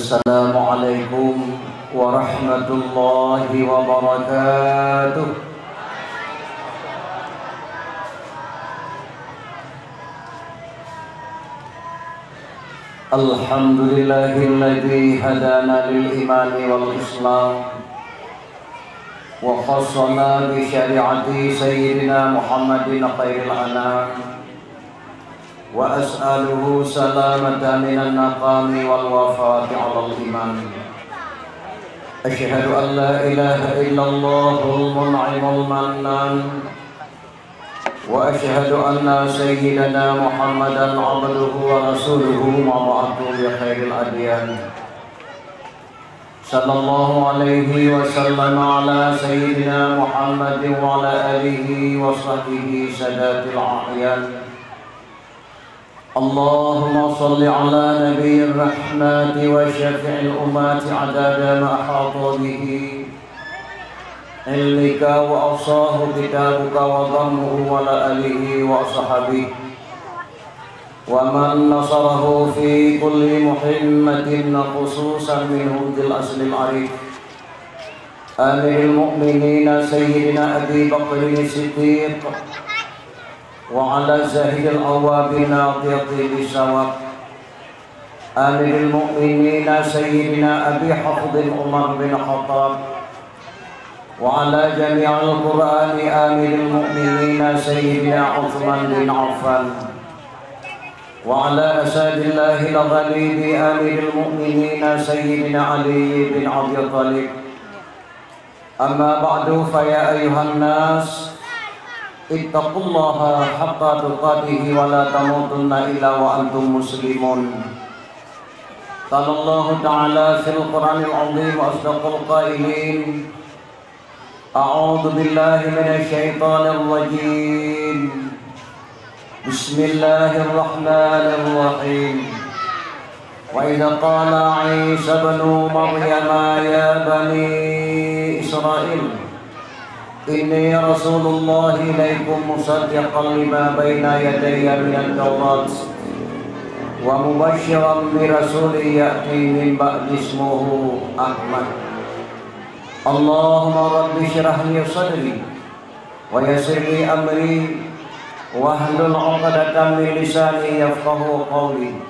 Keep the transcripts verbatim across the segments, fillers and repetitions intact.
Assalamualaikum warahmatullahi wabarakatuh. Alhamdulillahilladzi hadana lil imani wal islam wa khassana bi syari'ati sayyidina Muhammadin khairil anam. Wa as'aluhu salamata minan naqami wal wafati alal iman. Asyhadu an la ilaha illallahul mun'imul mannan. Wa asyhadu anna sayyidana Muhammadan abduhu wa rasuluhu mab'utsu bi khairil adyan. Sallallahu alaihi wasallam ala sayyidina Muhammadin wa ala alihi wa sahbihi sadatil a'yan. Allahumma shalli ala nabiyyir rahmati wa syafi'il ummati adada ma ahata bihi ilmuka wa ahsahu kitabuka wa dhammuhu wa ala alihi wa ashabihi wa man nasarahu fi kulli muhimmatin, khususan minhum dzil aslil arif, Amiril Mukminin Sayyidina Abi Bakrin Siddiq, wa ala Zahidil Awwabin Natiqi Bisawab, Amiril Mukminin Sayyidina Abi Hafsin Umar bin Khattab, wa ala jami'il Qurani Amiril Mukminin Sayyidina Utsman bin Affan, wa ala Asadillahil Ghalibi Amiril Mukminin Sayyidina Ali bin Abi Thalib. Amma ba'du, fa ya ayyuhan nas, ittaqullaha haqqa tuqatihi wa la tamutunna illa wa antum muslimun. Qala Allahu ta'ala fil Qur'anil azim wa asdaqul qailin, a'udzu billahi minasy syaithanir rajim. Bismillahirrahmanirrahim. Wa idza qala Isa ibnu Maryam ya bani Israil, inni rasulullah ilaikum musaddiqan lima baina yadayya minat Taurat wa mubasysyiran bi rasulin ya'ti min ba'di ismuhu Ahmad. Allahumma rabbi syrah li sadri wa yassir li amri wahlul 'uqdatam min lisani yafqahu qawli.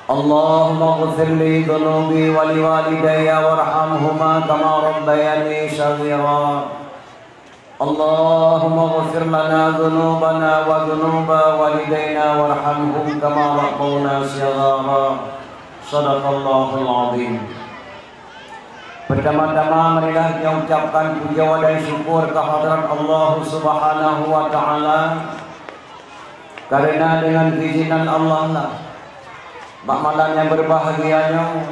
Allahumma ighfir li dhunubi wa li walidayya warhamhuma kama rabbayani shaghira. Allahumma ighfir lana dhunubana wa dhunuba walidayna warhamhum kama rabbawna shighara. Sadaqallahul azim. Pertama-tama, marilah tanyoe ucapkan puja dan syukur keu hadrat Allah Subhanahu wa Ta'ala, karena dengan keizinan Allah lah, bak malam nyang berbahagia nyoe,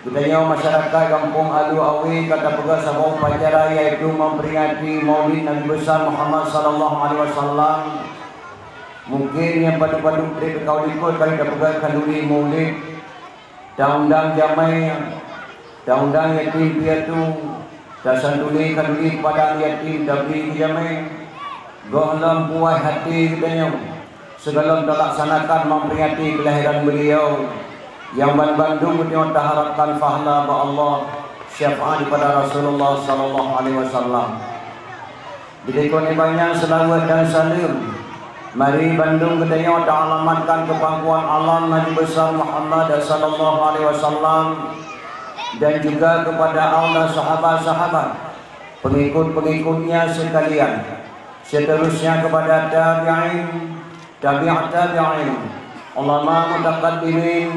geutanyoe masyarakat Gampông Alu Awe ka tapeugah saboh upacara, yaitu memperingati Maulid Nabi Besar Muhammad sallallahu alaihi wasallam. Mungkin nyang padub-padub treb ka u likot ka tapeugah khanduri Maulid. Taundang jamé, taundang yatim piatu, tasantuni khanduri padang yatim, tabri keu jamé. Gohlom puas até geutanyoe sigohlom talaksanakan memperingati kelahiran beliau, nyang banmandum geutanyoe taharapkan pahala bak Allah, syafaat daripada Rasulullah sallallahu alaihi wasallam. Di likot nibak nyan, seulaweuet dan saleuem mari bandum geutanyoe taalamatkan keu pangkuan alam Nabi Besar Muhammad sallallahu alaihi wasallam, dan juga kepada al dan sahabat-sahabat, pengikut-pengikutnya sekalian, seterusnya kepada tabi'in, tabi'ut tabi'in, ulama mutaqaddimin,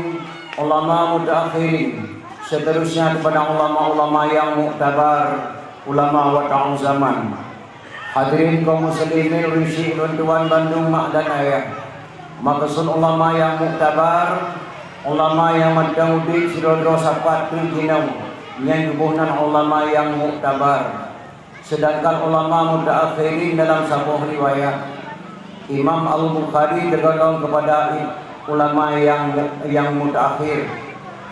ulama mutaakhirin, seterusnya kepada ulama-ulama yang muktabar, ulama wata'u zaman. Hadirin kaum muslimin, ureueng syik lôn tuan bandum mak dan ayah. Maksud ulama yang muktabar, ulama nyang mantong udeb sidroe-droe sapat teuk jinoe, nyan geuboh nan ulama yang muktabar. Sedangkan ulama mutaakhirin dalam saboh riwayat, Imam Al-Bukhari tergolong kepada i-, ulama yang, yang mutaakhir.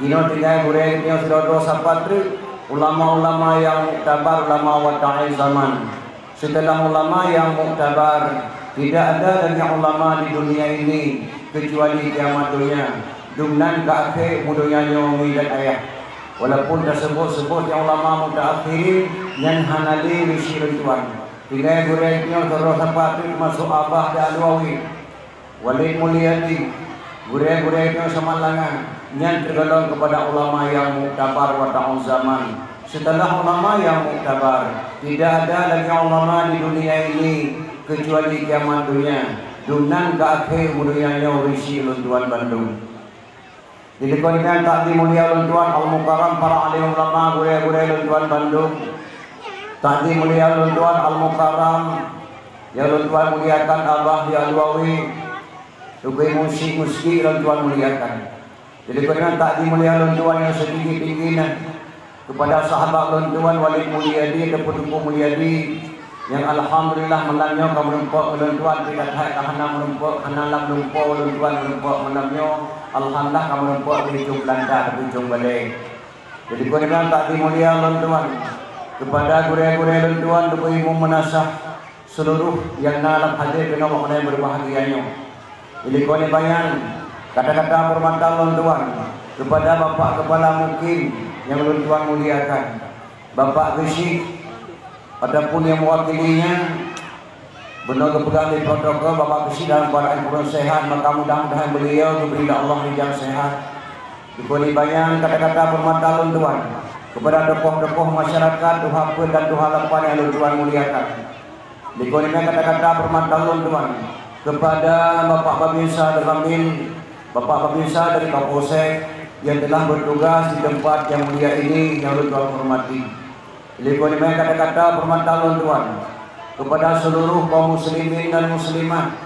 Jinoe tinggai gurée geutanyoe sidroe-droe sapat treuk, ulama-ulama yang muktabar, ulama wata'ai zaman. Setelah ulama yang muktabar, tidak ada lagi ulama di dunia ini kecuali kiamat dunia. Dum nan ka akhé umu donya nyoe mi dan ayah. Walaupun taseubut-seubut nyang ulama mutaakhirin, nyan hana lé ureuëng syiek lôn tuan. Tinggai gurée nyoe keudroe sapat teumasok Abah Alwawi, Walid Mulyadi, gurée-gurée nyoe samat langan, nyan teugohlom keupada ulama nyang muktabar watée zaman. Seuteulah ulama nyang muktabar, tidak ada lagi ulama di dunia ini keucuali kiamat donya. Dum nan ka akhé umu donya nyoe ureuëng syiek lôn tuan bandum. Di likot nyan takzim mulia lôn tuan Al-Mukarram, para alim ulama, gurée-gurée lôn tuan bandum. Takzim mulia lôn tuan Al-Mukarram, nyang lôn tuan muliakan Abah Alwawi, Teungku Imum Syiek Musyik lôn tuan muliakan. Di likot nyan takzim mulia lôn tuan nyang seutinggi-tinggi na keupada sahabat lôn tuan Walid Mulyadi ataupun Teungku Mulyadi, nyang alhamdulillah malam nyoe ka meurumpok ngon lôn tuan, pih that-that ka hana meurumpok, hana lam lumpoe lôn tuan meurumpok malam nyoe. Alhamdulillah ka meurumpok di ujong Beulanda, di ujong balée. Jadi, kon nyan takzim mulia lôn tuan keupada gurée-gurée lôn tuan, Teungku Imum Meunasah, seuluruh nyang na lam hadé keunoe bak malam nyang beubahgia nyoe. Di likot nibak nyan, kata-kata peurhormatan lôn tuan keupada Bapak Keupala Mukim nyang lôn tuan muliakan, Bapak Geuchik, ataupun nyang meuwakili nyan, bunoe geupeugah lé protokol, Bapak Geuchik dalam keuadaan kureueng seuhat, maka mudah-mudahan beuliau geubri lé Allah rijang seuhat. Di likot nibak nyan, kata-kata peurhormatan lôn tuan keupada tokoh-tokoh masyarakat, tuha peuet dan tuha lapan nyang lôn tuan muliakan. Di likot nibak nyan, kata-kata peurhormatan lôn tuan keupada Bapak Babinsa Danramil, Bapak Babinsa dari Kapolsek yang telah bertugas di tempat yang mulia ini yang lôn tuan hormati. Di likot nibak nyan, kata-kata peurhormatan lôn tuan keupada seuluruh kaum muslimin dan muslimat,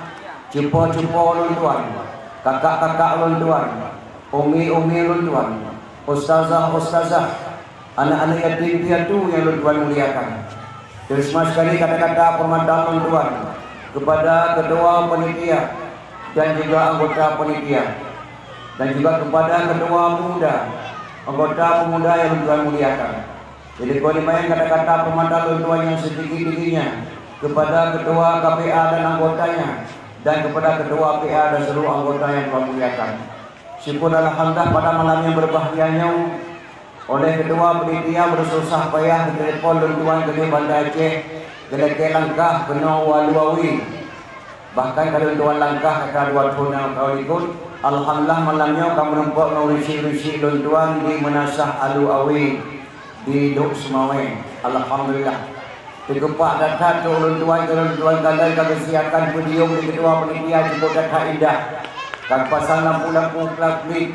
cupo-cupo lôn tuan, kakak-kakak lôn tuan, umi-umi lôn tuan, ustazah-ustazah, aneuk-aneuk yatim piatu nyang lôn tuan muliakan. Teuma sekali kata-kata peurhormatan lôn tuan keupada ketua panitia dan juga anggota panitia, dan juga keupada ketua pemuda, anggota pemuda nyang lôn tuan muliakan. Di likot nibak nyan, kata-kata peurhormatan lôn tuan nyang seutinggi-tingginya keupada ketua K P A dan anggotanya, dan keupada ketua P A dan seluruh anggota nyang tuan muliakan. Syukur alhamdulillah, pada malam nyang beubahgia nyoe, oleh ketua panitia beususah payah geutelepon lôn tuan keunoe Banda Aceh, geulakée langkah keunoe u Alwawi. Bahkan ka lôn tuan langkah ka dua thon nyang ka likot. Alhamdulillah, malam nyoe ka meurumpok ngon ureuëng syiek-ureuëng syiek lôn tuan di Meunasah Alwawi di Lhokseumawe. Alhamdulillah. Teukeubah that-that trok lôn tuan, keu lôn tuan kalon ka geusiapkan podium lé ketua panitia, cukup that-that indah. Ka geupasang lampu-lampu klap-klip,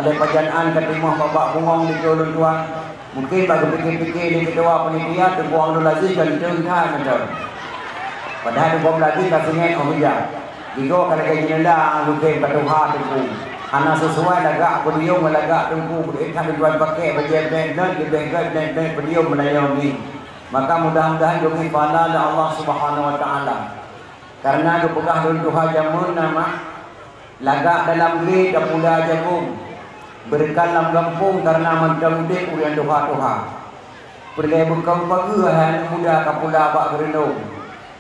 alai pajan án ka timoh bak-bak bungöng di trok lôn tuan. Mungken bak geupike-pike lé ketua panitia, Teungku Abdul Aziz ganteng that mantong. Padahai Teungku Abdul Aziz ka seungét óh meujak. Jigoe ka lagée jeunela, lukée ka tuha Teungku. Hana sisuai lagak podium ngon lagak Teungku, beuet that lôn tuan paké bajée bèk nyan, leubeh gét bèk nyan podium meulayeue mi. Maka mudah-mudahan geubri pahala lé Allah Subhanahu wa Taala. Kareuna geupeugah lôn tuha jameun na mah, lagak dalam glé tapula jagông, beureukat lam gampông kareuna mantong udeb ureuëng tuha-tuha. Peureulée beukong pageue hai aneuëk muda kapula bak geureunong.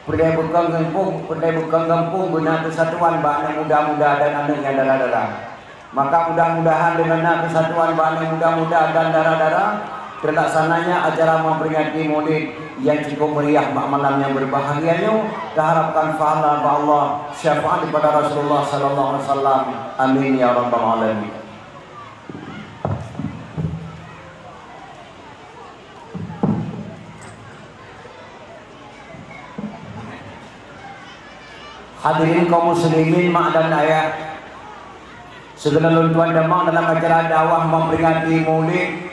Peureulée beukong gampông, peureulée beukong gampông beuna keusatuan bak aneuëk muda-muda dan aneuëk nyang dara-dara. Maka mudah-mudahan deungon na keusatuan bak aneuëk muda-muda dan dara-dara, teulaksananya acara memperingati Maulid nyang cukup meriah bak malam nyang beubahgia nyoe. Taharapkan pahala bak Allah, syafaat daripada Rasulullah sallallahu alaihi wasallam. Amin ya rabbal alamin. Hadirin kaum muslimin mak dan ayah, sigohlom lôn tuan tamong dalam acara dakwah memperingati Maulid,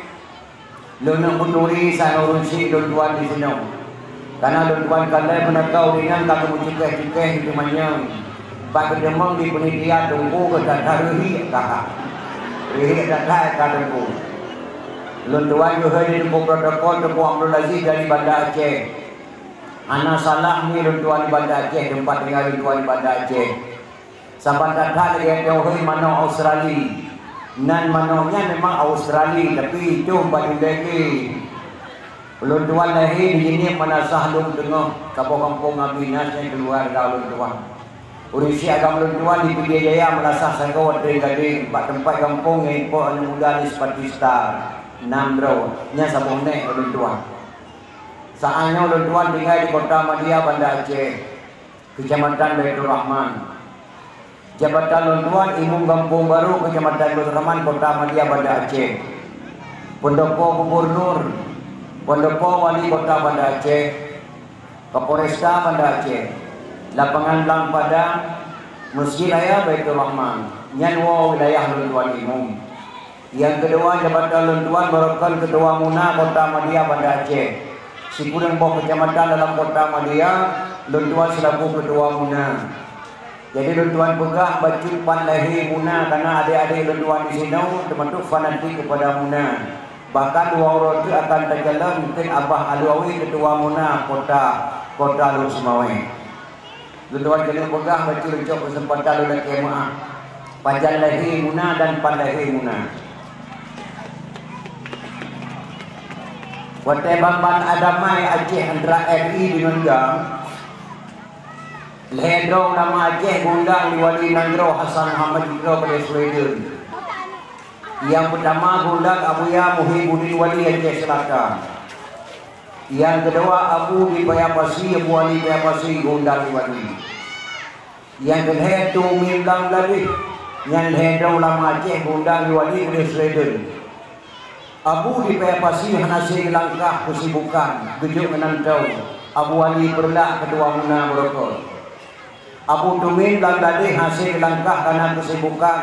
lôn neuk meuturi saboh ureuëng syiek lôn tuan di sinoe. Kareuna lôn tuan kalon meunoe ka ureuëng nyan ka geumeucukéh-cukéh di teumanyong. Bak geuteumong di panitia Teungku geuh that-that reuhiek that-that. Reuhiek that-that ka Teungku. Lôn tuan geuhôi di Teungku protokol, Teungku Abdul Aziz dari Banda Aceh. Hana salah mi lôn tuan di Banda Aceh, teumpat tinggai lôn tuan di Banda Aceh. Saban that-that lagée teuhôi manok Australi. Nan manok nyan memang Australi, tapi itu bak Indonesia. Ulôn tuan lahé di Jeunieb Meunasah Lhok Teungoh, saboh gampông Abi Nas nyang keuluwarga ulôn tuan. Ureuëng syiek agam lôn tuan di Pidie Jaya meulasah sagoe watée gadeng bak teumpat gampông nyang ipok aneuëk muda di Sepatista, nam droe, nyan saboh nèk lôn tuan. Saát nyoe lôn tuan tinggai di Kota Madia, Banda Aceh, Keucamatan Baiturrahman. Jabatan lôn tuan Imum Gampông Barô, Keucamatan Baiturrahman, Kota Madia, Banda Aceh. Peundopo Gubunur, peundopo Wali Kota Banda Aceh, Kapolresta Banda Aceh, lapangan Blang Padang, Meuseujid Raya Baiturrahman, nyan woe wilayah lôn tuan Imum. Nyang keudua, jabatan lôn tuan barokon Keutua Muna Kota Madia, Banda Aceh. Sikureueng boh keucamatan dalam Kota Madia, lôn tuan seulaku Keutua Muna. Jadi lôn tuan peugah bacut pat lahé Muna, kareuna adék-adék lôn tuan di sinoe teumasok fanatik keupada Muna. Bahkan dua uroe teuk akan tacalon keu Abah Alui Awi Keutua Muna Kota, Kota Lhokseumawe. Lôn tuan keuneuk peugah bacut cok keuseumpatan lôn lakée meuáh. Pajan lahé Muna dan pat lahé Muna. Watée ban-ban adamai Aceh antara R I deungon GAM, lhée droe ulama Aceh geundang lé Wali Nanggroe Hasan Muhammad Idroe keudéh Sweden. Nyang peutama geundang Abuya Muhibuddin Wali Aceh Seulatan. Nyang keudua Abu di Paya Pasi, Abu Ali Paya Pasi geundang lé Wali. Nyang keulhée Tumi Blang Bladeh, nyan lhée droe ulama Aceh geundang lé Wali keudéh Sweden. Abu di Paya Pasi hana seué geulangkah keusibukan, geujok ngon nanggroe, Abu Ali Peureulak Keutua Muna barokon. Abu Tumi Blang Bladeh hase geulangkah kareuna keusibukan,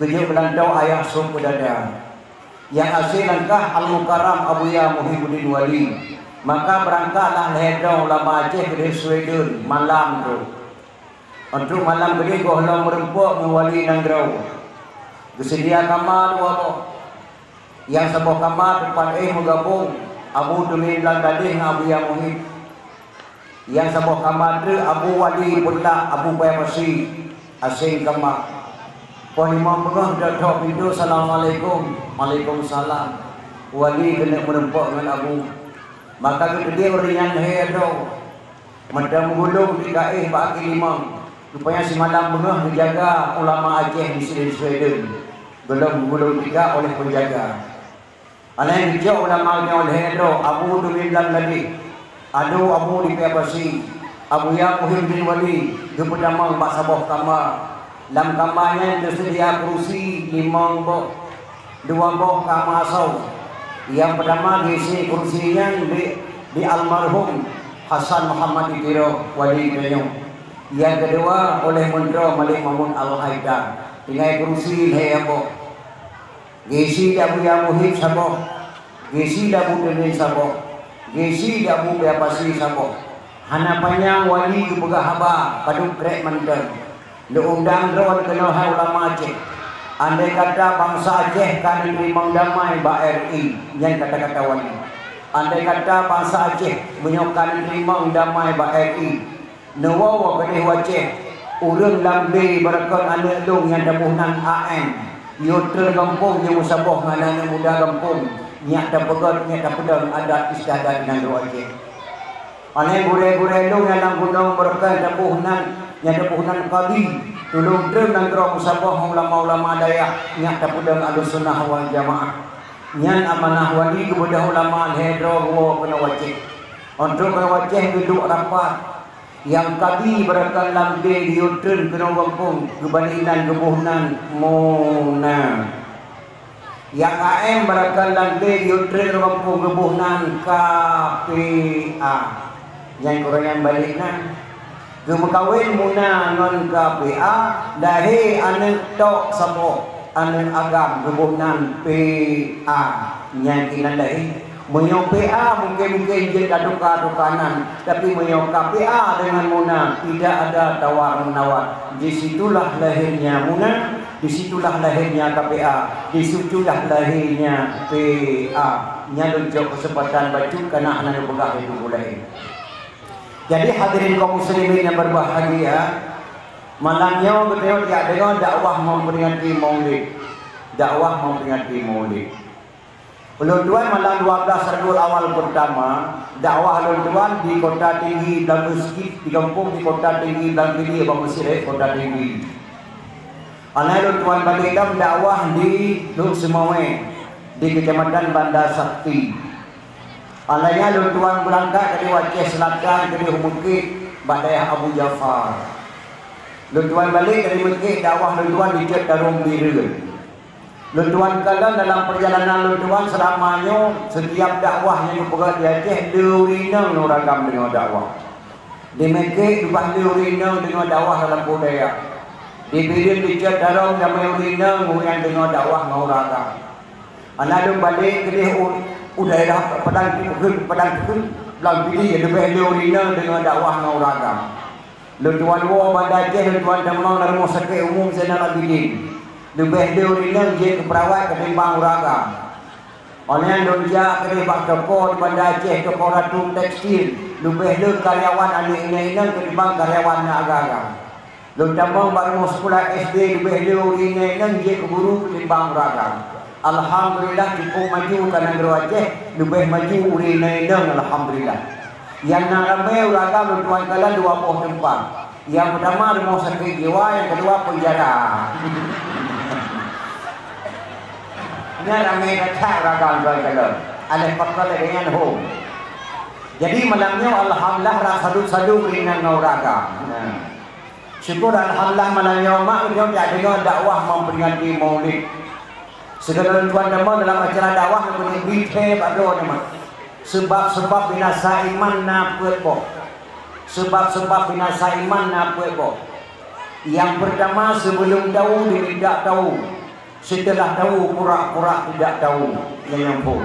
geujok beulantoe ayah sôk peudada. Nyang hase langkah Al-Mukarram Abuya Muhibuddin Wali. Maka beurangkatlah lhée droe ulama Aceh keudéh Sweden malam troh. Óh troh malam keudéh gohlom meureumpok ngon wali nanggroe. Geuseudia kama dua boh. Nyang saboh kama teumpat éh meugabong Abu Tumi Blang Bladeh ngon Abuya Muhib. Nyang saboh kama treuk Abu Wali Peureulak Abu Paya Pasi, aséng kama. Poh limong beungoh geutôk pintoe, "Assalamualaikum." "Waalaikumsalam." Wali keuneuk meureumpok ngon Abu. Maka geuteubiet ureuëng nyan lhée droe. Mata meugulong tika éh bak akhé limong. Rupanya simalam beungoh geujaga ulama Aceh di Sweden. Gohlom geugulong tika oleh peujaga. Alai geucok ulama nyoe lhée droe, Abu Tumi Blang Bladeh, Abu di Paya Pasi, Abuya Muhibuddin Wali, geupeutamong bak saboh kama. Lam kama nyan teuseudia keurusi limong boh, dua boh kama asoe. Nyang peutama geuisi keurusi nyan di, di almarhum Hasan Muhammad Idroe Wali tanyoe. Nyang keudua oleh Meuntroe Malik Mahmud Al-Haidar, tinggai keurusi lhée boh. Geuisi di Abuya Muhib saboh, geuisi di Abu Tumi saboh, geuisi di Abu Paya Pasi saboh. Hana panyang wali geupeugah haba, padub krék mantong. Lôn undang droe keunoe hai ulama Aceh. Andai kata bansa Aceh ka neuteurimong damai bak R I, nyan kata-kata wali. Andai kata bansa Aceh meunyoe ka neuteurimong damai bak R I, neuwoe-woe keudéh u Aceh, ureuëng lam B barakon aneuëk lôn nyang taboh nan A M, yue treun gampông nyang meusaboh ngon aneuëk muda gampông, nyak tapeugét, nyak tapeudong adat istiadat nyang droe Aceh. Alai gurée-gurée lôn nyang lam gunong barakon taboh nan, nyang taboh nan kadi, tulông treun nanggroe meusaboh ngon ulama-ulama dayah, nyak tapeudong Ahlussunnah wal Jamaah. Nyan amanah wali geubeudôh ulama lhée droe woe keunoe u Aceh. Óh troh keunoe u Aceh geuduek rapat. Nyang kadi barakon lam B geuyue treun keunoe gampông, geubalek nan geuboh nan Muna. Nyang A M barakon lam B geuyue treun keunoe gampông geuboh nan K P A. Nyang keureunyang balek nan. Geumeukawen Muna ngon K P A, lahé aneuëk tok saboh, aneuëk agam geuboh nan P A. Nyan inan lahé. Meunyoe P A mungken-mungken jeuet tatuka-tuka nan, tapi meunyoe K P A deungon Muna tidak ada tawar-menawar. Di situlah lahirnya Muna, di situlah lahirnya K P A, di situlah lahirnya P A. Nyan lôn cok keuseumpatan bacut kareuna hana neupeugah lé tuboh lahé. Jadi hadirin kaum muslimin yang berbahagia, malam nyoe geutanyoe jak deungoe dakwah memperingati Maulid. Dakwah memperingati Maulid. Ulôn tuan malam dua belas Rabiul Awal peurtama, dakwah lôn tuan di Kota Tinggi, blang meuseujid di gampông di Kota Tinggi, blang bilék bak meuseujid Kota Tinggi. Aneuk lôn tuan balek dam dakwah di Lhokseumawe, di Keucamatan Banda Sakti. Aneuk nyan lôn tuan beurangkat dari Aceh Selatan dari Meukek bak dayah Abu Jafar. Lôn tuan balek dari Meukek, dakwah lôn tuan di Cot Tarông Bireuen. Lôn tuan kalon dalam peurjalanan lôn tuan seulama nyoe, seutiap dakwah nyang geupeugah di Aceh, le ureueng inong nyang ragam deungoe dakwah. Di Meukek leubeh le ureueng inong deungoe dakwah lam lampôh dayah. Di Bireuen di Cot Tarông ramé ureueng inong nyang deungoe dakwah ngon ureueng agam. Aneuk lôn balek keudeh u, u daerah Padang Teukeun, Padang Teukeun, lam Pidie leubeh le ureueng inong deungoe dakwah ngon ureueng agam. Lôn tuan woe Banda Aceh, lôn tuan tamong lam rumoh sakét umum Zainal Abidin. Leubeh le ureueng inong jeuet keu peurawat ketimbang ureueng agam. Óh lheueh nyan lôn jak keudeh bak toko di Banda Aceh, toko Ratu Tekstil. Leubeh le karyawan aneuk inong ketimbang karyawan aneuk agam-agam. Lôn tamong bak rumoh sikula S D, leubeh le ureueng inong jeuet keu guru ketimbang ureueng agam. Alhamdulillah, cukup maju ka nanggroe Aceh, leubeh maju ureueng inong, alhamdulillah. Nyang na ramé ureueng agam lôn tuan kalon dua boh teumpat. Nyang peurtama rumoh sakét jiwa, nyang keudua penjara. Nyan ramé that ureueng agam lôn tuan kalon. Alah pakon lagèe nyan hom. Jadi malam nyoe alhamdulillah rasa sadum-sadum ringan ngon ureueng agam. Nah. Syukur alhamdulillah malam nyoe mak nyoe jak deungoe dakwah memperingati Maulid. Sigohlom tuan tamong dalam acara dakwah keuneuk bri thèe bak droeneuh mak. Sebab-sebab binasa iman na peuet boh. Sebab-sebab binasa iman na peuet boh. Nyang peurtama, sebelum tahu diminta tahu. Setelah tahu pura-pura tidak tahu. Nyan nyang phôn.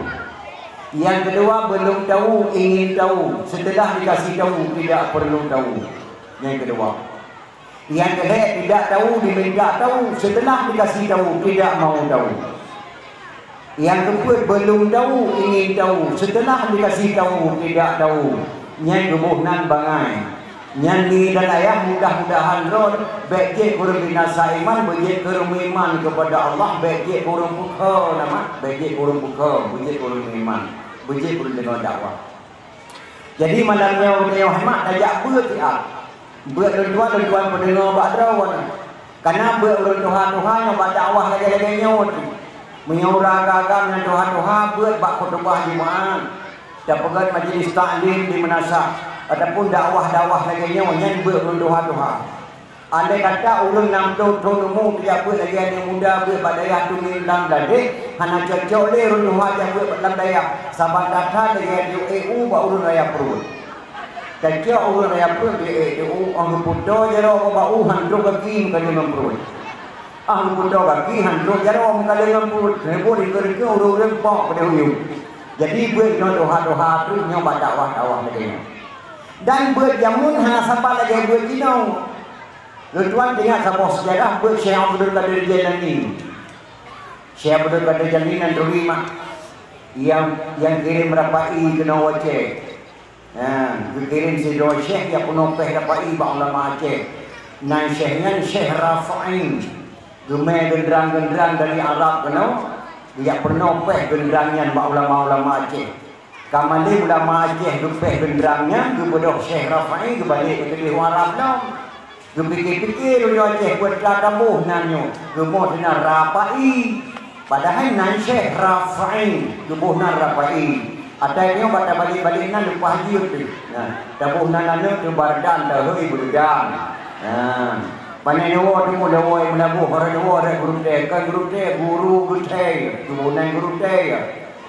Nyang keudua, belum tahu ingin tahu. Setelah dikasih tahu tidak perlu tahu. Nyang keudua. Nyang keulhèe, tidak tahu diminta tahu, setelah dikasih tahu tidak mau tahu. Nyang keupeuet, belum tahu ingin tahu, setelah dikasih tahu tidak tahu. Nyan geuboh nan bangai. Nyan ngieng dan ayah, mudah-mudahan droe bèk jeuet keu ureueng binasa iman, beujeuet keu ureueng meuiman keupada Allah, bèk jeuet keu ureueng peukha nama, bèk jeuet keu ureueng peukha, beujeuet keu ureueng meuiman, beujeuet keu ureueng deungoe dakwah. Jadi malam nyoe geutanyoe hana tajak beuet siat. Beuet lôn tuan, lôn tuan peudeungoe bak droeneuh. Kana beuet ureueng tuha-tuha nyang bak dakwah lagèe-lagèe nyoe teuh. Meunyoe ureueng agam-agam nyang tuha-tuha beuet bak khutubah Jumat, tapeugöt majlis taklim di meunasah, ataupun dakwah-dakwah lagèe nyoe, nyan beuet ureueng tuha-tuha. Andai kata ureueng nam ploh thon umu tajak beuet lagèe aneuk muda beuet bak dayah Tumin Blang Bladeh, hana cocok lé ureueng tuha jak beuet lam dayah, saban that-that lagèe aneuk ék u bak ureueng raya pruet. Tacok ureueng raya pruet di ék di u, 'oh geupeutoe jaroe bak u, han trok gaki meukalon ngon pruet. 'Oh geupeutoe gaki, han trok jaroe meukalon ngon pruet. Heboh dikeue-dikeue ureueng-ureueng pok keudeh u yuem. Jadi beuet nyoe tuha-tuha pruet nyoe bak dakwah-dakwah lagèe nyoe. Dan beuet jameun hana saban lagèe beuet jinoe. Lôn tuan teuingat saboh seujarah beuet Syekh Abdul Qadir Jailani. Syekh Abdul Qadir Jailani nan turi mak, nyang, nyang kirém rapai keunoe u Aceh. Ha, geukirém sidroe syekh nyang peunoh péh rapai bak ulama Aceh. Nan syekh nyan Syekh Rafa'i. Geumè geundrang-geundrang dari Arab keunoe, geujak peunoh péh geundrang nyan bak ulama-ulama Aceh. Ka malém ulama Aceh geupéh geundrang nyan, geubeudôh Syekh Rafa'i geubalek keudeh u Arab lom. Geupike-pike ureueng Aceh peue teuma taboh nan nyoe, geuboh nan Rafa'i. Padahai nan Syekh Rafa'i, geuboh nan Rafa'i. Atai nyoe bak tabalek-balek nan leupah jeuet teuh. Nah, taboh nan aneuk teuh Bardan, tahôi Beureudan. Nah, pane nyoe teuma lawai meulaboh, orang nyoe orang guru teh, kan guru teh, guru geuthèe, geuboh nan guru teh.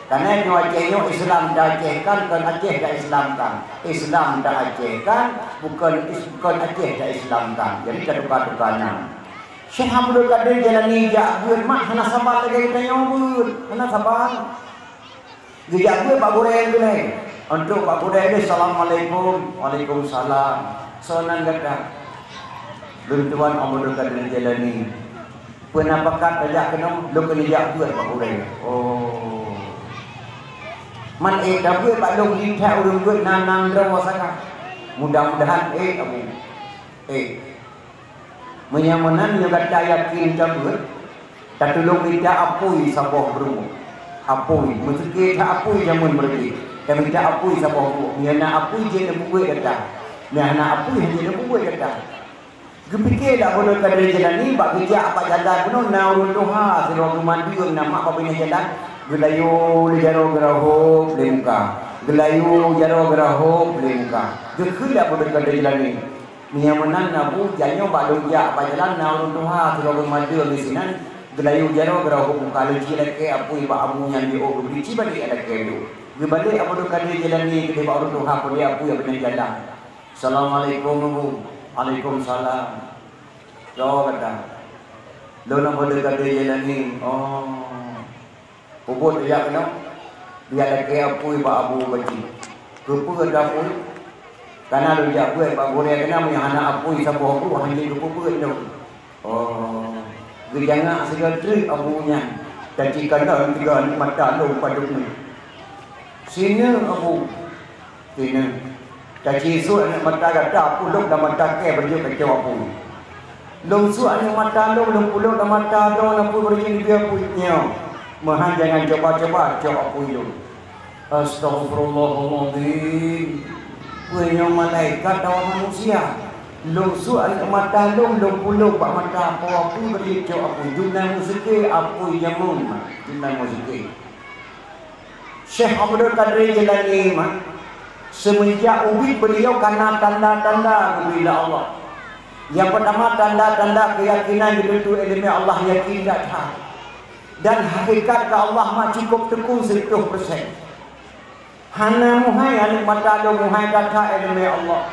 Karena nyoe Aceh nyoe Islam ta-Acehkan, kon Aceh ta-Islamkan. Islam ta-Acehkan, bukan is-, bukan Aceh ta-Islamkan. Jadi tatuka-tuka nan. Syekh Abdul Qadir Jailani jak beuet mak hana saban lagèe geutanyoe beuet, hana saban. Geujak beuet bak gurèe geuh lé. Entrôk bak gurèe geuh, "Assalamualaikum." "Waalaikumsalam." "Soe nan gata?" "Lôn tuan Abdul Qadir Jailani." "Peue na pakat tajak keunoe?" "Lôn keuneuk jak beuet bak gurèe." "Oh. Man ék tabeuet bak lôn, lintèe ureueng beuet nan, nan droe sagai?" "Mudah-mudahan ék, Abu." "Ék. Meunyoe meunan, nyoe gata yakin tabeuet, tatulông mita apui saboh beurumoh." Apui, meuseuké that apui jameun meureuti. Tamita apui saboh buet. Meunyo na apui jeuet neupeubuet gata. Meunyo hana apui hana jeuet neupeubuet gata. Geupike lah Abu Abdul Qadir Jailani bak geujak bak jalan bunoe na ureueng tuha sidroe geumadeueng na mak babah jalan. Geulayu lé jaroe geurahop lé muka. Geulayu jaroe geurahop lé muka. Geukheun lé Abu Abdul Qadir Jailani. Meunyo meunan Abu, jak nyoe bak lôn jak bak jalan na ureueng tuha sidroe geumadeueng disinan, geulayu jaroe geurahop muka leuci lakée apui bak Abu nyan jiôh geubri ci balek lakée jiôh. Geubalek Abu Abdul Qadir Jailani keudeh bak ureueng tuha peudeh apui bak jalan. "Assalamualaikum, Abu." "Waalaikumsalam." "Soe gata?" "Lôn Abu Abdul Qadir Jailani." "Oh." Ubot jak keunoe, jak lakée apui bak Abu Baci. "Keupeue ata apui?" "Kana lôn jak beuet bak gurée, kana meunyo hana apui saboh buet hana jeuet keupeue beuet lôn." Oh, geujangak sigoe treuk Abu nyan. Tacit kana tiga aneuk mata lôn padub nyoe. "Sineuk Abu." Sineuk. Tacit sôk aneuk mata gata pulôk lam mata kée beujeuet kacok apui. Lôn sôk aneuk mata lôn, lôn pulôk lam mata droe apui beujeuet dibri apui nyoe. Meuhan jangan cuba-cuba cok apui lôn. Astaghfirullahalazim. Peue nyoe malaikat atawa manusia? Lôn sôk aneuk mata lôn, lôn pulôk bak mata po apui beujeuet cok apui. Dum na meuseuké apui jameun, dum na meuseuké. Syekh Abdul Qadir Jailani mat, seumeunjak ubit beliau kana tanda-tanda geubri lé Allah. Nyang peutama tanda-tanda keuyakinan geutantu ileumé Allah yakin that-that. Dan hakikat keu Allah mat cukôp teuku sireutoh persen. Hana meuhai aneuk mata lôn meuhai that-that ileumé Allah.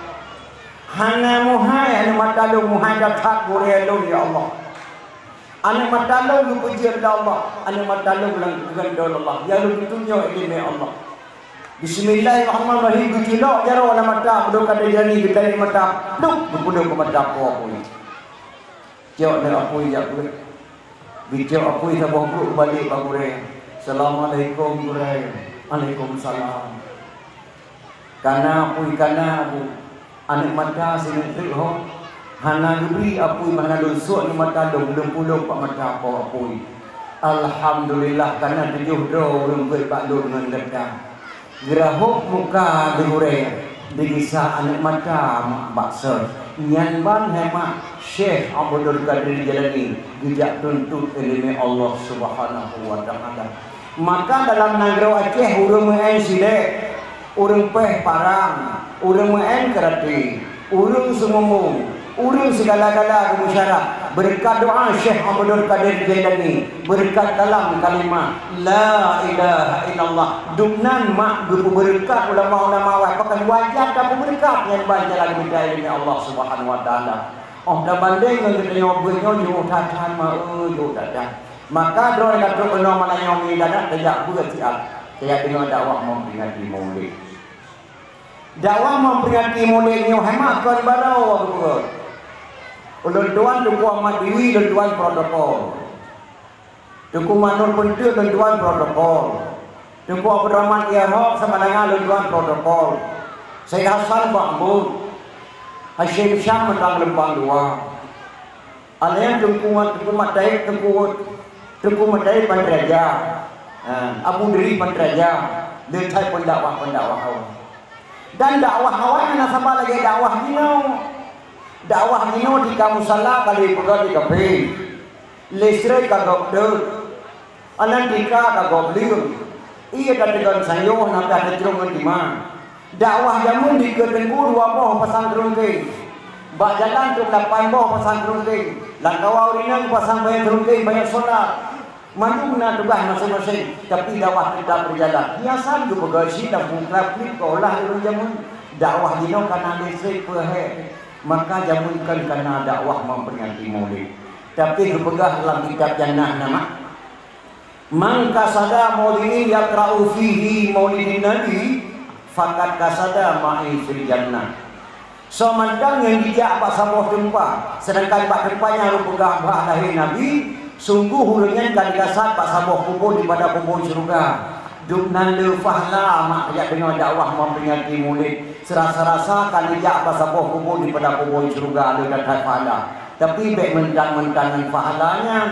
Hana meuhai aneuk mata lôn meuhai that-that gurée lôn, ya Allah. Aneuk mata lôn geupeujeuet lé Allah, aneuk mata lôn lam geugantoe lé Allah, ya lôn tunyok ileumé Allah. Bismillahirrahmanirrahim, geucilok jaroe lam mata, Abdul Qadir Jailani geutarek mata, plup, geupulôk keu mata po apui. Cok lé apui jak beuet. Geucok apui saboh buet balek bak gurée. "Assalamualaikum, gurée." "Waalaikumsalam." Kana apui kana, Abu. Aneuk mata sineuk treuk ho. Hana geubri apui meuhana lôn sôk aneuk mata lôn, lôn pulôk bak mata po apui. Alhamdulillah, kana tujoh droe ureueng beuet bak lôn ngon gata. Geurahop muka di gurée, digisa aneuk mata mak bak sot. Nyan ban hai mak Syekh Abdul Qadir Jailani geujak tuntot ileumé Allah Subhanahu wa Ta'ala. Maka dalam nanggroe Aceh ureueng meu'en sidék, ureueng péh parang, ureueng meu'en karate, ureueng seumumu, ureueng sigala-gala geumusyarat, beureukat doa Syekh Abdul Qadir Jailani, beureukat kalam kalimah la ilaha illallah. Dumnan mak geupeubeureukat ulama-ulama awai, pakon wajar tapeubeureukat nyan ban jalan mita ileumé Allah Subhanahu wa Ta'ala. Oh, tabandeng ngon geutanyoe beuet nyoe jeuet that-that ma, eu, jeuet that-that. Maka droe ka trok keunoe malam nyoe mi dadak tajak beuet siat, tajak deungoe dakwah memperingati Maulid. Dakwah memperingati Maulid nyoe hai mak kon baroe geupeugah. Ulôn tuan Teungku Ahmad Diwi, lôn tuan protokol. Teungku Manur Peunteuk, lôn tuan protokol. Teungku Abdul Rahman Iyarhok Samalanga, lôn tuan protokol. Said Hasan Bak Mbot. Hasyim Syam Meutang Leumpang Dua. Alèh nyan Teungku, Teungku Mat Taib, Teungku, Teungku Mat Taib Panteraja. Ha, Abu Dri Panteraja. Leutai peundakwah-peundakwah awai. Dan dakwah awai hana saban lagèe dakwah jinoe. Dakwah jinoe tika musala ka lheueh peugöt di kaphé. Listrik ka gob deuek. Aneuk tika ka gob leueng. Ié ka teugon sayueng na pih teucrông ngon tima. Dakwah jameun dikeue teungku dua boh pasang keurungkeng. Bak jalan trok lapan boh pasang keurungkeng. Lam kawa ureueng inong pasang banyak keurungkeng, banyak solar. Mandum na tugaih maséng-maséng, tapi dakwah teutap beujalan. Biasa geupeugah cit lam bungkla pih keu olah ureueng jameun. Dakwah jinoe ka na listrik peuhèe, maka jameun kon ka na dakwah memperingati Maulid. Tapi geupeugah lam kitab Jannah nama, "Man qasada maudhi'in yuqra'u fihi maulidun nabi, faqad qasada ma'i fil jannah." Soe mantong nyang jijak bak saboh teumpat, seudangkan bak teumpat nyan rôh peugah bak lahé Nabi, sunggoh ureueng nyan ka jigasat bak saboh kubu dipada kubu syeuruga. Dumnan le pahala mak jak deungoe dakwah memperingati Maulid. Seurasa-rasa ka neujak bak saboh kubu dipada kubu syeuruga le that-that pahala. Tapi bèk meuntang-meuntang ngon pahala nyan.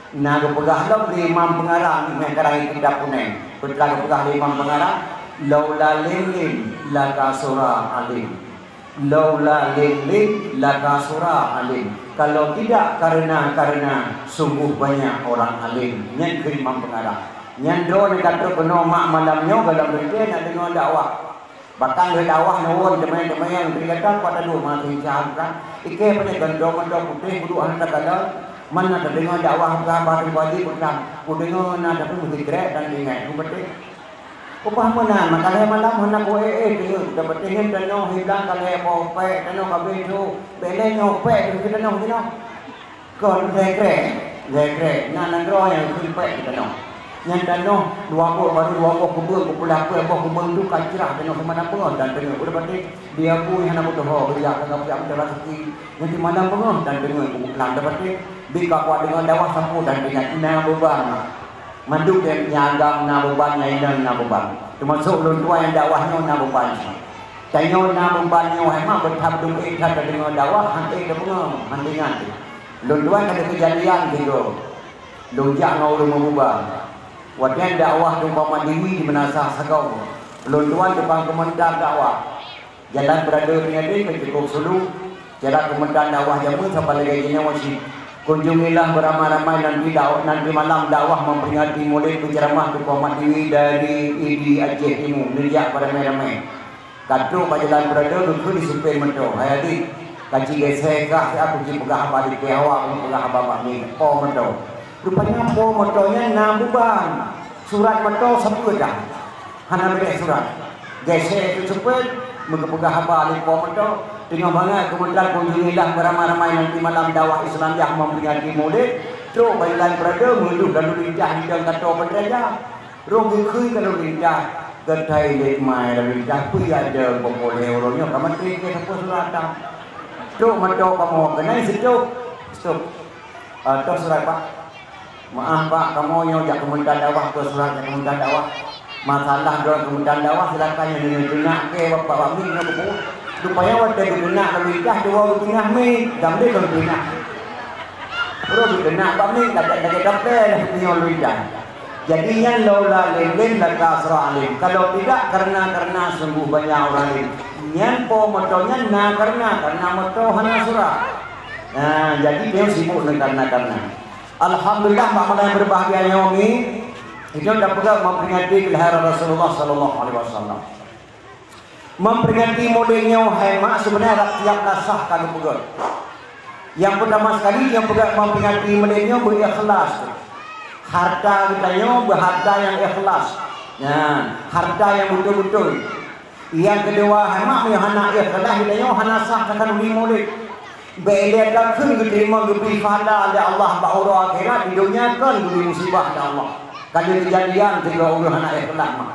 Na geupeugah lom lé Imam Pengarang, meukarang kitab Puneng. Peue geupeugah lé Imam Pengarang, "Laula lin-lin lakasura alim. Laula lin-lin lakasura alim. Kalau tidak karena-karena, sungguh banyak orang alim." Nyan kheun Imam Pengarang. Nyan droeneuh ka trok keunoe mak malam nyoe gohlom beutôi na deungoe dakwah. Bahkan lheueh dakwah nyoe teumanyong-teumanyong, teunyata pat taduek meuhasé caham kan. Ikei pane gantoe mantong putéh, peuduek hana takalon. Man na tadeungoe dakwah keu haba teungku Haji peugah, kudeungoe na, tapi meusikrek dan ingat ku beutôi. Upah meunan, maka lheueh malam hana ku éh-éh teungeut, dan beutôi nyan tanoh hiblang ka lheueh boh pék, tanoh ka abéh tho, bék lé nyoe pék teungeut tanoh jinoe. Kon lhée krek, lhée krek, na nanggroe nyang kheun pék di tanoh. Nyan tanoh dua boh, baru dua boh keubeueng, keupeulah peuet boh keubeueng tu ka crah tanoh seumalam beungoh dan teungeut. Udah baté, dia bui hana beuteuho, geujak ka geupiak meuteuraseuki. Nyan seumalam beungoh dan teungeut, keubeueng dan baté. Bi ka kuat deungoe dakwah sapeue dan teuingat na beuban. Mandum nyang agam na beuban, nyang inong na beuban. Teumasok ulôn tuan nyang dakwah nyoe na beuban. Tanyoe na beuban nyoe hai mak, beuthab duek that tadeungoe dakwah, han ék tabeungoh, han teuingat. Lôn tuan ka ada keujadian sigoe. Lôn jak ngon ureueng meububan. Watée dakwah Teungku Mat Diwi di Meunasah Sagong. Lôn tuan tukang keumeuntan dakwah. Jalan Peurade Meungadeng ka cukôp sulu, jalan keumeuntan dakwah jameun saban lagée jinoe cit. Kunjungilah beramai-ramai nanti dakwah, nanti malam dakwah memperingati Maulid, peuceramah Teungku Mat Diwi dari Idi Aceh Timu, neujak beuramai-ramai. Ka trok bak jalan Peurade geukheun di supé moto, "Hai adik, ka ci geusé kah, siat ku ci peugah haba di keu awak, ku peugah haba bak mi, po moto." Rupanya po moto nyan na beuban. Surat moto sapeue dah. Hana beuréh surat. Geusé keu supé, meugeupeugah haba lé po moto, teungoh bangai keumeuntan kunjungilah beuramai-ramai nanti malam dakwah Islamiyah memperingati Maulid, trok bak jalan Peurade meunduh lalu lintas di dong kato peudreja. Roh geukheun ka lalu lintas, geutai lé mai lalu lintas, peue ya deueng bak ulée uroe nyoe ka mantri keu sapeue suratan. Trok mantong kamoe keunan stop. Stop. Ah, toh surat, Pak. Maaf, Pak, kamoe nyoe jak keumeuntan dakwah, toh surat jak keumeuntan dakwah. Masalah droe keumeuntan dakwah, silakan nyoe, nyoe, nyoe, teunak ke Bapak Bami nyoe keubu. Rupanya watée geuteunak lalu lintas, dua geupeugah mi, dan lé ka geuteunak. Roh geuteunak bak mi, lagée-lagée daplé lah nyoe lalu lintas. Jadi nyan laula lin-lin lakasura alim. Kalau tidak karena-karena sungguh banyak orang alim. Nyan po moto nyan na karena, karena moto hana surat. Nah, jadi dia sibuk dengan karena-karena. Alhamdulillah, mak mandum berbahagia nyoe mi. Itu dah peugah memperingati kelahiran Rasulullah sallallahu alaihi wasallam. Memperingati Maulid nyoe hai mak, sebenarnya rab tiep na sah ka geupeugah. Yang pertama sekali, nyang peugah memperingati Maulid nyoe beuikhlas. Harta geutanyoe beuharta nyang ikhlas. Nyan, harta nyang beutôi-beutôi. Yang kedua, hai mak, meunyoe hana ikhlas geutanyoe hana sah takhanduri Maulid. Bék lé takheun geuteurimong geubri pahala lé Allah bak uroe akhirat, di donya kon geubri musibah lé Allah. Ka lheueh keujadian sidroe ureueng hana ikhlas mak.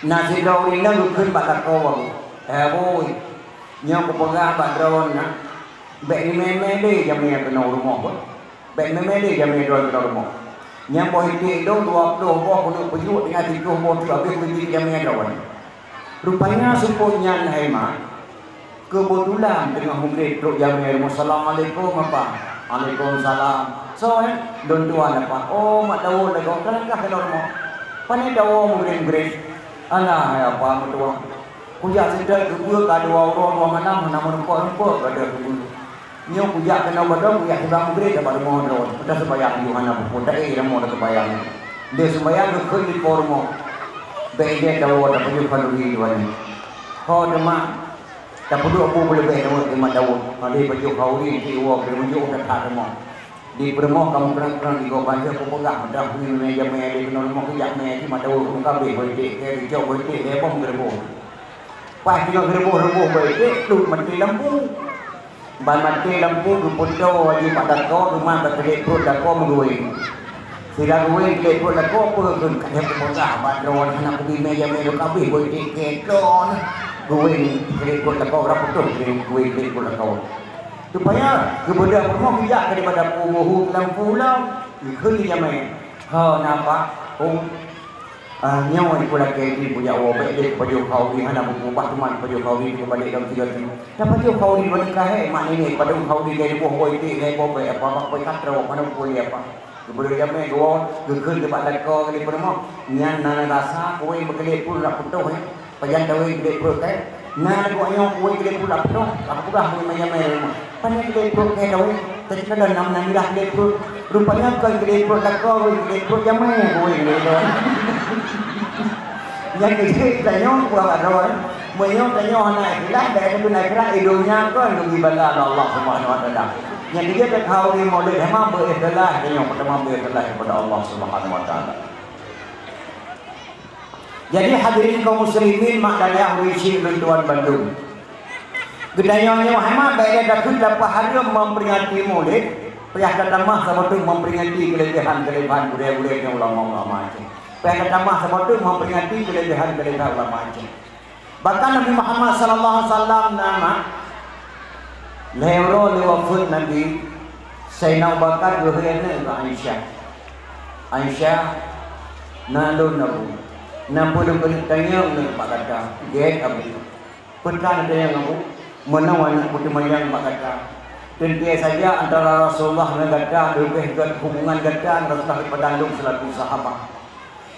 Na sidroe ureueng inong geukheun bak lakoe, "Eh bui, nyoe kupeugah bak droeneuh, bék neumé-mé lé jamé keunoe rumoh beuh. Bék neumé-mé lé jamé droeneuh keunoe rumoh. Nyang boh iték lôn dua ploh boh keuneuk peujuek, tinggai siplôh boh teuk habéh keu jamé droeneuh." Rupanya seupôt nyan hai mak, keubeutulan teungoh meugreb trok jamé rumoh. "Assalamualaikum, Apa." "Waalaikumsalam." "Soe, eh?" "Lôn tuan, Apa." "Oh, mak Daud lagoe, ka langkah keunoe rumoh." "Pane Daud meugreb-greb?" "Alah, hai Apa meutuah. Kujak seutôt keubeue ka dua uroe dua malam hana meurumpok-rumpok gata keubeue. Nyoe kujak keunoe bak droe, kujak seublang meugreb bak rumoh droe. Meutaseumayang ju hana peue-peue, taék rumoh taseumayang." Lheueh seumayang geukheun di po rumoh. Bék idéh Daud tapajoh khanduri dua nyoe. Ho teuma tapeuduek bu peuleubeh Daud, teuma Daud. Padahai pajoh khanduri di woe keu meunyoe that rumoh. Di peurumoh kamoe keurang-keurang di gob banjir kupeugah meudah nyoe jamé di keunoe rumoh kujak mé di mata ureueng kabeh boh iték, keu geucok boh iték, lhée boh meugeureuboh. Pas teungoh geureuboh-reuboh boh iték, pluek maté lampu. Ban maté lampu geupeutoe laju bak lakoe, ruman bak teulek pruet lakoe meuguwéng. Sira guwéng teulek pruet lakoe peue kheun ka lheueh kupeugah bak droe hana kubi mé jamé lôn kabeh boh iték keu droe. Guwéng teulek pruet lakoe, rab putôh guwéng teulek pruet lakoe. Supaya geubeudôh peurumoh geujak daripada peue hu lam pulo, geukheun di jamé. "Ho, na Pak?" "Oh, ah, nyoe ikeu lakée jih kujak woe bék lé pajoh khanduri, hana buku bah teuma pajoh khanduri keu balek lom tiga jih." "Dah pajoh khanduri bak nikah, eh, mak nenek pajoh khanduri keu boh boh iték, keu boh bék apa, bak boh katrok, mana buku lé apa?" Geubreueh jamé geuwoe, geukheun keu bak lakoe keu di peurumoh. Nyan na rasa kuwéng bak keudéh pruet dak putôh, eh. Pajan tawéng keudéh pruet, eh. Na lagoe nyoe kuwéng keudéh pruet dak putôh, dak peugah ngon jamé rumoh. Pane keudéh pruet keu tawéng, teukeudon nam na mirah keudéh pruet. Rupanya kon keudéh pruet lakoe, kuwéng keudéh pruet jamé, kuwéng keudéh pruet. Nyang keu jeuet tanyoe kuah bak droe, eh. Meunyoe tanyoe hana ikhlas, bèk takheun akhirat, i donya kon geubri bala lé Allah Subhanahu wa Taala. Nyang keu jeuet teuka ureueng Maulid, hana beu ikhlas tanyoe, peutama beu ikhlas kepada Allah Subhanahu wa Taala. Jadi hadirin kaum muslimin, mak dan ayah, ureueng syik lôn tuan bandum. Geutanyoe nyoe hana bèk takheun tapeuhareuem memperingati Maulid, payah tatamah saboh teuk memperingati keulebihan-keulebihan gurèe-gurèe nyang ulama-ulama Aceh. Payah tatamah saboh teuk memperingati keulebihan-keulebihan ulama Aceh. Bahkan Nabi Muhammad sallallahu alaihi wasallam na mak, lhèe uroe lé wafeuet Nabi, Saidina Abu Bakar geuhôi aneuk keu Aisyah. "Aisyah, na lôn Abu, na peue lôn keuneuk tanyong nyoe bak gata?" "Gèt Abu." "Peue tan neutanyong Abu?" "Meunoe aneuk kutanyong bak gata. Teuntèe saja antara Rasulullah ngon gata leubeh gèt hubungan gata ngon Rasulullah daripada lôn seulaku sahabat.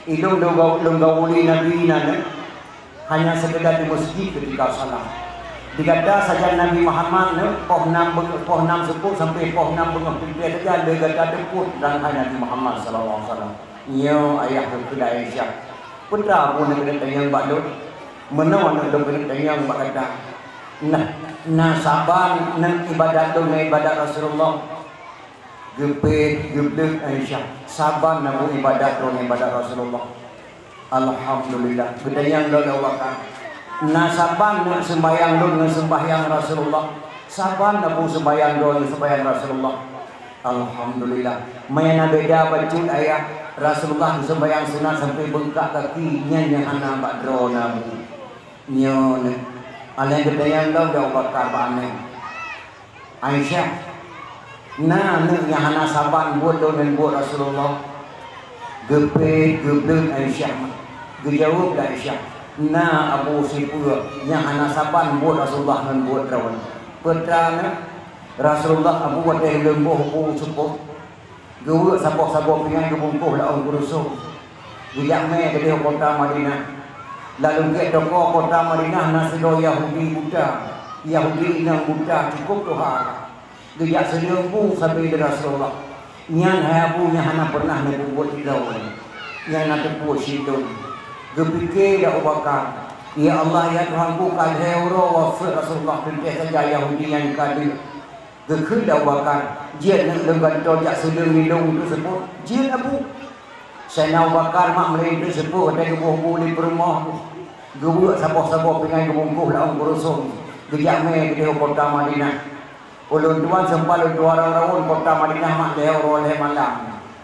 Ilôn lôn gau-, lôn gauli Nabi na nyoe hanya sekedar di meuseujid keutika salat. Di gata sajan Nabi Muhammad nyoe poh nam beungoh, poh nam seupôt sampoe poh nam beungoh teuntèe saja lé gata teupôt dan hai Nabi Muhammad sallallahu alaihi wasallam." "Nyoe ayah lôn," kheun Aisyah. "Peue tan Abu neuk keuneuk tanyong bak lôn?" "Meunoe aneuk lôn keuneuk tanyong bak gata. Nah, na saban neuk ibadat lôn ngon ibadat Rasulullah?" Geupet, geubleuet Aisyah, saban na Abu ibadat droe ngon ibadat Rasulullah. Alhamdulillah, geutanyong lé Abu Bakar. Na saban neuk seumbahyang lôn ngon seumbahyang Rasulullah? Saban na Abu seumbahyang droe ngon seumbahyang Rasulullah. Alhamdulillah. Meunyo na beda bacut ayah, Rasulullah geuseumbahyang sunat sampoe beungkak kaki, nyan nyang hana bak droe na Abu. Nyoe nyoe, alèh geutanyong lom lé Abu Bakar bak aneuk. "Aisyah, na neuk nyang hana saban buet lôn ngon buet Rasulullah?" Geupet, geubleuet Aisyah. Geujaweueb lé Aisyah, "Na Abu sipeue nyang hana saban buet Rasulullah ngon buet droe." "Peue tan neuk?" "Rasulullah Abu watèe leumbôh bu seupôt, geuweuek saboh-saboh pingai geubungkôh laôn keurusong, geujak mè keudéh kota Madinah. Lam lungkèk toko kota Madinah na sidroe Yahudi buta, Yahudi inong buta, cukôp tuha. Geujak seuleueng bu sabe lé Rasulullah. Nyan hai Abu nyang hana peureunah neupeubuet sidroe, nyang na teupeu sidroe." Geupike lé Abu Bakar, "Ya Allah, ya Tuhanku, ka lhèe uroe wafeuet Rasulullah, teuntèe saja Yahudi nyan ka deuh." Geukheun lé Abu Bakar, "Jeuet neuk lôn gantoe jak seuleueng nilôn teuseupôt." "Jeuet Abu." Saidina Abu Bakar mak meulintèe seupôt watèe geuboh bu di peurumoh, geuweuek saboh-saboh pingai geubungkôh laôn keurusong, geujak mè keudéh u kota Madinah. Ulôn tuan seumpat lôn tuan rawon-rawon kota Madinah mak lhèe uroe lhèe malam.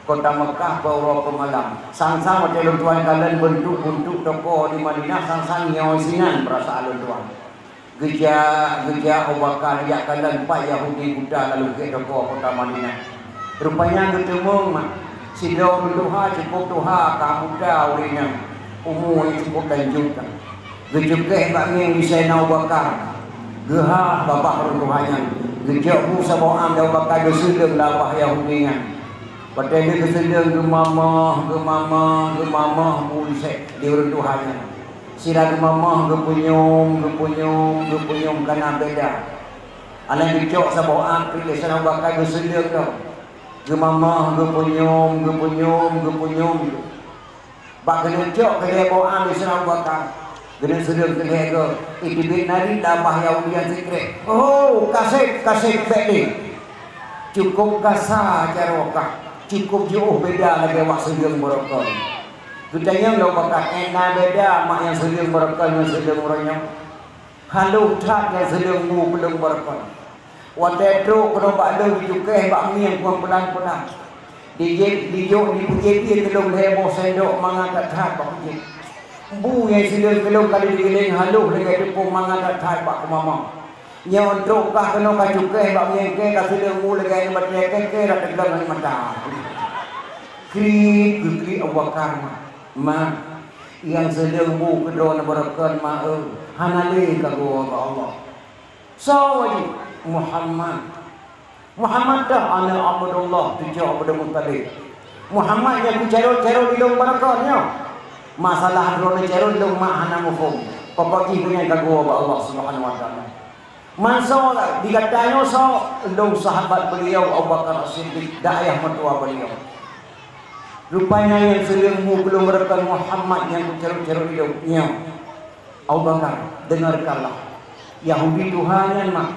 Kota Meukah peuet uroe peuet malam. Sang-sang watèe lôn tuan kalon beuntuk-beuntuk toko di Madinah, sang-sang nyoe sinan peurasaan lôn tuan. Geujak, geujak Abu Bakar jak kalon pat Yahudi buta lam lungkèk toko kota Madinah. Rupanya geuteumeung mak, sidroe ureueng tuha cukôp tuha ka buta ureueng nyan, umu nyang cukôp lanjut ka. Geucukéh bak mieng di Saidina Abu Bakar, geuhah babah ureueng tuha nyan, geujok bu saboh am di Abu Bakar geuseuleueng lam babah Yahudi nyan. Watèe lheueh geuseuleueng geumamoh, geumamoh, geumamoh bu di se-, di ureueng tuha nyan. Sira geumamoh, geupeunyum, geupeunyum, geupeunyum, ka na beda. Alèh geucok saboh am pih lé Saidina Abu Bakar geuseuleueng lom. Geumamoh, geupeunyum, geupeunyum, geupeunyum. Bak keuneuk cok keu lhèe boh am lé Saidina Abu Bakar, keuneuk seuleueng keu lhèe goe, iteubiet nari lam babah Yahudi nyang sikrek. "Oh, kaseb, kaseb, bèk lé! Cukôp gasa jaroe kah, cukôp jiôh beda lagèe wak seuleueng baroekon." Geutanyong lé Abu Bakar, "Eh, na beda mak nyang seuleueng baroekon ngon seuleueng uroe nyoe? Halôh that nyang seuleueng bu keu lôn baroekon. Watèe trok keunoe bak lôn jicukéh bak mieng phôn peulan-peulan. Dijép, dijok, dipeujép ié keu lôn lhèe boh sendok mangat that-that bak peujép. Bu nyang seuleueng keu lôn ka lheueh jigiléng halôh lagèe teupông mangat that-that bak keumamoh. Nyoe trok kah keunoe ka cukéh bak mieng kèe, ka seuleueng bu lagèe aneuk batèe kèe-kèe rot teugleng aneuk mata." Kriet, geukriet Abu Bakar, "Ma, ma, nyang seuleueng bu keu droeneuh baroekon, ma, eu, hana lé ka geuwoe bak Allah." "Soe jih?" "Muhammad." "Muhammad toh aneuk Abdullah, cucu Abdul Muttalib?" Muhammad nyang kucarôt-carôt di lôn baroekon nyoe. Masalah droeneuh carôt lôn mak hana muphom. Pokok jih keuh nyang ka geuwoe bak Allah Subhanahu wa Taala. Mansoe di gata nyoe soe? Lôn sahabat beliau Abu Bakar As-Siddiq dan ayah mertua beliau. Rupanya nyang seuleueng mu keu lôn baroekon Muhammad nyang kucarôt-carôt di lôn nyoe. Abu Bakar, dengarkanlah. Yahudi tuha nyan mak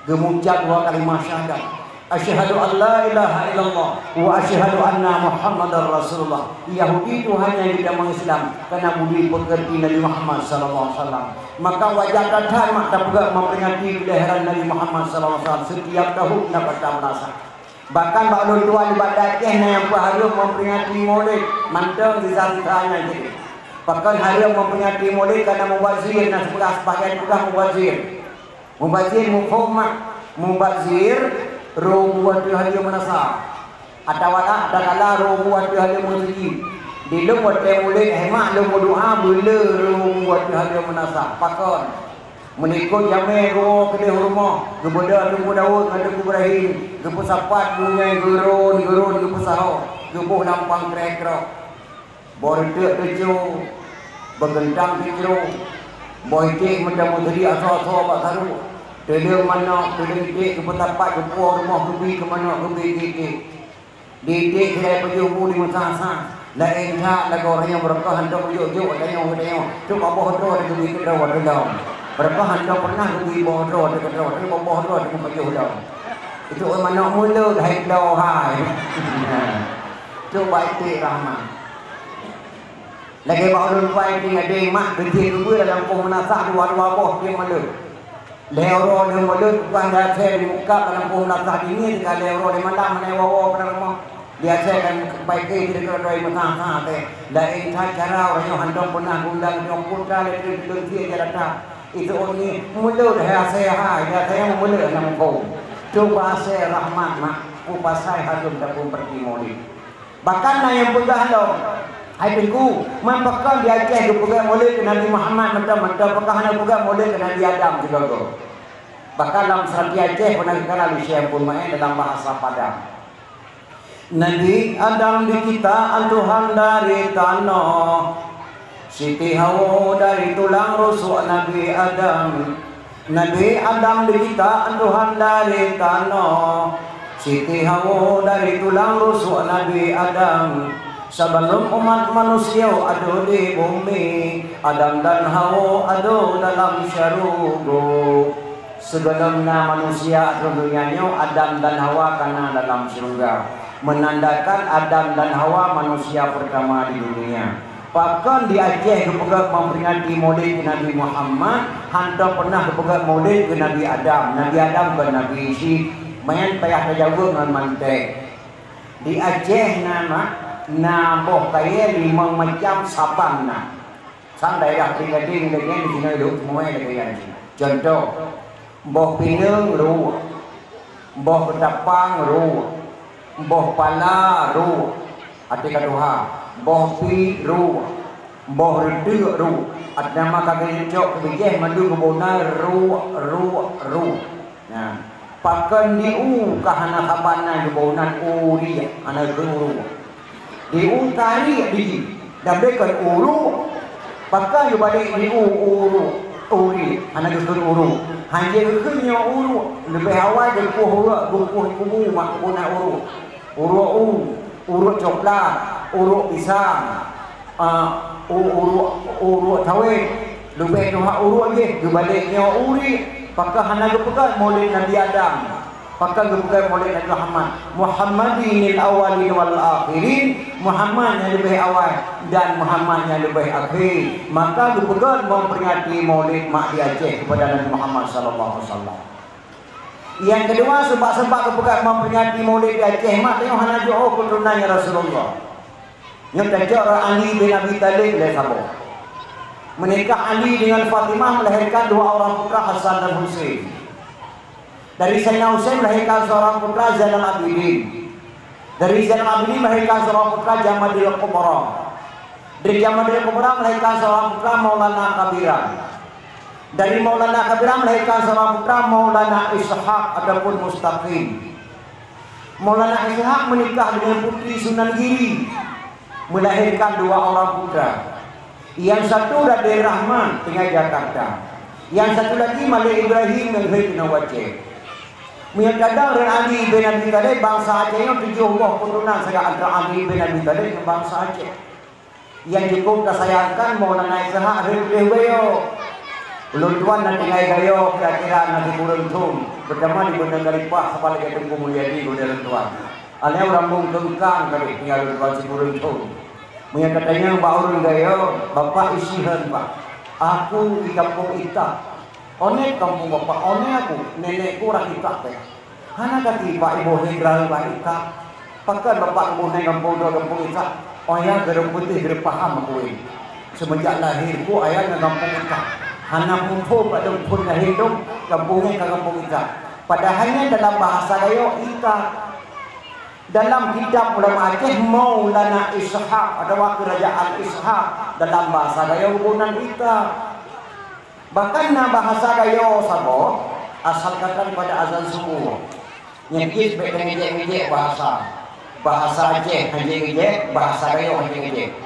geumucab dua kalimah syahadat. Asyhadu an la ilaha illallah wa asyhadu anna Muhammadar Rasulullah. Yahudi tuha nyan jitamong Islam karena budi peugöt di Nabi Muhammad sallallahu alaihi wasallam. Maka wajar that mak tapeugah memperingati kelahiran Nabi Muhammad sallallahu alaihi wasallam setiap tahun dapat tabelasa. Bahkan bak lôn tuan di Banda Aceh na nyang peuhareuem memperingati Maulid mantong sisa-sisa nyan cit. Pakon hareuem memperingati Maulid karena mubazir, na sebelah sebahagian peugah mubazir. Mubazir muphom mak, mubazir rô bu ateueh haleue meunasah. Atawa na takalon rô bu ateueh haleue meuseujid. Di lôn watèe Maulid, hé mak, lôn meudoa beuleu rô bu ateueh haleue meunasah. Pakon? Meulikot jamèe geuwoe keudéh u rumoh, geubeudôh Teungku Daud ngon Teungku Ibrahim, geupeusapat bungèe geurôn-geurôn geupeusahoe, geuboh lam pangkrèe krok. Boh reuteuek teucue, beukeuntang teucue, boh iték meutameuseudi asoe-asoe bak saru, teuleueng manok, teuleueng iték geupeusapat geupuwoe rumoh geubi keu manok geubi keu iték. Di iték sidai pajoh bu di meusa-sa. Laén that lagoe uroe nyoe beureukat hantom jok-jok tanyoe-tanyoe. Cok bak boh droe teuh geubi keudroe teuh lom. Beureukat hantom pernah geubi boh droe teuh keudroe, tapi bak boh droe teuh pajoh lom. Itu manok mulut hai droe hai. Cok bak iték rahmat. Lagèe bak ulôn pai tinggai deng mak geucit geubeue dalam poh meunasah dua-dua boh tiep malam. Lhèe uroe lheueh mulod, ban di asèe di muka lam poh meunasah dingin, ka lhèe uroe lhèe malam hana woe-woe keunan rumoh. Di asèe kan pai keu jih keu droe meusa-sa teuh. Laén that cara uroe nyoe hantom peunah geuundang nyoe putra lé treuk treuk sie jak datang. Itu nyoe mulod hai asèe hai, di asèe nyang mulod hana muphom. Cuba asèe rahmat mak, peue pasai hareuem tapeumeurati Maulid. Bahkan na nyang peugah lom, "Hai Teungku, man pakon di Aceh geupeugah Maulid keu Nabi Muhammad mantong-mantong, pakon hana geupeugah Maulid keu Nabi Adam sigoe-goe?" Bahkan lam seurati Aceh pernah geukalon lé Syekh Abdul Maen dalam bahasa Padang. Nabi Adam diciptaan Tuhan dari tanoh, Siti Hawa dari tulang rusuk Nabi Adam. Nabi Adam diciptaan Tuhan dari tanoh, Siti Hawa dari tulang rusuk Nabi Adam. Sebelum umat manusia ada di bumi, Adam dan Hawa ada dalam syurga. Sebelum na manusia ateueh donya nyoe, Adam dan Hawa ka na dalam syeuruga. Meunandakan Adam dan Hawa manusia pertama di dunia. Pakon di Aceh geupeugah memperingati Maulid keu Nabi Muhammad, hantom pernah geupeugah Maulid keu Nabi Adam. Nabi Adam kon nabi cit, meunan payah tajaweueb ngon mantek. Di Aceh na, na boh kayèe limong macam saban na. Sang daerah Trienggadeng lagèe nyan di sinoe lheueh seumuanya lagèe nyan. Contoh, boh pineung ruek, boh keutapang ruek, boh pala ruek, até ka tuha, boh pi ruek, boh reuteuek ruek, até nama ka geucok keu bijèh mandum geuboh nan ruek, ruek, ruek. Nah, pakon di u ka hana saban nan geuboh nan uriek, hana geukheun uruek. Di u tariek di jih, dan bèk kon uruek. Pakon geubalek di u uruek, uriek, hana geukheun uruek. Hanjeuet geukheun nyoe uruek, leubeh awai geukueh uruek, geukueh kubu mak geuboh nan uruek. Uruek u, uruek coklat, uruek pisang, ah, u-, uruek, uruek cawét, leubeh tuha uruek jih, geubalek nyoe uriek, pakon hana geupeugah Maulid Nabi Adam, pakon geupeugah Maulid Nabi Muhammad, Muhammadinil awwalin wal akhirin, Muhammad nyang leubeh awai dan Muhammad nyang leubeh akhé, maka geupeugah memperingati Maulid mak di Aceh kepada Nabi Muhammad sallallahu alaihi wasallam. Nyang keudua, seubab-seubab geupeugah memperingati Maulid di Aceh mak tanyoe hana jiôh keuturonan Rasulullah. Nyoe tacok rot Ali bin Abi Thalib lé saboh. Menikah Ali dengan Fatimah melahirkan dua orang putra Hasan dan Husein. Dari Sayyidina Husein melahirkan seorang putra Zainal Abidin. Dari Zainal Abidin melahirkan seorang putra Jamadil Kubra. Dari Jamadil Kubra melahirkan seorang putra Maulana Kabira. Dari Maulana Kabira melahirkan seorang putra Maulana Ishak ataupun Mustaqim. Maulana Ishak meunikah deungon Putri Sunan Giri, meulahirkan dua orang putra. Nyang satu Raden Rahman tinggai Jakarta, nyang satu lagi Malik Ibrahim nyang hei keunoe u Aceh. Meunyoe tadong Raden Ali bin Abi Thalib, bansa Aceh nyoe tujoh boh keuturonan sagai antara Ali bin Abi Thalib ngon bansa Aceh. Nyang cukup tasayangkan Maulana Ishak hei puléh u Gayo. Ulôn tuan na tinggai Gayo kira-kira na sikureueng thon, beutama di Banda Khalifah saban lagèe Teungku Mulyadi geude lôn tuan. Alèh ureueng Bông Keungkang ka tinggai lôn tuan sikureueng thon. Meunyoe tatanyong bak ureueng Gayo, "Bapak isihan, Pak?" "Aku di Kampung Itak." "Ôh nè kampung Bapak?" "Ôh nè aku, nenekku ureueng Itak teuh." "Hana ka tiep Ibu hei geuraya bak Itak? Pakon Bapak geuboh nè gampông droe gampông Itak?" "Oh ya, geurumpok putih geurumpok paham aku nyan. Seumeujak lahé ku ayah ngon gampông Itak. Hana muphom bak lôn phon lahé lôn gampông nyan ka gampông Itak. Padahai nyan dalam bahasa Gayo Itak. Dalam kitab ulama Aceh Maulana Ishak atawa Kerajaan Ishak, dalam bahasa Gayo geuboh nan Itak. Bahkan na bahasa Gayo saboh, asal ka daripada azan suboh. Nyan jih bèk tainjek-injek bahasa. Bahasa Aceh hana injek-injek, bahasa Gayo hana injek-injek.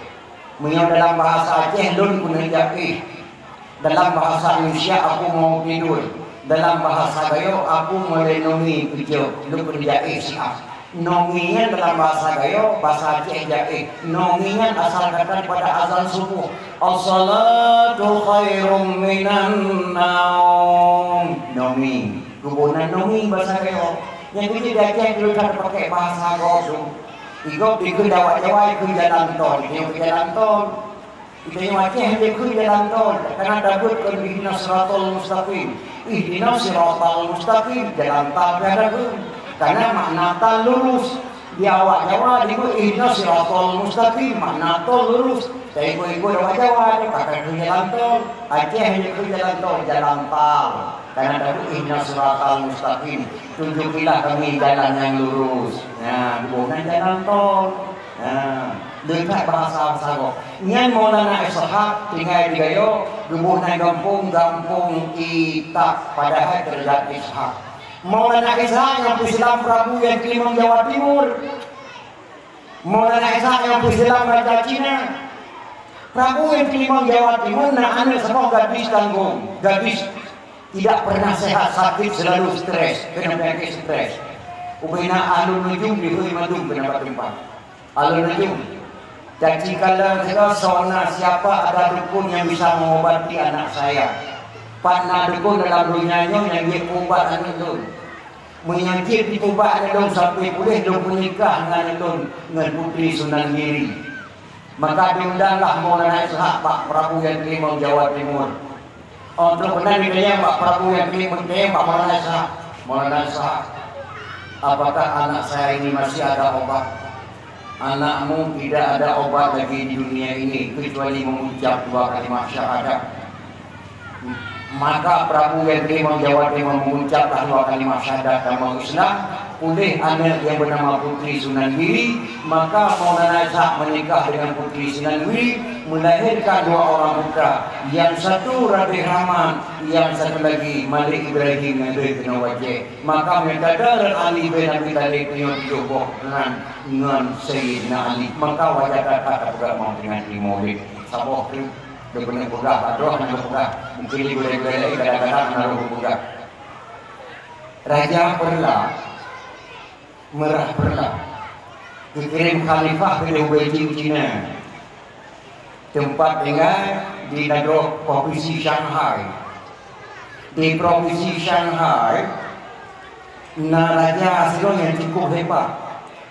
Meunyoe dalam bahasa Aceh, lôn keuneuk jak éh. Dalam bahasa Indonesia, aku mau tidur. Dalam bahasa Gayo, aku mulai nongi keu jeuet, lôn keuneuk jak éh siat. Nongi nyan dalam bahasa Gayo, bahasa Aceh jak éh. Nongi nyan asal ka daripada azan suboh. "As-salatu khairum minan naum." Nongi. Geuboh nan nongi bahasa Gayo. Nyang keuneuk di Aceh dulu ka tapakè bahasa gob tu. Di gob dikheun di awak Jawa, dikheun jalan tol. Dikheun jalan tol. Di tanyoe Aceh dikheun jalan tol. Karena tabeuet kon ihdinas siratal mustaqim. Ihdinas siratal mustaqim, jalan tol pih ada kheun. Karena makna tol lurus. Di awak Jawa dikheun ihdinas siratal mustaqim, makna tol lurus. Tapi ikut-ikut awak Jawa nyoe ka kheun jalan tol. Aceh dikheun jalan tol, jalan tol. Karena tabeuet ihdinas siratal mustaqim, tunjukilah kami jalan yang lurus. Nah, geuboh nan jalan tol. Nah, leukat bahasa-bahasa gob. Nyan Maulana Ishak tinggai di Gayo, geuboh nan gampông, Gampông Itak, padahai Kerajaan Ishak. Maulana Ishak nyang peusilam Prabu nyang teurimong Jawa Timur. Maulana Ishak nyang peusilam Raja Cina. Prabu nyang teurimong Jawa Timur na aneuk saboh gadis tanggong, gadis tidak pernah sehat, sakit selalu stres, kena penyakit stres. Ubena ahlul nujum dihôi mandum kena bak teumpat. Ahlul nujum. Jadi kalau kita, "Soalnya siapa ada dukun yang bisa mengobati anak saya? Pat na dukun dalam dunia nyoe nyang jeuet peuubat aneuk lôn?" Meunyoe jeuet jipeuubat aneuk lôn sampoe puléh, lôn peunikah ngon aneuk lôn ngon Putri Sunan Giri. Maka diundanglah Maulana Ishak bak Prabu nyang teurimong Jawa Timur. Óh trok meunan jitanyong bak Prabu nyang teurimong, jitanyong bak Maulana Ishak, "Maulana Ishak, apakah anak saya ini masih ada obat?" "Anakmu tidak ada obat lagi di dunia ini kecuali mengucap dua kalimat syahadat." Maka Prabu nyang teurimong Jawa Timur mengucaplah dua kalimat syahadat dan mau Islam, puléh aneuk yang bernama Putri Sunan Giri. Maka Maulana Ishak menikah dengan Putri Sunan Giri, melahirkan dua orang putra, yang satu Raden Rahman, yang satu lagi Malik Ibrahim nyang deuh keunoe u Aceh. Maka meunyoe tadong Ali bin Abi Thalib nyoe tujoh boh nan ngon Sayyidina Ali, maka wajar that tapeugah mau dengan Imam Maulid. Saboh tu. Dia keuneuk peugah, padahai hana peugah. Mungkin di gulai-gulai lain kadang-kadang hana roh peugah. Raja Perla, Merah Perla, geukirém khalifah keu Beijing, Cina. Teumpat tinggai di nanggroe provinsi Shanghai. Di provinsi Shanghai na raja sidroe nyang cukup hebat,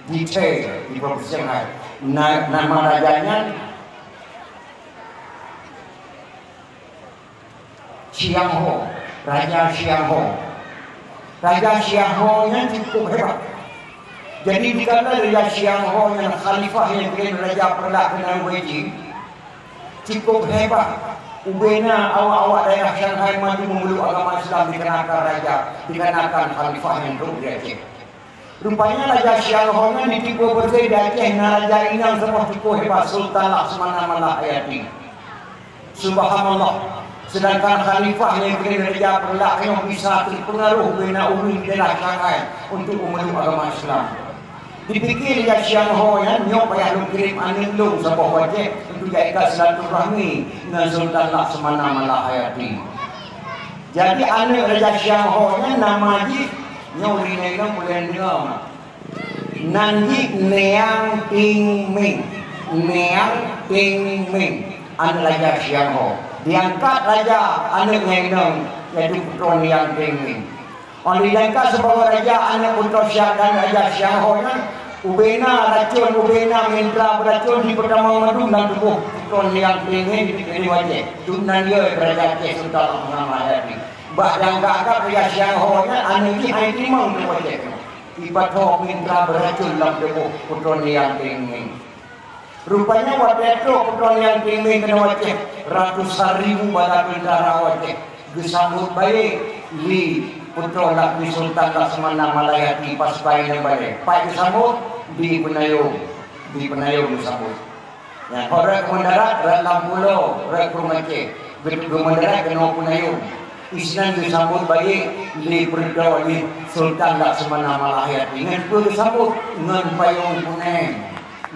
di Che, di provinsi Shanghai. Na, nama raja nyan Chiang Ho, Raja Chiang Ho. Raja Chiang Ho nyan cukup hebat. Jadi dikala Raja Chiang Ho nyan khalifah nyang keuneuk Raja Perla keunan Beijing, cukup hebat. Ubena awak-awak daerah Shanghai mandum memeluk agama Islam dikarenakan raja, dikarenakan khalifah nyang trok di Aceh. Rupanya Raja Chiang Ho nyan di tiga persen di Aceh na raja inong saboh cukup hebat, Sultan Laksamana Malahayati. Subhanallah. Sedangkan khalifah nyang keuneuk Raja Perla nyoe bisa terpengaruh ubena ureueng di daerah Shanghai untuk memeluk agama Islam. Dipike Raja Siang Ho nyan, nyoe payah lôn kirém aneuk lôn saboh wajéb untuk jak ikat silaturahmi ngon Sultan Laksamana Malahayati. Jadi aneuk Raja Siang Ho nyan nama jih, nyoe ureueng inong ulèe deungoe. Nan jih Neang Ting Ming. Neang Ting Ming. Aneuk Raja Siang Ho. Diangkat raja aneuk ngon inong, yaitu putroe Neang Ting Ming. Óh lheueh diangkat sibagoe raja aneuk putroe Siang dan Raja Siang Ho nyan, ubena racun, ubena mintra beuracun jipeutamong mandum lam tuboh putroe Neang Ting Ming di Aceh. Dum nan yö raja Aceh Sultan Abdul Rahman Hayati. Bah nyang ka-ka Raja Siang Ho nyan aneuk jih hai timang teuk wajéb. Ipat ho mintra beuracun lam tuboh putroe Neang Ting Ming. Rupanya watèe trok putroe Neang Ting Ming keunoe Aceh, ratusan ribu bala tentara Aceh geusambot baik lé putroe Lak-, lé Sultan Laksamana Malahayati pas pai ngon balèe. Pat geusambot, di Peunayong, di Peunayong geusambot. Nyan, ho rot keu mendarat, rot lam pulo, rot keu Aceh, geu-, geu mendarat keunoe Peunayong. Isinan geusambot baik lé peureudôh lé Sultan Laksamana Malahayati. Ngon peue geusambot? Ngon payong kunèng.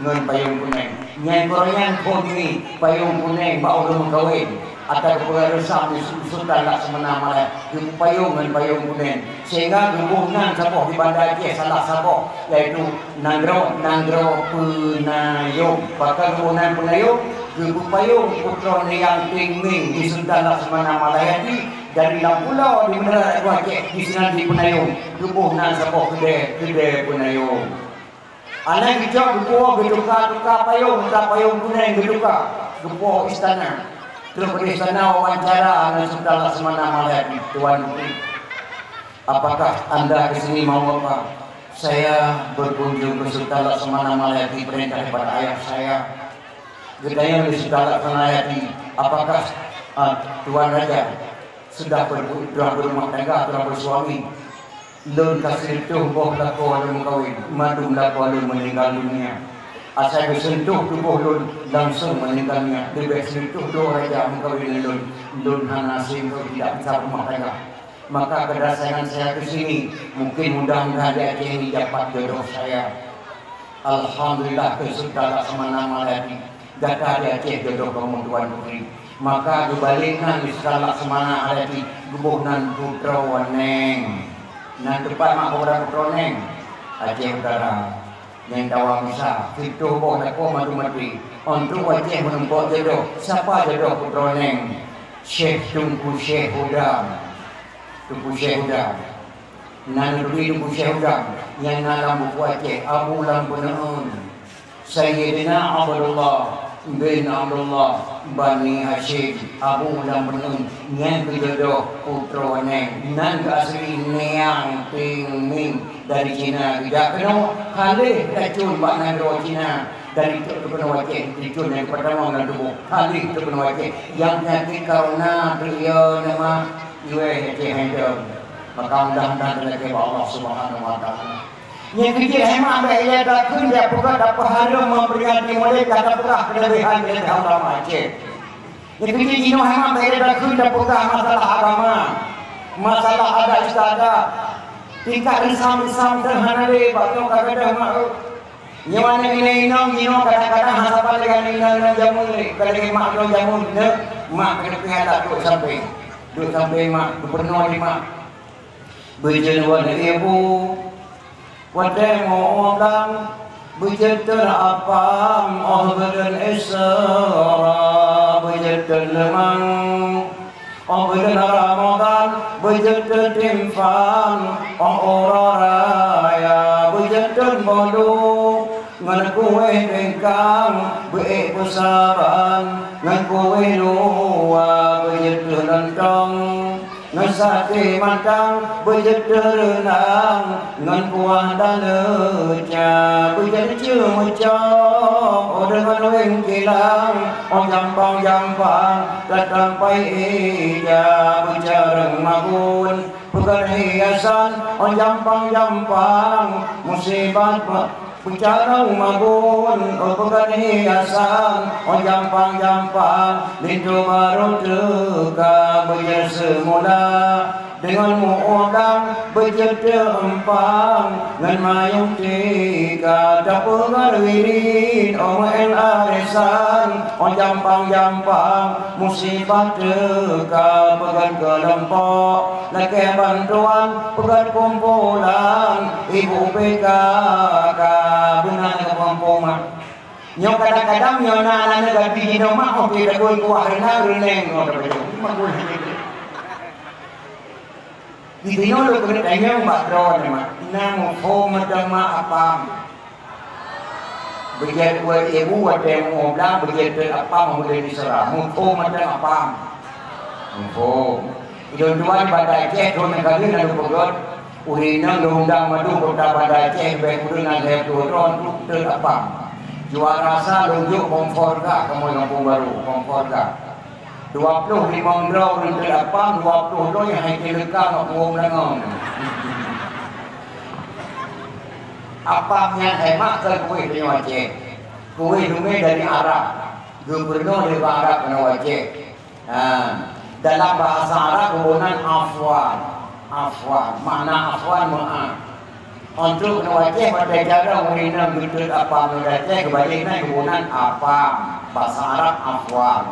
Ngon payong kunèng. Nyan keuroe nyan phôn mi payong kunèng bak ureueng meukawen. Ata geupeugah reusam lé Su-, Sultan Laksamana Malahayati. Geupayong ngon payong kunèng. Sehingga geuboh nan saboh di Banda Aceh salah saboh, yaitu Nanggroe, Nanggroe Peunayong. Pakon geuboh nan Peunayong, geupeupayong putroe Neang Ting Ming di Sultan Laksamana Malahayati dari lam pulo di Menara Aceh di sinan di Peunayong, geuboh nan saboh keudè, Keudè Peunayong. Aneuk geucok geupuwoe geutuka-tuka payong, tuka payong kunèng geutuka, geupuwoe istana. Trok di istana wawancara ngon Sultan Laksamana Malahayati, Tuan Putri. Apakah anda ke sini mau apa? Saya berkunjung ke Sultan Laksamana Malahayati, perintah daripada ayah saya. Geutanyong lé Sultan Laksamana Malahayati, apakah, ah, Tuan Raja sudah ber-, sudah berumah tangga, sudah bersuami? Lôn ka sireutôh boh lakoe lôn meukawen, mandum lakoe lôn meuninggal dunia. Asai geuseuntuh tuboh lôn langsong meuninggal dunia. Leubeh sireutôh dua raja meukawen ngon lôn, lôn hana sehingga tidak bisa berumah tangga. Maka kedatangan saya ke sini, mungkin mudah-mudahan di Aceh ini dapat jodoh saya. Alhamdulillah, kheun Sultan Laksamana Malahayati, gata di Aceh jodoh kamoe Tuan Putri. Maka geubalek nan lé Sultan Laksamana Malahayati, geuboh nan Putroe Neng. Nan teumpat mak kepada Putroe Neng, Aceh Utara. Nyang dawa misa, sireutôh boh lakoe mandum maté. Untuk Aceh meunumpok jodoh, sapa jodoh Putroe Neng? Syekh Teungku Syekh Hudang. Teungku Syekh Hudang. Nan turi Teungku Syekh Hudang, nyang na lam buku Aceh, Abu Lam Peuneuen. Sayyidina Abdullah bin Abdullah Bani Hasyim, Abu Lam Peuneuen, nyang geujodoh Putroe Neng. Nan geuh asli Neang Ting Ming dari Cina geujak keunoe, ka lheueh tacun bak nanggroe Cina. Dari trok keunoe Aceh, tacun nyang geupeurtama lam tuboh, ka lheueh trok keunoe Aceh. Nyang peunyakét corona, trok yo nama, iweh Aceh hai dong. Maka mudah-mudahan talakée bak Allah Subhanahu wa Taala. Nyang keu jeuet hai mak bèk ilée takheun, jak peugah tapeuhareuem memperingati Maulid ka tapeugah keuleubehan-keuleubehan ulama Aceh. Nyang keu jeuet jinoe hai mak bèk ilée takheun tapeugah masalah agama, masalah adat istiadat. Tingkat reusam-reusam teuh hana lé bak nyoe ka gadôh mak. Nyoe aneuk inong-inong jinoe kadang-kadang hana saban lé inong-inong jameun lé, ka lagée mak droe jameun, neuk, mak keuneuk pih adat duek sampéng. Duek sampéng mak, geupeureunoe lé mak. Beujeuet wan ibu, watée meu blang, beujeuet teun apam, óh buleuen Isra, beujeuet teun leumang, óh buleuen Ramadhan, beujeuet teun timphan, óh uroe raya, beujeuet teun bolu, ngon kueh bingkang, beuék peusaban, ngon kueh luwa, beujeuet teun lontong. Ngon saté mantong beujeuet teun reunang, ngon kuah daleuca beujeuet ceumeucok, oh deungon wéng kilang, oh jampang-jampang datang pai ija beucareueng magun, peugöt hiasan, oh jampang-jampang musibah. Beucarông mabun, oh peugöt hiasan, oh jampang-jampang, linto barô teuka beujeuet seumula. Deungon muodang beujeuet teueumpang, ngon mayong tika tapeugah wirin, oh meu'en arisan, oh jampang-jampang, musibah teuka peugöt keulompok, lakée bantuan peugöt kumpulan, ibu P K K beuna keu peumpumat. Nyoe kadang-kadang nyoe na aneuk gaki jinoe mak, oh, pih takoi kuah reunang reuneng, oh, tapeujeuet. Di sinoe lôn keuneuk tanyong bak droeneuh, mak. Na muphom mantong mak apam? Beujeuet ueh ibu watée muoh blang, beujeuet teuk apam, muphom mantong apam? Muphom. Idong tuan Banda Aceh thon nyang ka lheueh na lôn peugöt, ureueng inong lôn undang mandum kota Banda Aceh, leubeh kureueng na lhèe ploh droe untuk teuk apam. Juara sa lôn jok Komforga, kamoe Gampông Barô, Komforga. Dua ploh limong droe ureueng teuk apam, dua ploh droe nyang hai teuleukang bak puwông langong. Apam nyan hai mak keu kueh tanyoe Aceh. Kueh dumé dari Arab. Geupeurunoe lé bak Arab keunoe Aceh. Ha, dalam bahasa Arab geuboh nan afwan. Afwan, makna afwan meu'ah. Untuk keunoe Aceh, watée jaroe ureueng inong geutot apam ngon Aceh, geubalek nan geuboh nan apam. Bahasa Arab afwan.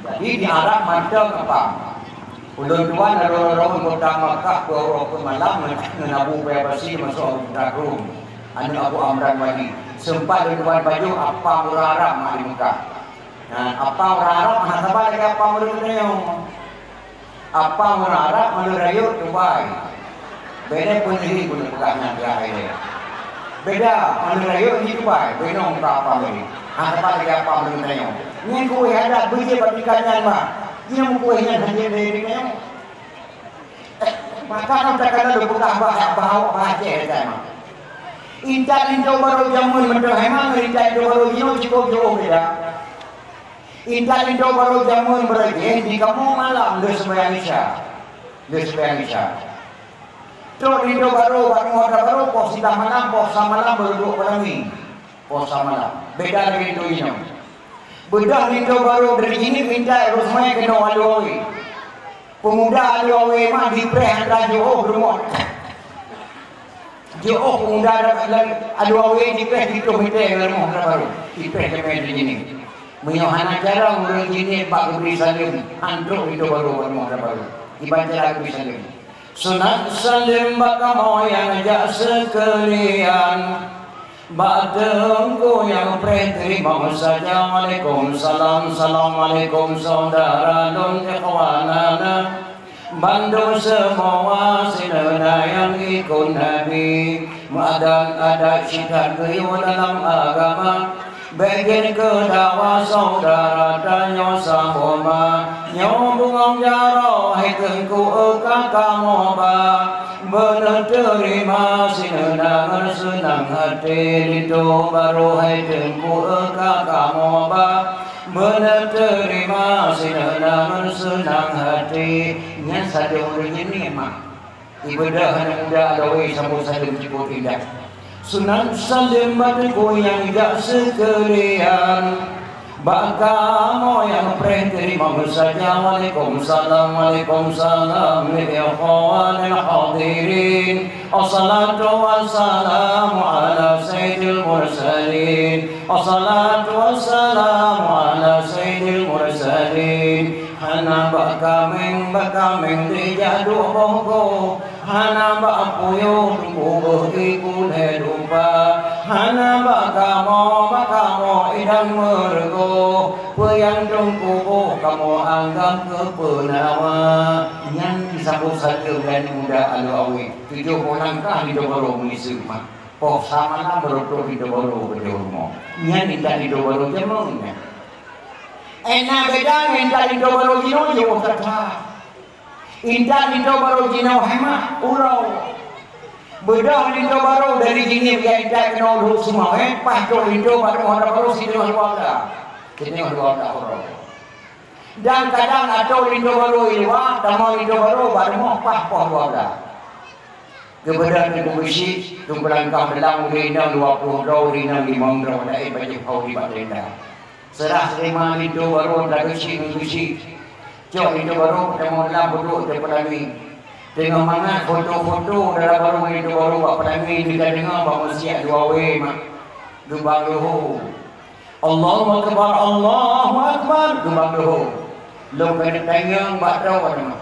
Jadi di Arab mantong apam. Ulôn tuan lalu-lalu kota Makkah dua uroe keu malam ngon Abu Ubaidah Basri masôk Abu Bakar Rum, aneuk Abu Amran Wali. Seumpat lôn tuan bajoh apam ureueng Arab mak di Makkah. Nah, apam ureueng Arab hana saban lagée apam ureueng geutanyoe. Apam ureueng Arab meunurot rayeuk tubai. Beda peuneuhi guna peugah nyan di akhé. Beda meunurot rayeuk di tubai, beda muka apam ini. Hana saban lagée apam ureueng geutanyoe. Nyan kueh adat beujeuet bak tingkat nyan, bah. Nyan kueh nyan hana lé geutanyoe. Maka ngon takana lôn peugah bah, bah, bah, bah, Aceh, Aceh, mak. Intat linto barô jameun mantong hai mak, ngon intat linto barô jinoe cukôp jiôh beda. Intat linto barô jameun beurajih di kamoe malam lheueh seumayang Isya. Lheueh seumayang Isya. Trok linto barô bak rumoh atra barô poh siblaih malam, poh sa malam baru duek peulangui. Poh sa malam. Beda lagée linto jinoe. Beudôh linto barô dari jinoe intat rot seumayang keunoe alue awé. Peumuda alue awé mah dipreh atra jiôh rumoh. Jiôh peumuda lam alue awé dipreh siploh meter ngon rumoh atra barô. Dipreh sampoe di jinoe. Meunyoe hana carông ureueng jinoe bak geubri saleuem, han trok linto barô bak rumoh atra barô. Kiban cara geubri saleuem. Sunat saleuem bak kamoe nyang jak seukeulian. Bak teungku nyang preh teurimong saja, waalaikumsalam, assalamualaikum saudara lôn ikhwanana. Bandum seumoa sineuna nyang ikot Nabi, meuadat-adat sitat geuyue dalam agama. Bèk jeuet keu dawa syedara tanyoe saboh ma. Nyoe bungöng jaroe hai teungku eu ka kamoe ba. Beuneuteurima sineuna ngon seunang hati, linto barô hai teungku eu ka kamoe ba. Beuneuteurima sineuna ngon seunang hati. Nyan sadoe ureueng nyan nikmat. Ibadah aneuk muda alawai sambot saleuem cukôp indah. Sunat saleuem bak teungku nyang jak seukeulian. Bak kamoe nyang preh teurimong saja. Waalaikumsalam, waalaikumsalam, ya ikhwanil hadirin. Assalatu wassalamu ala sayyidil mursalin. Assalatu wassalamu ala sayyidil mursalin. Hana bak kaméng, bak kaméng dijak duek boh goe. Hana bak puyôh teungku beuh iku lhèe lupa. Hana bak kamoe, bak kamoe idang meureugoe. Peue nyang teungku boh kamoe anggab keu peunawa. Nyan disambot saleuem lé aneuk muda alawai. Tujoh boh langkah di Dombolo meungiseuk mak. Poh sa malam baru trok di Dombolo beudoh rumoh. Nyan intat di Dombolo jameun nyan. Éh, na beda ngon intat di Dombolo jinoe jeuet that. Intat linto barô jinoe hai mak uroe. Beudôh linto barô dari jinoe nyang intat keunoe Lhok Sumawe, paih trok linto bak rumoh atra barô siteungoh dua blah. Siteungoh dua blah uroe. Dan kadang atô linto barô i luwa, tamong linto barô bak rumoh paih poh dua blah. Geubeudôh Teungku Geuchik, Teungku Langkah Beulang, ureueng inong dua ploh droe, ureueng inong limong droe, laén pajoh phôn nibak tenda. Seurah teurima linto barô atra geuchik ngon geuchik. Cok linto barô, peutamong lam peuduek di padami. Teungoh mangat foto-foto dara barô ngon linto barô bak padami, teuka deungoe bak meusiak dua wé mak geubang leuho. Allahu Akbar, Allahu Akbar, geubang leuho. Lôn keuneuk tanyong bak droe nyoe.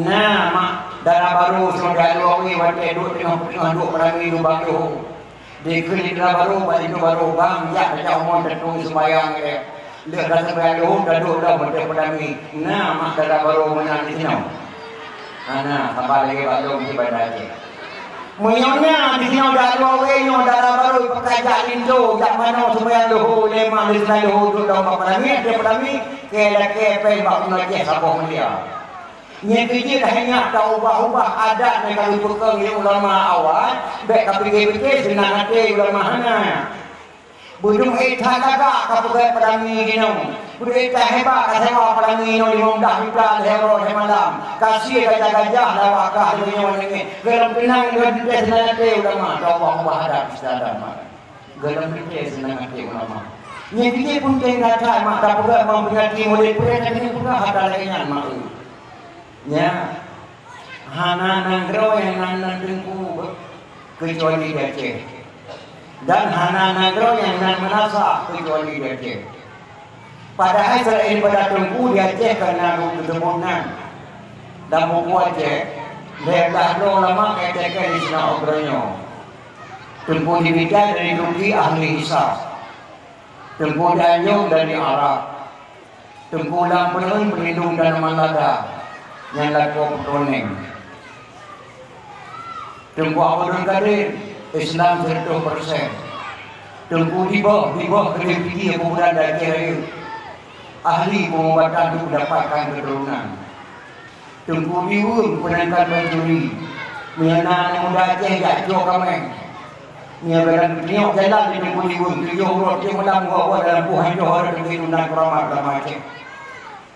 Na mak dara barô singoh dua wé watèe duek teungoh, teungoh duek padami geubang leuho. Dikheun dara barô bak linto barô, "Bang, jak tajak u mon tatueng sumbayang ilèe. Lheueh ka sumbayang leuhô taduek lom ateueh padami." Na mak dara barô meunan disinoe? Hana, saban lagèe bak lôn di Banda Aceh. Meunyoe na disinoe dara barô, nyoe dara barô peuka jak linto, jak manoe sumbayang leuhô, lheueh mak lheueh sumbayang leuhô duek lom bak padami, ateueh padami, keu lakèe pèng bak ureueng Aceh saboh mulia. Nyan keuh jeuet hai nyak taubah-ubah adat nyang ka geupeukong lé ulama awai, bèk kapike-pike seunang até ulama hana. Beudôh ék that lagak kapeugèt padami jinoe. Beudôh ék that hebat kasewa padami jinoe limong blah juta lhèe uroe lhèe malam. Kasie gajah-gajah lawak kah deungon nyoe nangèe. Gohlom teunang, gohlom teuntèe seunang até ulama taubah-ubah adat istiadat mak. Gohlom teuntèe seunang até ulama. Nyan keuh jeuet peunteng that mak tapeugah memperingati mulod peuet, nyan peugah haba lagèe nyan mak. Nya, hana nanggroe nyang nan, nan teungku keucuali di Aceh. Dan hana nanggroe nyang nan meunasah keucuali di Aceh. Padahai selain pada teungku di Aceh ka na geuteumé nan. Lam buku Aceh, lhèe blah droe ulama ka teuka di sinan uroe nyoe. Teungku Dimitri dari Turki ahli hisab. Teungku Dianyong dari Arab. Teungku Lam Peuneuen peulindong tanaman lada nyang lakoe peukeunong. Teungku Abdul Kadir Islam seratus persen. Teungku Diboh, Diboh keudéh pike kuburan di Aceh Rayeuk. Ahli peungubatan untuk mendapatkan keturunan. Teungku Diweueng peunangkat pancuri. Meunyoe na aneuk muda Aceh jak cok kameng. Meunyoe gata teunyok jalan di Teungku Diweueng, tujoh uroe tiep malam, dua uroe dalam puhan johor, Teungku Diweueng dan keramat ulama Aceh.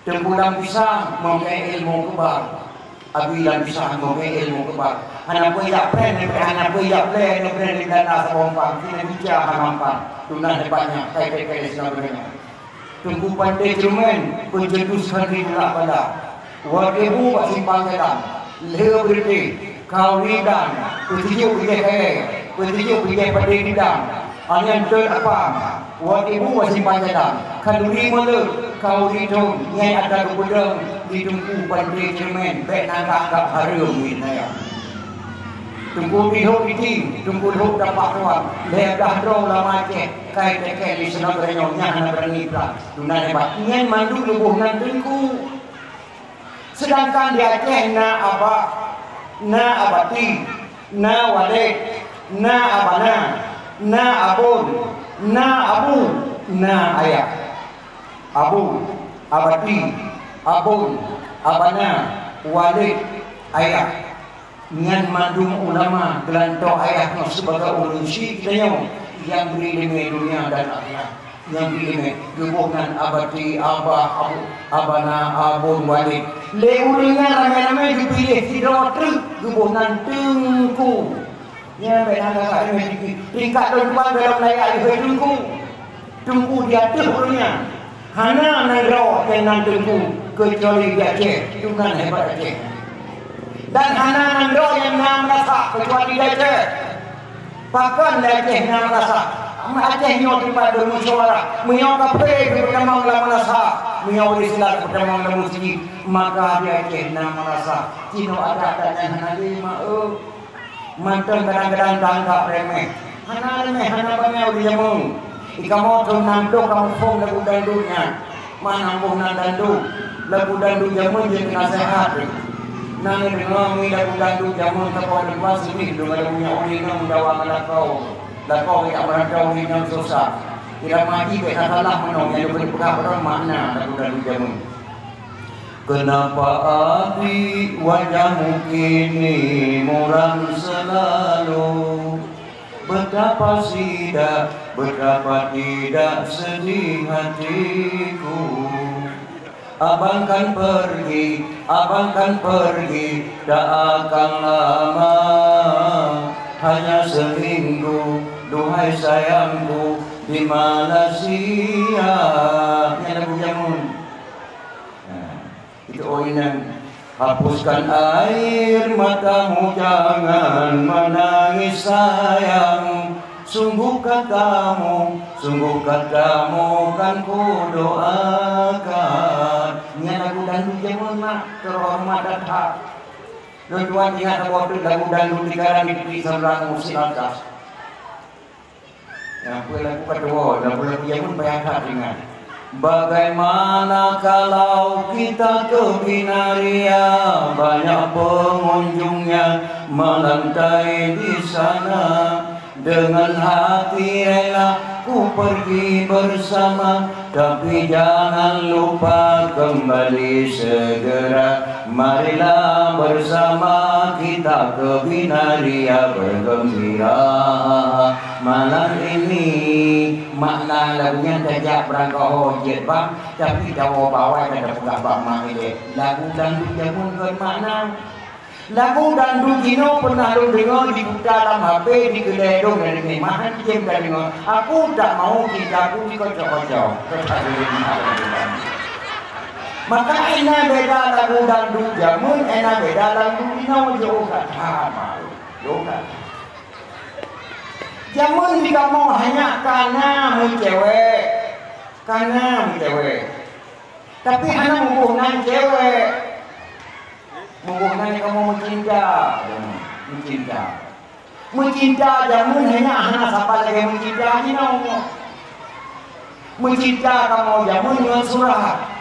Teungku Lam Pisang meunyoe ilmu keubar. Abi Lam Pisang meunyoe ilmu keubar. Hana peue jak pren, hana peue jak pren, pren di Belanda saboh umpang. Keuneuk bica hana umpang. Tunan hebatnya, kai-kai-kai Islam dunia. Teungku Panté Ceureumen, pencetus khanduri bulak bala. Watèe bu bak simpang jalan, lheueh beureuti, khanduri dan, peutujoh bijèh kayèe, peutujoh bijèh padé bidang, nyan teuk apam. Watèe bu bak simpang jalan, khanduri meuleuek, khanduri thon, nyan atra geupeudong di Teungku Panté Ceureumen, bèk na ka anggab hareuem, nyan. Teungku Bidhok Itim, Teungku Lhok Tapak Tuan, lhèe blah droe ulama Aceh, kai teuka di sinan uroe nyoe, nyan hana beurani blah. Tunan hebat. Nyan mandum leuboh nan teungku. Sedangkan di Aceh na Abah, na Abati, na Walid, na Abana, na Abon, na Abu, na Ayah. Abu, Abati, Abon, Abana, Walid, Ayah. Nyan mandum ulama geulantoe ayah nyoe sibagoe ureueng syik geutanyoe nyang bri ileumèe dunia dan akhirat. Nyang bri ileumèe geuboh nan Abati, Abah, Abu, Abana, Abon, Walid. Lé ureueng nyan ramè-ramè geupiléh sidroe treuk geuboh nan Teungku. Nyan bèk na kakak ileumèe tingkat lôn tuan dalam layak jihôi Teungku. Teungku di ateueh ureueng nyan. Hana nanggroe nyang nan teungku keucuali di Aceh, tunan hebat Aceh. Dan hana nanggroe nyang na meunasah keucuali di Aceh. Pakon di Aceh na meunasah? Aceh nyoe teumpat beumeusyuara. Meunyoe kaphé geupeutamong lam meunasah, meunyoe ureueng Islam geupeutamong lam meuseujid, maka di Aceh na meunasah. Cinoe adat-adat nyan hana lé, mak, eu. Mantong kadang-kadang tanggap remeh. Hana remeh, hana bangai ureueng jameun. Di kamoe thon nam ploh kamoe phon lagu dangdut nyan. Mana boh nan dangdut. Lagu dangdut jameun jeuet keu naseuhat. Nang deungoe mi lagu dangdut jameun saboh deungoe seumih deungon lagu nyan ureueng inong dawa ngon lakoe. Lakoe jak meurantau ureueng inong susah. Irama jih bèk na salah meunoe nyang lôn peugah padum makna lagu dangdut jameun. Kenapa adik wajahmu kini muram selalu? Betapa sida, betapa tidak sedih hatiku. Abang kan pergi, abang kan pergi, tak akan lama. Hanya seminggu, duhai sayangku, di Malaysia. Nyan lagu jameun. Nah. Inong, hapuskan air matamu, jangan menangis sayang. Sungguh katamu, sungguh katamu kan kudoakan. Nyan lagu dangdut jameun mak, teuhoreumat that. Lôn tuan ingat saboh teuk lagu dangdut dikarang di Bukit Samrango, Silatas. Nyang peue lagu ka tuwoe, lagu-lagu jameun payah that ingat. Bagaimana kalau kita ke Binaria, banyak pengunjungnya melantai di sana. Dengan hati rela ku pergi bersama, tapi jangan lupa kembali segera. Marilah bersama kita ke Binaria bergembira malam ini. Makna lagu nyan tajak beurangkaho jeuet bang, tapi dawa bawai ka tapeugah bak mak ilée. Lagu dangdut jameun kon makna. Lagu dangdut jinoe pernah lôn deungoe diputa lam H P di keudè dong dari Mimah, han jeuem ka deungoe. Aku tak mau cintaku dikocok-kocok. Maka ena beda lagu dangdut jameun, ena beda lagu jinoe, jauh that, ha, jauh that. Jameun di kamoe hanya kana meucewek, kana meucewek. Tapi hana muboh nan cewek. Muboh nan kamoe meucinta, meucinta. Meucinta jameun hanya hana saban lagèe meucinta jinoe. Meucinta kamoe jameun ngon surat.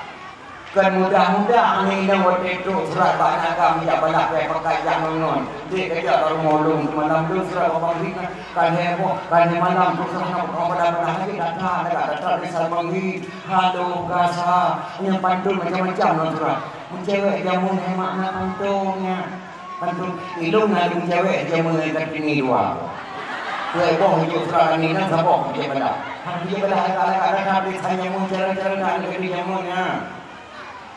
Kan mudah-mudah aneuk inong watèe trok surat bak aneuk agam jak balah pèh pakat jak ngon-ngon. Dek kajak bak rumoh lôn seumalam lôn surat bak Bang Rik na. Kan heboh, kan malam trok surat na bak balah-balah lagèe data, data, data dari Salman Rik. Halo, gasa, nyang pantôn macam-macam ngon surat. Meucewek jameun hai makna pantôn nyan. Pantôn, ilôn na lôn cewek jameun ka tini dua. Keu boh ujuk surat ni nan saboh ujuk bala. Ha, ujuk bala agak-agak dah habis hanya mun cara-cara nak negeri jameun nyan.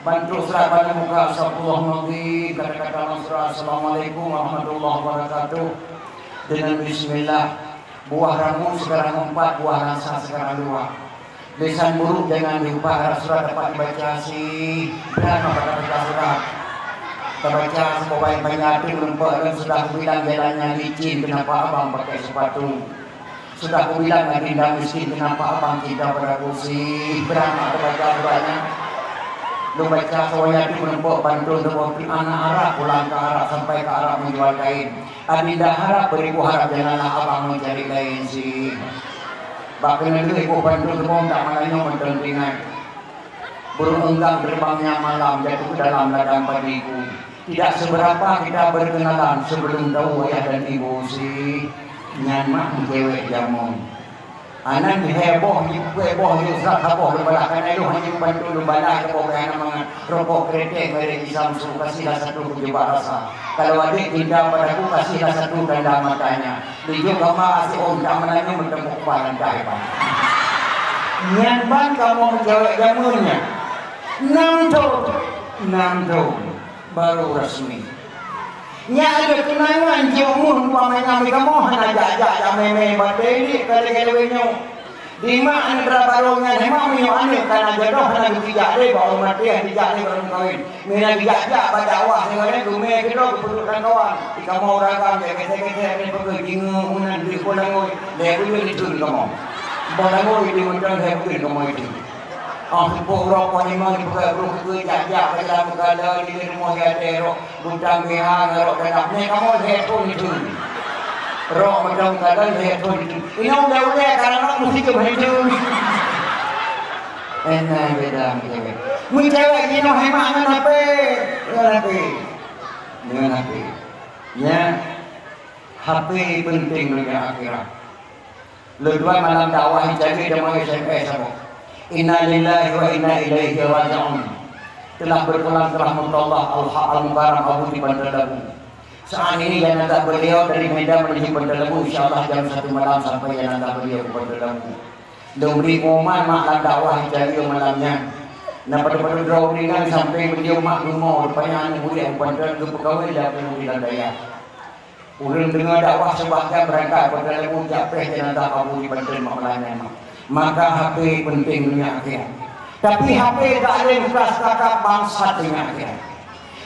Bantu surat pada muka, astagfirullahaladzim, kata-kata ngon surat, Assalamualaikum warahmatullahi wabarakatuh. Dengan bismillah. Buah rambu sekarang empat, buah rasa sekarang dua. Lisan buruk jangan diubah, harap surat dapat dibaca sih. Berat mah kata baca surat. Kita baca sebuah banyak tu menumpuk dan sudah kubilang jalannya licin, kenapa abang pakai sepatu? Sudah kubilang adinda miskin, kenapa abang cinta padaku sih? Berat mah kata baca suratnya. Lu baca semuanya tu menumpuk pantun sebuah anak Arab pulang ke Arab sampai ke Arab menjual kain. Adinda harap beribu harap, janganlah abang mencari lain sih. Bak keuneuk lheueh boh bantu teubông tak malam nyoe mantong teuingat. Burung enggang terbangnya malam jatuh ke dalam ladang padiku. Tidak seberapa kita berkenalan sebelum tahu ayah dan ibu sih. Nyan mak meucewek jameun. Anan heboh, heboh yue sat saboh leubalah, kana yue hana bantu leubalah saboh, hana mangat rokok kretek merek Islam su, kasihlah satu keu jubah rasa. Kalau adik cinta padaku, kasihlah satu tanda matanya. Dijok gamba asyik oh tak menanya bertemu kepala entah hebat. Nyan ban kamoe meucewek jameun nyan. Enam thon, enam thon. Baru resmi. Nyan ada kenangan jih umur umpamanya kamoe hana jak-jak jak meme bateri kali-kali nyoe. Di mak neutera barô nyan, memang meunyoe aneuk kana jodoh hana geutijak lé bak ureueng maté, dijak lé bak ureueng kawin. Meunan geujak-jak bak dakwah nyoe lé geumé keudroe geupeuduek lam kawan. Di kamoe ureueng agam jak gesek-gesek lé peugah jingeuk meunan di Polangoi. Lé buleuen itu di kamoe. Polangoi itu meunan lé buleuen kamoe itu. Ah, seupôt uroe poh limong jipeugah brôh keu jak-jak bak jalan meugalak di rumoh ya teuh rok butang biha ngon rok dalam. Nyan kamoe lhèe thon itu. Rok meugalak lhèe thon itu. Inong ulèe-ulèe karena meusijuek itu. Enak beda meucewek. Meucewek jinoe hemat ngon H P. Ngon H P. Ngon H P. Nya, H P penting dunia akhirat. Lôn tuan malam dakwah cari deungon S M S saboh. Innalillahi wa inna ilaihi raji'un. Telah berpulang ke rahmatullah Al-Haq Al-Mukarram Abu di Bantar Labu. Saat ini jenazah beliau dari Medan menuju Bantar Labu, insyaallah jam satu malam sampai jenazah beliau ke Bantar Labu. Lôn bri pengumuman mak lam dakwah cari malam nyan. Na padub-padub droe ringan sampéng beliau mak rumoh, rupanya aneuk murid Abu Bantar geupeukawén lé Abu di Lantaya. Ureueng deungoe dakwah seubahgian beurangkat Bantar Labu jak preh jenazah Abu di Banten mak meulayan nyan. Maka H P penting dunia akhirat. Tapi H P galeng bekas kakap bangsat deungon akhé.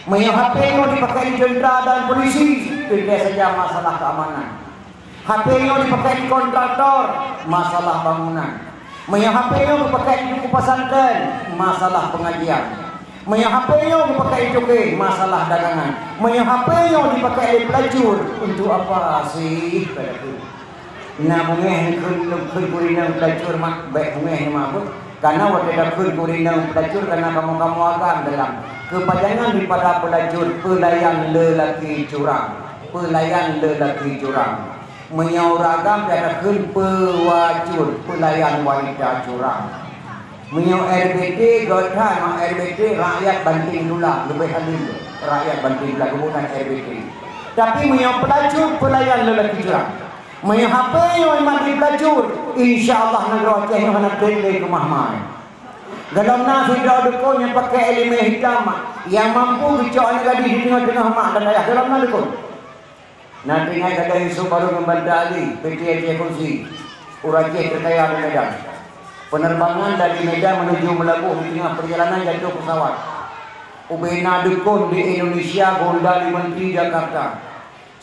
Meunyoe H P nyoe dipakai di tentara dan polisi, teuntèe saja masalah keamanan. H P nyoe dipakai di kontraktor, masalah bangunan. Meunyoe H P nyoe dipakai di teungku pesantren, masalah pengajian. Meunyoe H P nyoe dipakai di toke, masalah dagangan. Meunyoe H P nyoe dipakai lé pelacur, untuk apa sih? Kata aku. Na beungéh kheun, kheun keu inong pelacur mak, bèk beungéh nyoe mak beuh. Karena watèe takheun keu inong pelacur, karena kamoe-kamoe agam dalam keupanjangan daripada pelacur, pelayan lelaki curang. Pelayan lelaki curang. Meunyoe ureueng agam, takheun pelacur, pelayan wanita curang. Meunyoe R B T, göt that, mak, R B T, rakyat banting tulang, leubeh halal. Rakyat banting tulang, geuboh nan R B T. Tapi meunyoe pelacur, pelayan lelaki curang. Meunyoe H P nyoe mati pelacur, insya Allah nanggroe Aceh nyoe hana treb lé keumah-mah. Golom na sidroe dukon nyang pakai ileumèe hitam, mak, nyang mampu geucok aneuk gadih di teungoh-teungoh mak dan ayah. Golom na dukon. Na teuingat gadôh Yusuf Harun ngon Banta Ali, P T Aceh Kongsi, ureueng Aceh terkaya di Medan. Penerbangan dari Medan menuju Meulaboh, di tengah perjalanan jatuh pesawat. Ubena dukon di Indonesia, geuundang lé Menteri Jakarta.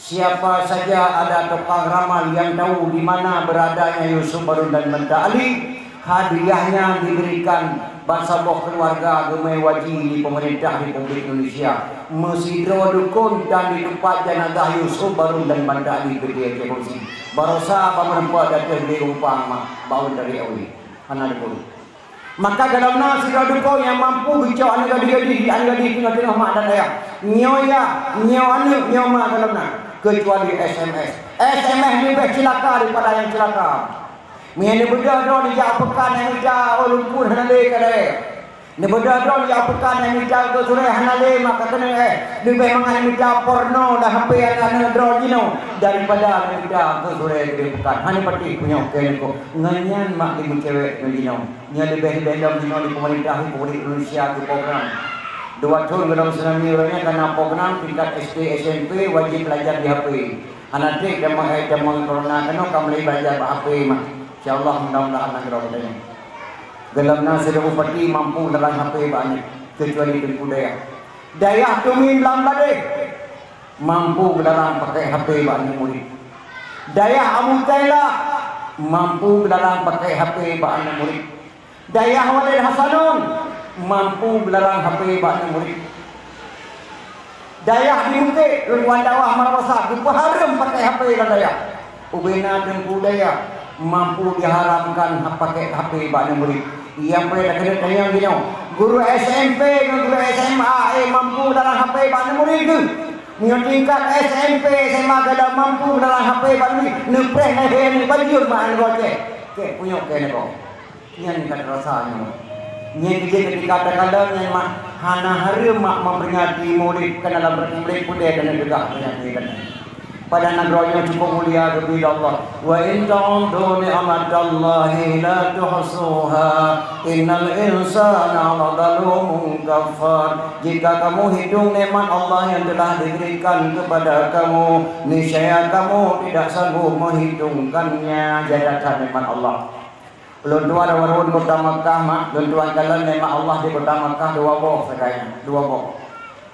Siapa saja ada tukang ramal yang tahu di mana beradanya Yusuf Harun dan Banta Ali, hadiahnya diberikan bak saboh keuluwarga geumeuwaji lé peumeurintah Republik Indonesia. Meusidroe dukon dan ditupat jeunazah Yusuf Harun dan Banta Ali keu Aceh Kongsi. Baroesa bak meureumpok di ateueh lé umpang mak, bak ôn dari awe. Hana dukon. Maka golom na sidroe dukon nyang mampu geucok aneuk gadih-gadih, aneuk gadih teungoh-teungoh mak dan ayah. Nyoe yah, nyoe aneuk, nyoe mak, golom na. Kecuali S M S. S M S leubeh ceulaka daripada nyang ceulaka. Meunyoe neubeudôh droe neujak peukan nyang mita, oh, lumpur hana lé ka dayah. Neubeudôh droe neujak peukan nyang mita keu surée hana lé maka keuneuk, eh, leubeh mangat mita porno dan H P aneuk-aneuk droe jinoe daripada mita keu surée keu peukan. Hana patéh punyok keu neukoh. Ngon nyan mak di meucewek ngon jinoe. Nyan leubeh-leubeh lom jinoe di peumeurintah Republik Indonesia keu program. Dua thon golom tsunami uroe nyan kana program tingkat S D, S M P wajéb belajar di H P. Hana treb jameun, eh, jameun corona keunoe ka mulai belajar bak H P mah. Insya Allah, mudah-mudahan nanggroe geutanyoe. Golom na sidroe bupati mampu larang H P bak aneuk, kecuali Teungku Dayah. Dayah Tumin Blang Bladeh mampu larang pakai H P bak aneuk murit. Dayah Abu Taila mampu larang pakai H P bak aneuk murit. Dayah Walid Hasanun mampu beularang H P bak aneuk murit. Dayah di Bukét, Ridwan Dakwah Madrasah geupeuhareuem pakai H P lam dayah. Ubena Teungku Dayah mampu diharamkan ha-, pakai H P bak aneuk murit. Nyang peureulèe takeuneuk tanyong jinoe, guru S M P ngon guru S M A, eh, mampu larang H P bak aneuk murit keuh? Meunyoe tingkat S M P, S M A kada mampu larang H P bak aneuk murit, neupreh lahé aneuk bajeueng bak aneuk gocéh. Keu punyok keu aneuk gob. Nyan ka teurasa nyoe. Nyan jih ketika takalon nyan mak hana hareuem mak memperingati Maulid, kan dalam Maulid pudeh dan deugah peringati kan. Pada nanggroe nyoe cukup mulia geubi lé Allah. Wa in ta'uddu ni'matallahi la tuhsuha, innal insana lazalumun kafar. Jika kamu hitung nikmat Allah yang telah diberikan kepada kamu, niscaya kamu tidak sanggup menghitungkannya. Jadatan nikmat Allah. Ulôn tuan ureueng kota Makkah, mak, lôn tuan kalon nikmat Allah di kota Makkah dua boh sagai, dua boh.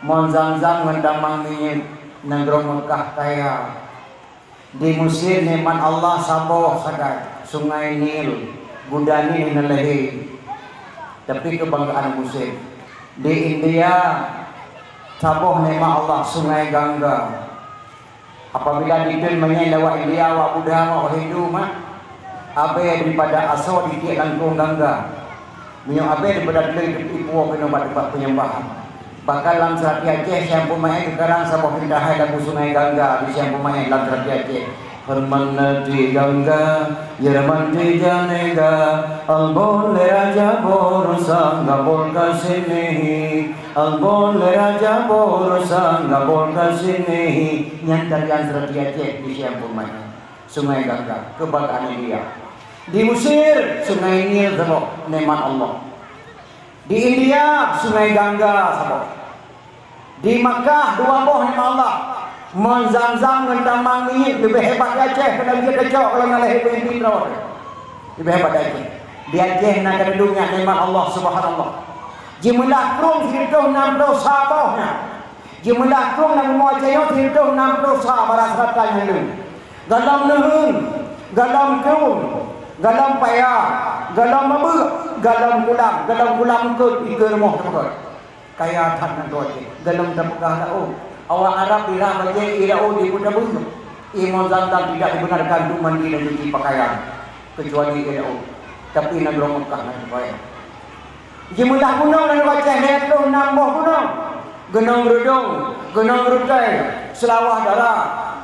Mon Zamzam ngon tamang minyeuk, nanggroe Makkah kaya. Di Mesir nikmat Allah saboh sagai, Sungai Nil, guda Nil hana lahé. Tapi kebanggaan Mesir. Di India saboh nikmat Allah, Sungai Gangga. Apabila dikeue manyét lewat India, awak Buddha, awak Hindu, mak, abée daripada asoe di tiek langkông Gangga. Meunyoe abée daripada teuleue, ipuwoe keunoe bak teumpat penyembahan. Bahkan lam seurati Aceh, siang peuet Maé geukarang saboh pintahan lagu Sungai Gangga di siang peuet Maé lam seurati Aceh. Herman di Gangga, Yerman di Janega, Albon le Raja Borsa, Gabol ka sini. Albon le Raja Borsa, Gabol ka sini. Nyan tarian seurati Aceh di siang peuet Maé. Sungai Gangga, kebanggaan India. Di Mesir, Sungai Nil saboh, nikmat Allah. Di India, Sungai Gangga saboh. Di Makkah, dua boh nikmat Allah. Mon Zamzam ngon tamang minyeuk leubeh hebat di Aceh, keunan jeuet tacok kalau na lahé peumimpin droe. Leubeh hebat di Aceh. Di Aceh na ka teudong nyan nikmat Allah, subhanallah. Jimeulakrong sireutôh nam ploh sa boh nyan. Jimeulakrong lam rumoh Aceh nyoe sireutôh nam ploh sa barat seurata nyang le. Gohlom neuheun, gohlom krueng, gohlom paya, gohlom mabeuk, gohlom kulam, gohlom kulam eungkôt dikeue rumoh teupeugöt. Kaya that nanggroe Aceh. Gohlom tapeugah laôt. Awak Arab dirhah bajèe ié laôt di Kuta Beueh. Ié Zamzam tidak dibenarkan untuk mandi dan cuci pakaian, kecuali ié laôt. Tapi nanggroe Meukah na cukup kaya. Jimeunah gunong nanggroe Aceh lhèe ploh nam boh gunong. Gunong Geurudong, Gunong Geurutèe, Seulawah Dara,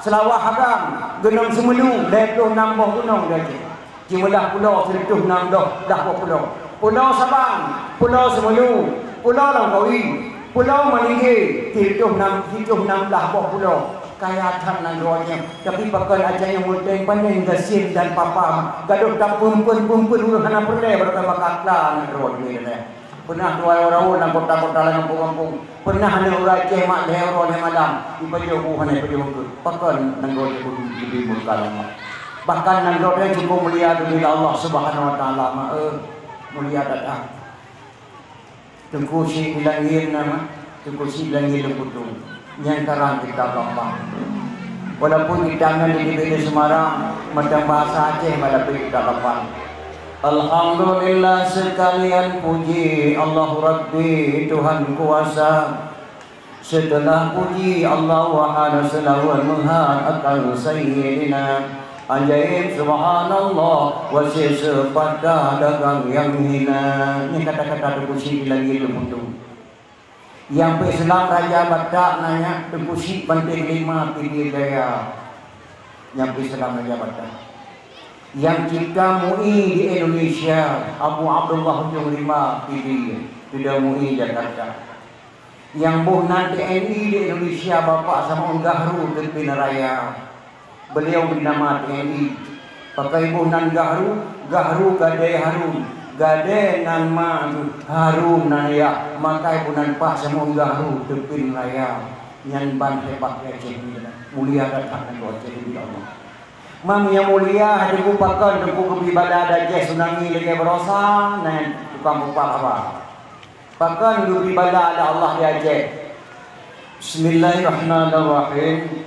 Seulawah Agam, Gunong Seumeulu, lhèe ploh nam boh gunong di Aceh. Jimeunah pulo sireutôh nam ploh boh pulo. Pulo Sabang, Pulo Seumeulu, Pulo Langkawi, Pulo Meulingge, sireutôh nam, sireutôh nam ploh boh pulo. Kaya that nanggroe nyoe. Tapi pakon Aceh nyang meuteng panen gasien dan papam. Gadôh tapeumpén-peumpén ureueng hana peureulèe, baru ka makakla nanggroe nyoe. Peunah tuwai uroe-uroe lam kota-kota, lam gampông-gampông. Peunah aneuk ureueng Aceh mak lhèe uroe lhèe malam, jipajoh bu hana jipajoh eungkôt. Pakon nanggroe jeuet jibi murka lom. Bahkan nanggroe nyan cukup mulia di sisi Allah Subhanahu wa Taala, ma, eh, mulia that. Teungku Chik Bilangin nama, Teungku Chik Bilangin Leumputong. Nyang karang kitab Lapan. Walaupun kitab nyan diteubiet di Semarang, mantong bahasa Aceh, ma tapi kitab Lapan. Alhamdulillah, sekalian puji Allah Rabbi Tuhan kuasa. Setelah puji Allah, wahana seulaweuet meuhat akan Sayyidina. Ajaéb subhanallah, wa siseupat dagang nyang hina. Nyan kata-kata Teungku Chik Bilangin Leumputong. Nyang peuseulamat Raja Batak na nyan Teungku Chik Banté Keulima Pidie Jaya. Nyang peuseulamat Raja Batak. Nyang cipta MUI di Indonesia, Abu Abdullah Ujong Rimba Pidie, Pidie MUI Jakarta. Nyang boh nan TNI di Indonesia, Bapak Samuel Gahru Teupin Raya. Beliau bernama TNI. Pakon boh nan Gahru, Gahru Gadée Harun. Gadée nan ma, Harun nan yah, maka boh nan Pak Samuel Gahru Teupin Raya. Nyan ban hebat Aceh nyoe. Mulia that nanggroe Aceh di Allah. Mam nyang mulia, hadirin pakon Teungku geubi bala di Aceh tsunami lagèe baroesa, nan tukang peugah haba. Pakon geubri bala lé Allah di Aceh? Bismillahirrahmanirrahim.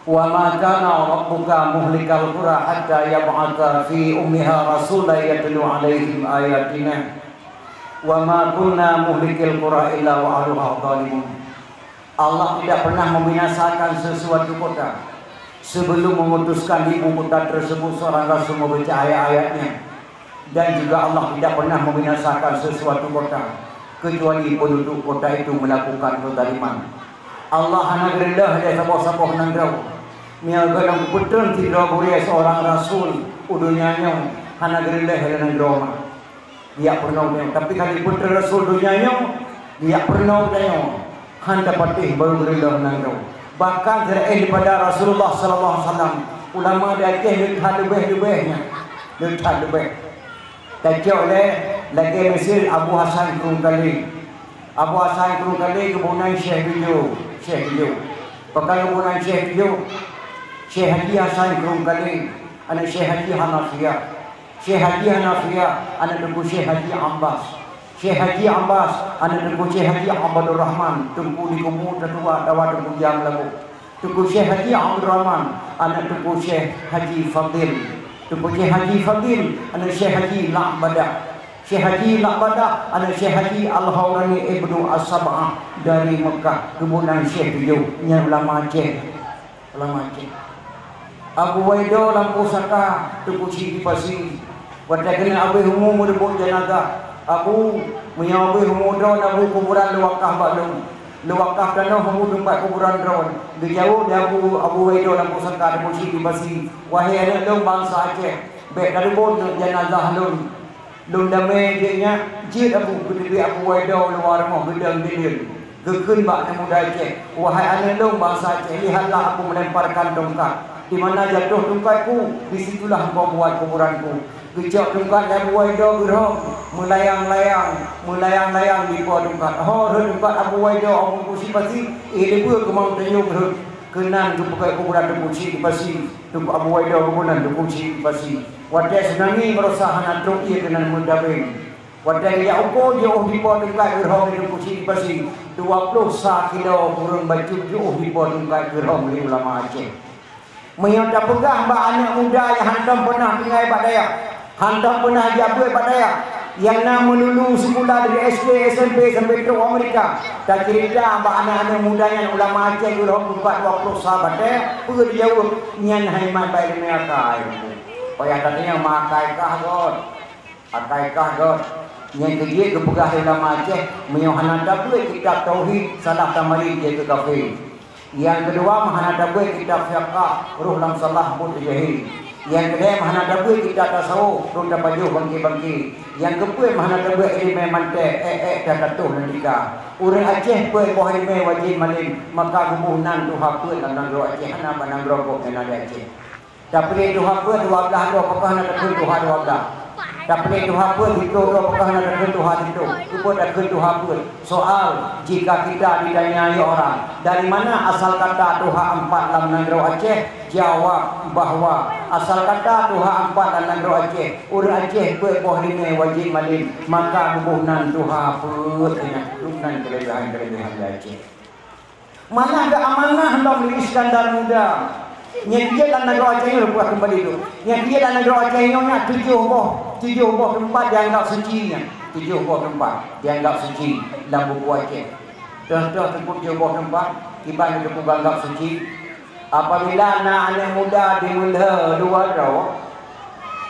Wa ma kana rabbuka muhlikal qura hatta yab'atsa fi ummiha rasulan yatlu 'alaihim ayatina. Wa ma kunna muhlikil qura illa wa ahluha zalimun. Allah tidak pernah membinasakan sesuatu kota sebelum mengutuskan di ibu kota tersebut seorang rasul membaca ayat-ayatnya. Dan juga Allah tidak pernah membinasakan sesuatu kota kecuali penduduk kota itu melakukan kezaliman. Allah hana geureuleuh lé saboh-saboh nanggroe. Meunyoe gohlom geupeutreun sidroe gurèe seorang rasul u donya nyoe, hana geureuleuh lé nanggroe ma. Geujak peurunoe geutanyoe. Tapi ka geupeutrön rasul donya nyoe, geujak peurunoe geutanyoe, han tapatéh barô geureuleuh nanggroe. Bahkan selain daripada Rasulullah sallallahu alaihi wasallam, ulama di Aceh le that leubeh-leubeh nyan, le that leubeh. Tacok lé lagèe miseue Abu Hasan Krueng Kalé. Abu Hasan Krueng Kalé geuboh nan Syekh Bijôh, Syekh Bijôh. Pakon geuboh nan Syekh Bijôh? Syekh Haji Hasan Krueng Kalé, aneuk Syekh Haji Hanafiah. Syekh Haji Hanafiah, aneuk Teungku Syekh Haji Ambas. Syekh Haji Ambas, aneuk Teungku Syekh Haji Abdurrahman, Teungku di Kubu Tatuwa, dawa Teungku Jam Lagoe. Teungku Syekh Haji Abdurrahman, aneuk Teungku Syekh Haji Fadil. Teungku Syekh Haji Fadil, aneuk Syekh Haji Lak Badah. Syekh Haji Lak Badah, aneuk Syekh Haji Al-Haurani Ibnu As-Sab'ah dari Mekah, geuboh nan Syekh Bijôh, nyan ulama Aceh. Ulama Aceh. Abu Waido lam pusaka, Teungku Chik di Pasi. Watèe keuneuk abéh umu meureumpok jeunazah. Abu, meunyoe abéh umu droen, Abu, kuburan lôn wakaf bak lôn. Lôn wakaf tanoh, Abu, teumpat kuburan droen. Geujaweueb lé Abu, Abu Waido lam pusaka, Teungku Chik di Pasi. Wahé aneuk lôn bansa Aceh, bèk tareumpok neuk jeunazah lôn. Lôn damé jih nyan, jeuet Abu, geuteubiet Abu Waido luwa rumoh geudong dileuen. Geukheun bak aneuk muda Aceh, "Wahai aneuk lôn bansa Aceh, lihatlah aku melemparkan tongkat. Di mana jatuh tongkatku, di situlah engkau buat kuburanku." Geucok tongkat lé Abu Waido geurhom, meulayang-layang, meulayang-layang di po tongkat. Ho rhot tongkat Abu Waido, Abu Kusi Pasi, eh, leubeh keumang tanyoe rhot. Keunan geupeugöt kuburan Teungku Chik di Pasi. Teungku Abu Waido geuboh nan Teungku Chik di Pasi. Watée tsunami barosa hana trok ié keunan meutabeng. Watée geujak uko jiôh dipo tungkat geurhom di Teungku Chik di Pasi, dua ploh sa kilo kureueng bacut jiôh dipo tungkat geurhom lé ulama Aceh. Meunyoe tapeugah bak aneuëk muda nyang hantom peunah tinggai bak dayah, hantom peunah jabeuet bak dayah, nyang na meululu sikula dari S D, S M P sampai trok Amerika, taceurita bak aneuëk-aneuëk muda nyan ulama Aceh geurhom tungkat dua ploh sa batée, peue jijaweueb, nyan hai mat bak ileumèe akai. Payah tatanyong ma akai kah got. Akai kah got. Nyang keujeuet geupeugah lé ulama Aceh, meunyoe hana tabeuet kitab tauhid, salah tamarit jeuet keu kafé. Nyang keudua, meuhana tabeuet kitab fiqah, roh lam salah buet jahé. Nyang keulhèe, meuhana tabeuet kitab tasawuf, roh tapajoh bangké-bangké. Nyang keupeuet, meuhana tabeuet ileumèe mantek, ék-ék, tatatoh dan tika. Ureuëng Aceh peuet boh ileumèe wajéb malém, maka geuboh nan tuha peuet lam nanggroe Aceh, hana bak nanggroe gob nyang na di Aceh. Tapeulé tuha peuet dua blaih droe, pakon hana takheun tuha dua blaih? Tapeulé tuha peuet siploh droe, pakon hana takheun tuha siploh? Keupeue takheun tuha peuet? Soal, jika kita ditanyai orang, dari mana asal kata tuha empat lam nanggroe Aceh? Jawab bahwa asal kata tuha empat lam nanggroe Aceh, ureuëng Aceh peuet boh ileumèe wajéb malém, maka geuboh nan tuha peuet, nyan keuleubèhan-keuleubèhan di Aceh. Malah geuamanah lom lé Iskandar Muda. Nyang jeuet lam nanggroe Aceh nyoe, lôn peugah keumbali tu. Nyang jeuet lam nanggroe Aceh nyoe nyan tujoh boh, tujoh boh teumpat dianggap suci nyan. Tujoh boh teumpat dianggap suci lam buku Aceh. Toh-toh teupeu tujoh boh teumpat kiban teupeu anggap suci. Apabila na aneuëk muda jimeulhö dua droe,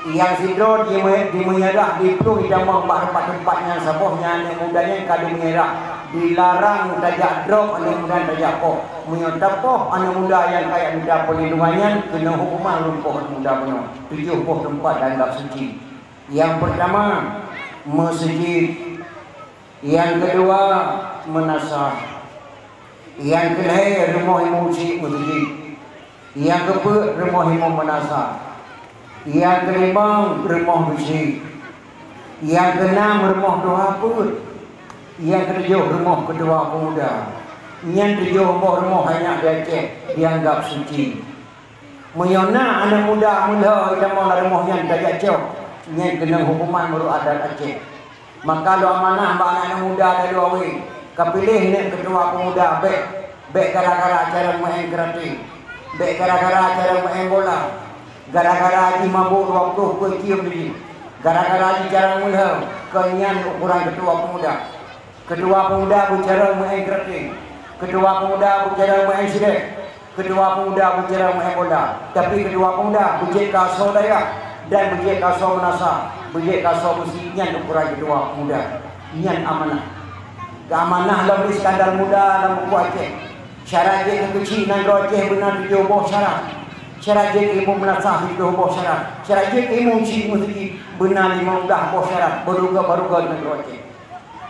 nyang sidroe jimeu-, jimeunyeurah diplueng itamong bak teumpat-teumpat nyang saboh, nyan aneuëk muda nyan ka jimeunyeurah, dilarang tajak drob aneuëk muda nyan tajak poh. Meunyoe tapoh aneuëk muda nyang kajak mita peulindungan nyan, keuneuk huköman ureuëng poh aneuëk muda bunoe. Tujoh boh teumpat dianggap suci. Nyang peurtama, meuseujid. Nyang keudua, meunasah. Nyang keulhèe, rumoh imeum chik meuseujid. Nyang keupeuet, rumoh imeum meunasah. Nyang keulimong, rumoh beusi. Nyang keunam, rumoh tuha peuet. Nyang keutujoh, rumoh keutua peumuda. Nyan tujoh boh rumoh hai nyak di Aceh dianggap suci. Meunyoe na aneuëk muda meulhö itamong lam rumoh nyan tajak cok, nyan keuneuk huköman meunurot adat Aceh. Maka lôn amanah bak aneuëk muda taluwawe, kapiléh neuk keutua peumuda bék, bék gara-gara carông meu'en karate, bék gara-gara carông meu'en bola, gara-gara jih mabök dua ploh peuet cium jih, gara-gara jih carông meulhö, kon nyan ukoran keutua peumuda. Keutua peumuda beucarông meu'en karate, keutua peumuda beucarông meu'en sidék, keutua peumuda beucarông meu'en bola, tapi keutua peumuda beujeuet keu asoe dayah dan beujeuet keu asoe meunasah, beujeuet keu asoe beusi, nyan ukoran keutua peumuda. Nyan amanah. Geuamanah lom Iskandar Muda lam buku Aceh. Syarat jeuet keu keuchik nanggroe Aceh beuna tujoh boh syarat. Syarat jeuet keu imeum meunasah tujoh boh syarat. Syarat jeuet keu imeum chik meuseujid beuna limong blaih boh syarat. Baru gét, baru gét nanggroe Aceh.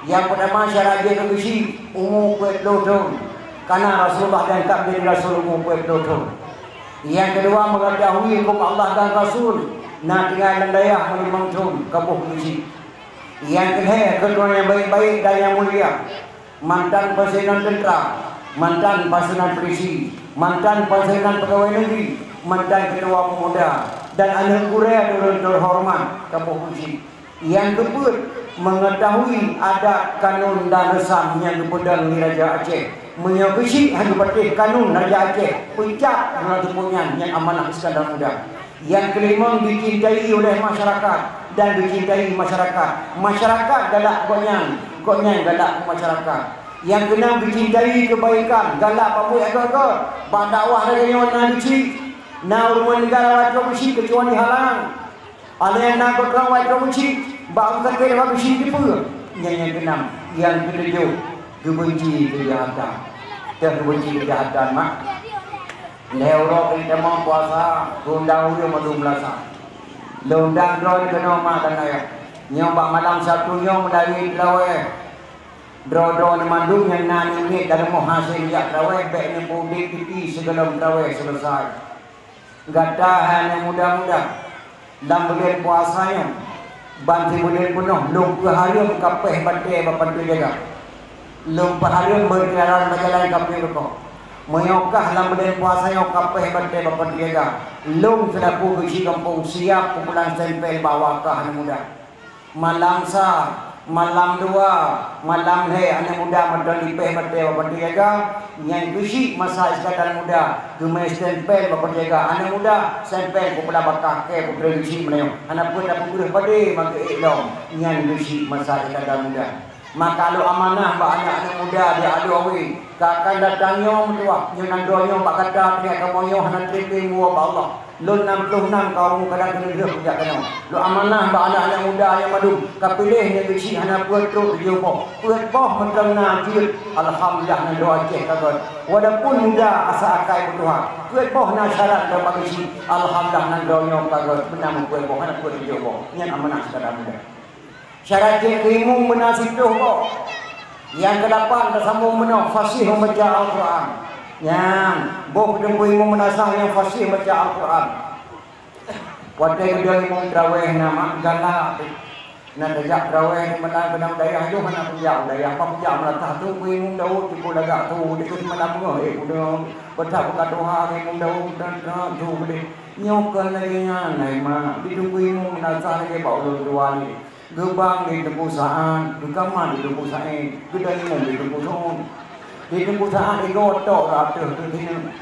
Nyang peurtama, syarat jeuet keu keuchik, umu peuet ploh thon. Karena Rasulullah dan ka menjadi rasul umu peuet ploh thon. Nyang keudua, mengetahui hukum Allah dan Rasul, na tinggai lam dayah meulimong thon, ka boh keuchik. Nyang keulhèe, keuturonan nyang baik-baik dan nyang mulia. Mantan pansiunan teuntra, mantan pansiunan polisi, mantan pansiunan pegawai negeri, mantan keutua peumuda, dan aneuëk gurèe ureuëng teuhoreumat, ka boh keuchik. Nyang keupeuet, mengetahui adat, kanun dan reusam nyang geupeudong lé Raja Aceh. Meunyoe keuchik hana geupatéh kanun Raja Aceh, peucat hana teupeu nyan, nyan amanah Iskandar Muda. Nyang keulimong, dicintai oleh masyarakat dan dicintai masyarakat. Masyarakat galak gobnyan, gobnyan galak keu masyarakat. Nyang keunam, dicintai keubaikan, galak bak buet agam-agam. Bak dakwah lagèe nyoe na keuchik, na ureueng neugara watèe keuchik keucuali halang. Alèh na gobnyan watèe keuchik, bak ureueng sakét watèe keuchik dipeue? Nyan nyang keunam. Nyang keutujoh, geubeunci keujahatan. Teuh geubeunci keujahatan, mak. Lhèe uroe keu tamong puasa, keu undang ureueng mandum meunasah. Lôn undang droeneuh keunoe mak dan ayah. Nyoe bak malam Sabtu nyoe meudari teurawèh. Droe-droeneuh mandum nyang na ngon niet dan rumoh hase jak teurawèh, bèk neupeuudép piti sigohlom teurawèh seuleusai. Gata hai aneuëk muda-muda, lam buleuen puasa nyoe, ban sibuleuen peunoh lôn peuhareuem kapéh batèe bak panteue jaga. Lôn peuhareuem beukeunaran bak jalan kapéh rukok. Meunyoe kah lam buleuen puasa nyoe ka péh batée bak peujaga, lôn seulaku geuchik gampông siab kumpulan stempel bak awak kah aneuk muda. Malam sa, malam dua, malam lhée aneuk muda mantong jipéh batée bak peujaga, nyan geuchik masa sikadar muda, geumé stempel bak peujaga aneuk muda, stempel kumpulan bak kah kée putroe geuchik meunyoe. Hana peue tapeugah padé maka ék lom, nyan geuchik masa sikadar muda. Maka lôn amanah bak aneuk-aneuk muda di Alue, ka akan datang nyoe meutuah, nyoe nan droe nyoe bak gata, teuingat kamoe nyoe hana teurimong bak Allah. Lôn nam ploh nam ka umu, kadang keuneuk lheueh kujak keunoe. Lôn amanah bak aneuk-aneuk muda nyang mandum, ka piléh nyang geuchik hana peuet trok tujoh boh. Peuet boh mantong na jeuet, alhamdulillah nan droe Aceh ka gét. Walaupun muda asa akai beutuha, peuet boh na syarat droe bak geuchik, alhamdulillah nan droe nyoe ka gét. Meunan peuet boh, hana peuet tujoh boh. Nyan amanah sikadar muda. Syarat jeuet keu imum beuna siplôh boh. Nyang keulapan tasambong meunoe, fasih membaca Al-Quran. Nyan, boh keu teungku imum meunasah nyang fasih membaca Al-Quran. Watée geudong imum teurawéh na mak galak teuh. Na tajak teurawéh di malam keunong dayah yoh hana kujak u dayah, bah kujak meulatah teungku imum Daud, teungku lagak tu, di keu malam beungoh, eh, udah, beuthat buka tuha imum Daud, dan, dan, tu, boleh. Nyoe kon lagée nyan, hai mak, di teungku imum meunasah lagée bak ulôn tuan. Geubang di Teungku Sa'ad, geukaman di Teungku Sa'id, geudong imum di Teungku Sa'id. Di Teungku Sa'ad igoe tok rot ateueh teuh sineuk.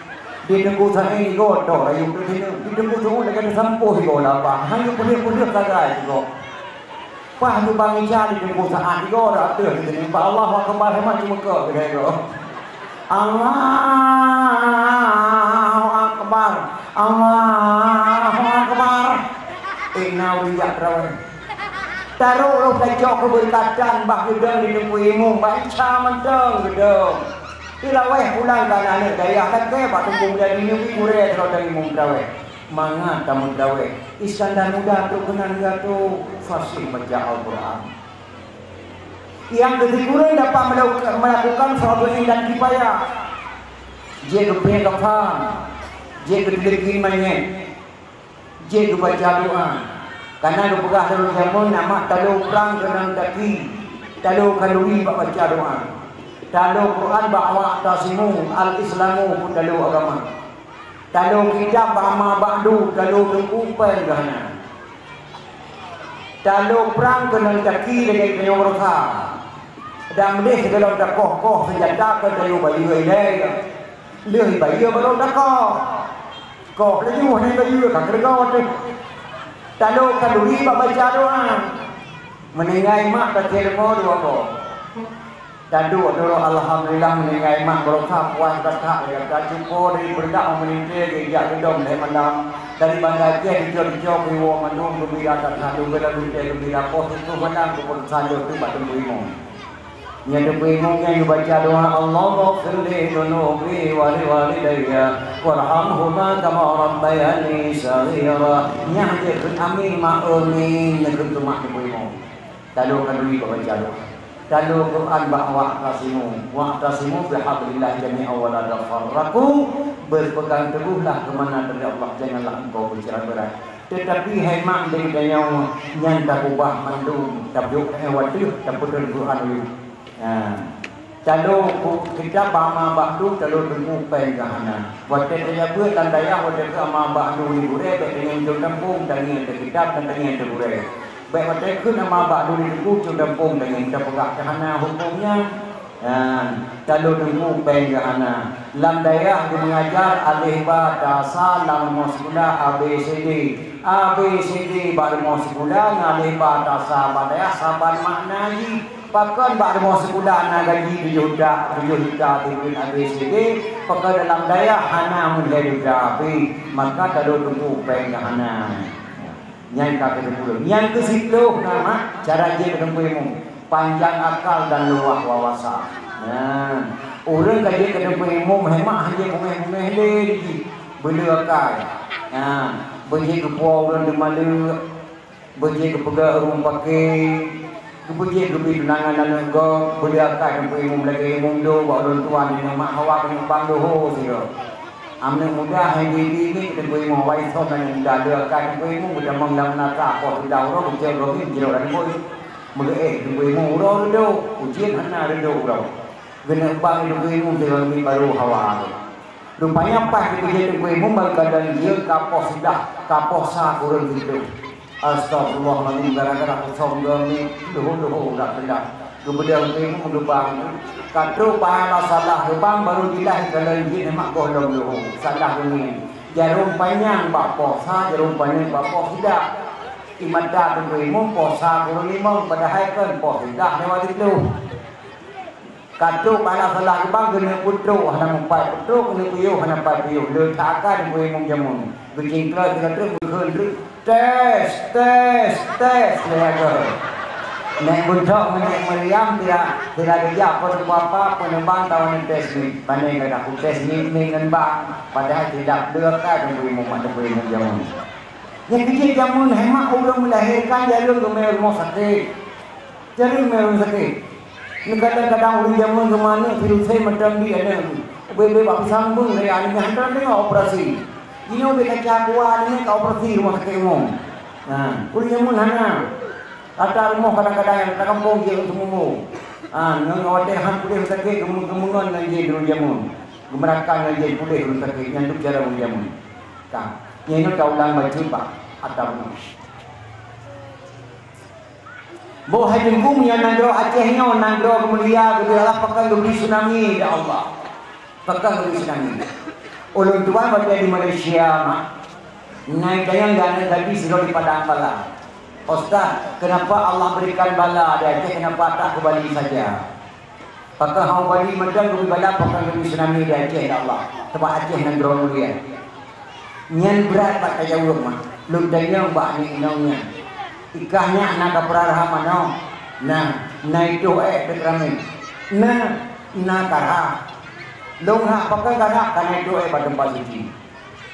Di Teungku Sa'id igoe tok rayeuk teuh sineuk. Di Teungku Sa'id lagée teusampôh igoe labang. Hana peudeuh-peudeuh sagai sigoe. Paih geubang Isa di Teungku Sa'ad igoe rot ateueh teuh sineuk. Bak Allahu Akbar, hai mak, cuma keu geude goe. Allahu Akbar, Allahu Akbar. Inna urijak terawéh. Taroh roh tacok keubeurkatan bah geudong di teungku imum, bak Isa mantong geudong. Teulawéh pulang ka aneuk dayah lakée bak teungku muda di nyoe gurée sidroe dan imum terawéh. Mangat tameutrawéh. Iskandar Muda trok keunan geuh tu fasih baca Al-Quran. Nyang keusikureueng dapat melakukan, melakukan fardu ain dan kifayah. Jeuet geupeunyang kafan, jeuet geuteuleukien manyét, jeuet geubaca doa. Kana geupeugah lôn jameun, amat talo prang keunong taki, talo khanduri bak baca doa. Talo Quran bak wa'tasimu, al-Islamu pun talo agama. Talo kitab bak ma ba'du, talo teungku péng geuh hana. Talo prang keunong taki lagée tanyoe baroesa. Dan meudeh sigohlom takoh-koh seunjata keu tayue bayeue ilée. Lheueh bayeue baru takoh. Koh laju hana bayeue ka keureugoe teuh. Talo khanduri bak baca doa. Meuninggai mak tatie leumô dua boh. Taduek-duek alhamdulillah meuninggai mak baroesa puas that-that lagée tacupo dari Beureudak meulintée geujak geudong lhée malam. Dari Banda Aceh dijok-dijok keu iwoe mandum geumbira that-that, lubée lalu tée geumbira poh siplôh malam keuputosan jok teuh bak teungku imum. Nyan teungku imum nyan geubaca doa, "Allahummaghfirli dzunubi wa liwalidayya warhamhuma kama rabbayani shaghira." Nyan jeuet kheun amin, ma amin, neukheun keu mak teungku imum. Talo khanduri bak baca doa. Talo Quran bak wa'tasimu. Wa'tasimu bihablillah jami'an wa la tafarraqu. Berpegang teguhlah keumana dari Allah, janganlah engkau bercerai berai. Teutapi hai mak, dari tanyoe nyan taubah mandum, tapeujok eh wateuh, tapeutrön Quran ulih. Ha. Talo ku-, kitab bak ma ba'du, talo teungku péng geuh hana. Watée tajak beuet lam dayah, watée keu ma ba'du di gurée, bék tangieng cong tampông, tangieng teuh kitab, dan tangieng teuh gurée. Bék watée kheun ma ba'du di teungku cong tampông, tangieng tapeugah teuh hana huköm nyan. Nyan, talo teungku péng geuh hana. Lam dayah geumeungajar aleh ba ta sa lam rumoh sikula A B C D. A B C D bak rumoh sikula ngon aleh ba ta sa bak dayah saban makna jih. Pakon bak rumoh sikula na gaji tujoh juta, tujoh juta triliun A B C D, pakon dalam dayah hana meulhée juta pih, maka talo teungku péng geuh hana. Nyan ka keuteupeu. Nyang keusiplôh na mak, cara jeuet keu teungku imum, panjang akal dan luwah wawasan. Nyan, ureuëng ka jeuet keu teungku imum hemat hana jeuet muméh-muméh lé jih, beuleu akai. Nyan, beujeuet geupuwoe ureuëng teumaleuek. Beujeuet geupeugah ureuëng paké, geubeujeuet geubri tunangan aneuk gob, beuleu akai teungku imum lagée imum do bak ulôn tuan di nyoe mak hawa keuneuk bang doho sidroe. Aneuk muda hai bibi ni teungku imum wai thon aneuk muda leu akai teungku imum geutamong lam nata poh sudah uroe geucok gob ni jilok lam bui. Meugeuéh teungku imum uroe reudok, ujeuen hana reudok uroe. Geuneuk bang teungku imum sidroe ni barô hawa tu. Rupanya pas di keujeuet Teungku Imum, ban ka lheueh jeuet ka poh sidah, ka poh sa kureueng siplôh. Astagfirullahalazim, gara-gara kosong geuh ni, luho-luho udah teulat. Geubeudôh Teungku Imum geubang, ka trôk pahala salah geubang, baru jilah ka lheueh jeuet nyan mak gohlom luho, salah geungieng. Jarôm panyang bak poh sa, jarôm panyang bak poh sidah. Di mata Teungku Imum poh sa kureueng limong, padahai kan poh sidah lewat siplôh. Ka trôk pahala salah geubang, keuneuk peutrôk hana meupat, peutrôk keuneuk peuyoh hana pat peuyoh. Le that ka Teungku Imum jameun. Geucingkla sigoe treuk, geukheun treuk, "Tes, tes, tes!" Lheueh ka. Nèk Buntok ngon Nèk Maryam sira, sira geujak po teumpat apa, peuneubang tawa ngon tes mic. Pane gata ku tes mic, mic ngon bang, padahai sidap le ka Teungku Imum mak Teungku Imum jameun. Nyang keujeuet jameun hai mak ureueng meulahérkan jareueng geumè rumoh sakét. Jareueng mé ureueng sakét. Nyoe kadang-kadang ureueng jameun geumaneuk virus mantong di aneuk. Ubé-ubé bak pisang beueng raya aneuk nyan hana deungoe operasi. Jinoe ubé kaca kuah aneuk ka operasi rumoh sakét umum. Nah, ureueng jameun hana. Ata rumoh kadang-kadang nyang ata gampông jeuet seumumu. Ah, ngon watèe han puléh sakét geumeungon ngon jén ureueng jameun. Geumerakan ngon jén puléh ureueng sakét nyan tu cara ureueng jameun. Ka. Nyan nyoe taulang bacut bak ata rumoh. Boh hai Teungku, meunyoe nanggroe Aceh nyoe nanggroe geumulia, geubri Allah, pakon geubri tsunami, ya Allah. Pakon geubri tsunami. Ulôn tuan watèe di Malaysia, mak. Nai tanyong di aneuk gadis sidroe di Padang Bala. "Ustaz, kenapa Allah berikan bala di Aceh, kenapa tak ke Bali saja?" Pakon hana Bali mantong geubri bala, pakon geubri tsunami di Aceh, ya Allah. Sabab Aceh nanggroe mulia. Nyan brat bak tajaweueb, mak. Lôn tanyong bak aneuk inong nyan. "Ikah nyak na kapeurah rhah manoe?" "Na." "Na itôh èk teuk ramé?" "Na, na karhah." "Lôn rhah, pakon karhah?" "Ka na itôh èk bak teumpat suci."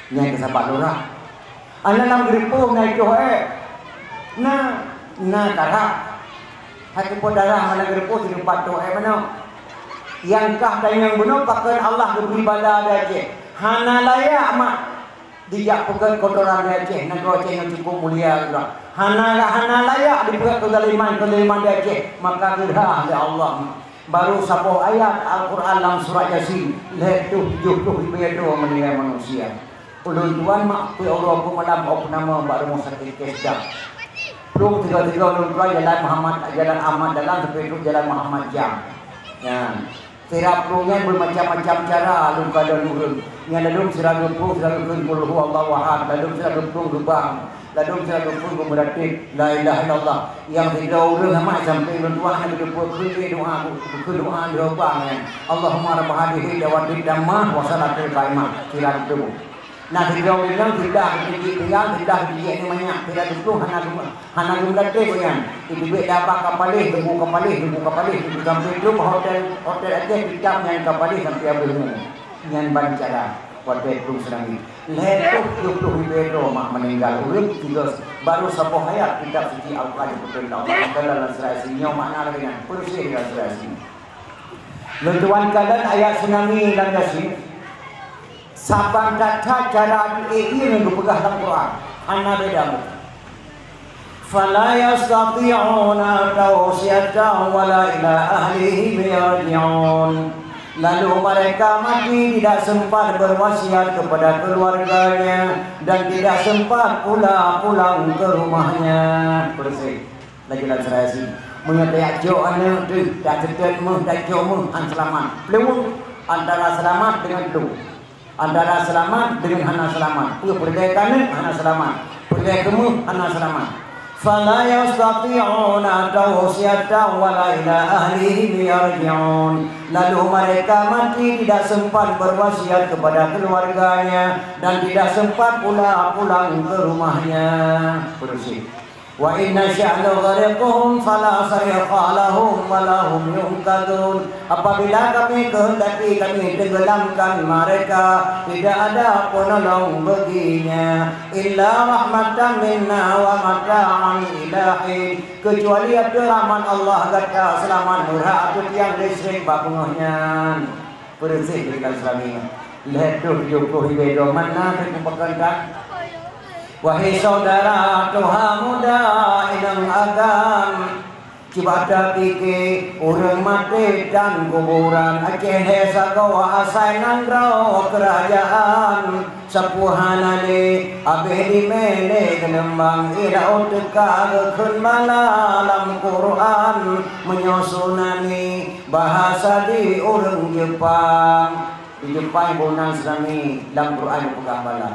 Nyan keuh sabab lôn rhah. "Aneuk lam geureupoh na itôh èk?" "Na, na karhah." "Hai keupeue darah hana geureupoh sireumpat tôh èk manoe?" Nyang kah tanyong bunoe, pakon Allah geubri bala di Aceh. Hana layak mak dijak peugöt kotoran di Aceh, nanggroe Aceh nyang cukup mulia keudroe. Hana, hana layak dipeugöt keuzaliman-keuzaliman di Aceh, maka geurhah lé Allah. Baru saboh ayat Al-Quran lam surat Yasin, lhèe reutôh tujoh ploh ribèe droe meuninggai manusia. Ulôn tuan mak peuet uroe peuet malam ôk nama bak rumoh sakét Kesda. Plueng tiga-tiga ulôn tuan jalan Muhammad, jalan Ahmad Dahlan sampai trôk jalan Muhammad Jam. Nyan. Sira plueng nyan beumacam-macam cara lôn kalon ureueng. Nyan ladôm sira geuplueng, sira geukheun Qul huwallahu ahad, ladôm sira geuplueng geubang, ladôm sira geuplueng geumeuratéb la ilaha illallah. Nyang sidroe ureueng amat sampai ulôn tuan hana geuteupeue kheun lé doa, geukheun doa di lubang nyan. Allahumma rabb hadhihi da'watid tammah wa salatil qaimah. Sira geuteupeue. Na sidroe ureueng seudah geutijik pinggan, seudah geutijik aneuk manyak, sira geuplueng hana geumeu-, hana geumeugaté gobnyan. Iteubiet dabah ka paléh, geumue ka paléh, geumue ka paléh, geumue sampoe trôk hotel, hotel Aceh Kitab nyan ka paléh sampoe habéh umu. Nyan ban cara watèe plueng tsunami. Lhèe reutôh tujoh ploh ribèe droe mak meuninggai ureueng tiga, baru saboh ayat Kitab Suci Al-Quran dipeugah Allah Taala lam surat Yasin. Nyoe makna lagèe nyan, peureuséh lam surat Yasin. Lôn tuan kalon ayat tsunami lam Yasin. Saban that-that cara jiék ié ngon geupeugah lam Quran. Hana beda. Fala yastati'una tawsiyatan wala ila ahlihim yarji'un. Lalu mereka mati tidak sempat berwasiat kepada keluarganya dan tidak sempat pula pulang ke rumahnya. Peureuséh. Laju lam surat Yasin. Meunyoe tajak jok aneuk teuh, tajak seutôt méuh, tajak jok méuh, han seulamat. Peuleuweuh antara seulamat deungon teuh. Antara seulamat deungon hana seulamat. Peue peureulèe keu aneuk hana seulamat. Peureulèe keu méuh hana seulamat. Fala yastati'una tawsiyatan wala ila ahlihim yarji'un. Lalu mereka mati tidak sempat berwasiat kepada keluarganya dan tidak sempat pula pulang ke rumahnya. Peureuséh. Wa in nasya' nughriqhum fala sarikha lahum wa la hum yunqadhun. Apabila Kami kehendaki, Kami tenggelamkan mereka, tidak ada penolong baginya. Illa rahmatan minna wa mata'an ila hin. Kecuali ateueh rahmat Allah gata seulamat meurhah ateueh tiang listrik bak beungoh nyan. Peureuséh di dalam seulami. Lhèe reutôh tujoh ploh ribèe droe, mana teuh peukon that? Wahai saudara tuha muda inong agam, Cuba tapike, ureuëng maté dan kuburan, Aceh he sagoe asai nanggroe keurajeuen. Sapeue hana lé, abéh dimé lé geulumbang, i laôt teuka geukheun bala lam Quran. Meunyoe tsunami, bahasa di ureuëng Jepang. Di Jepang guna tsunami, lam Quran geupeugah bala.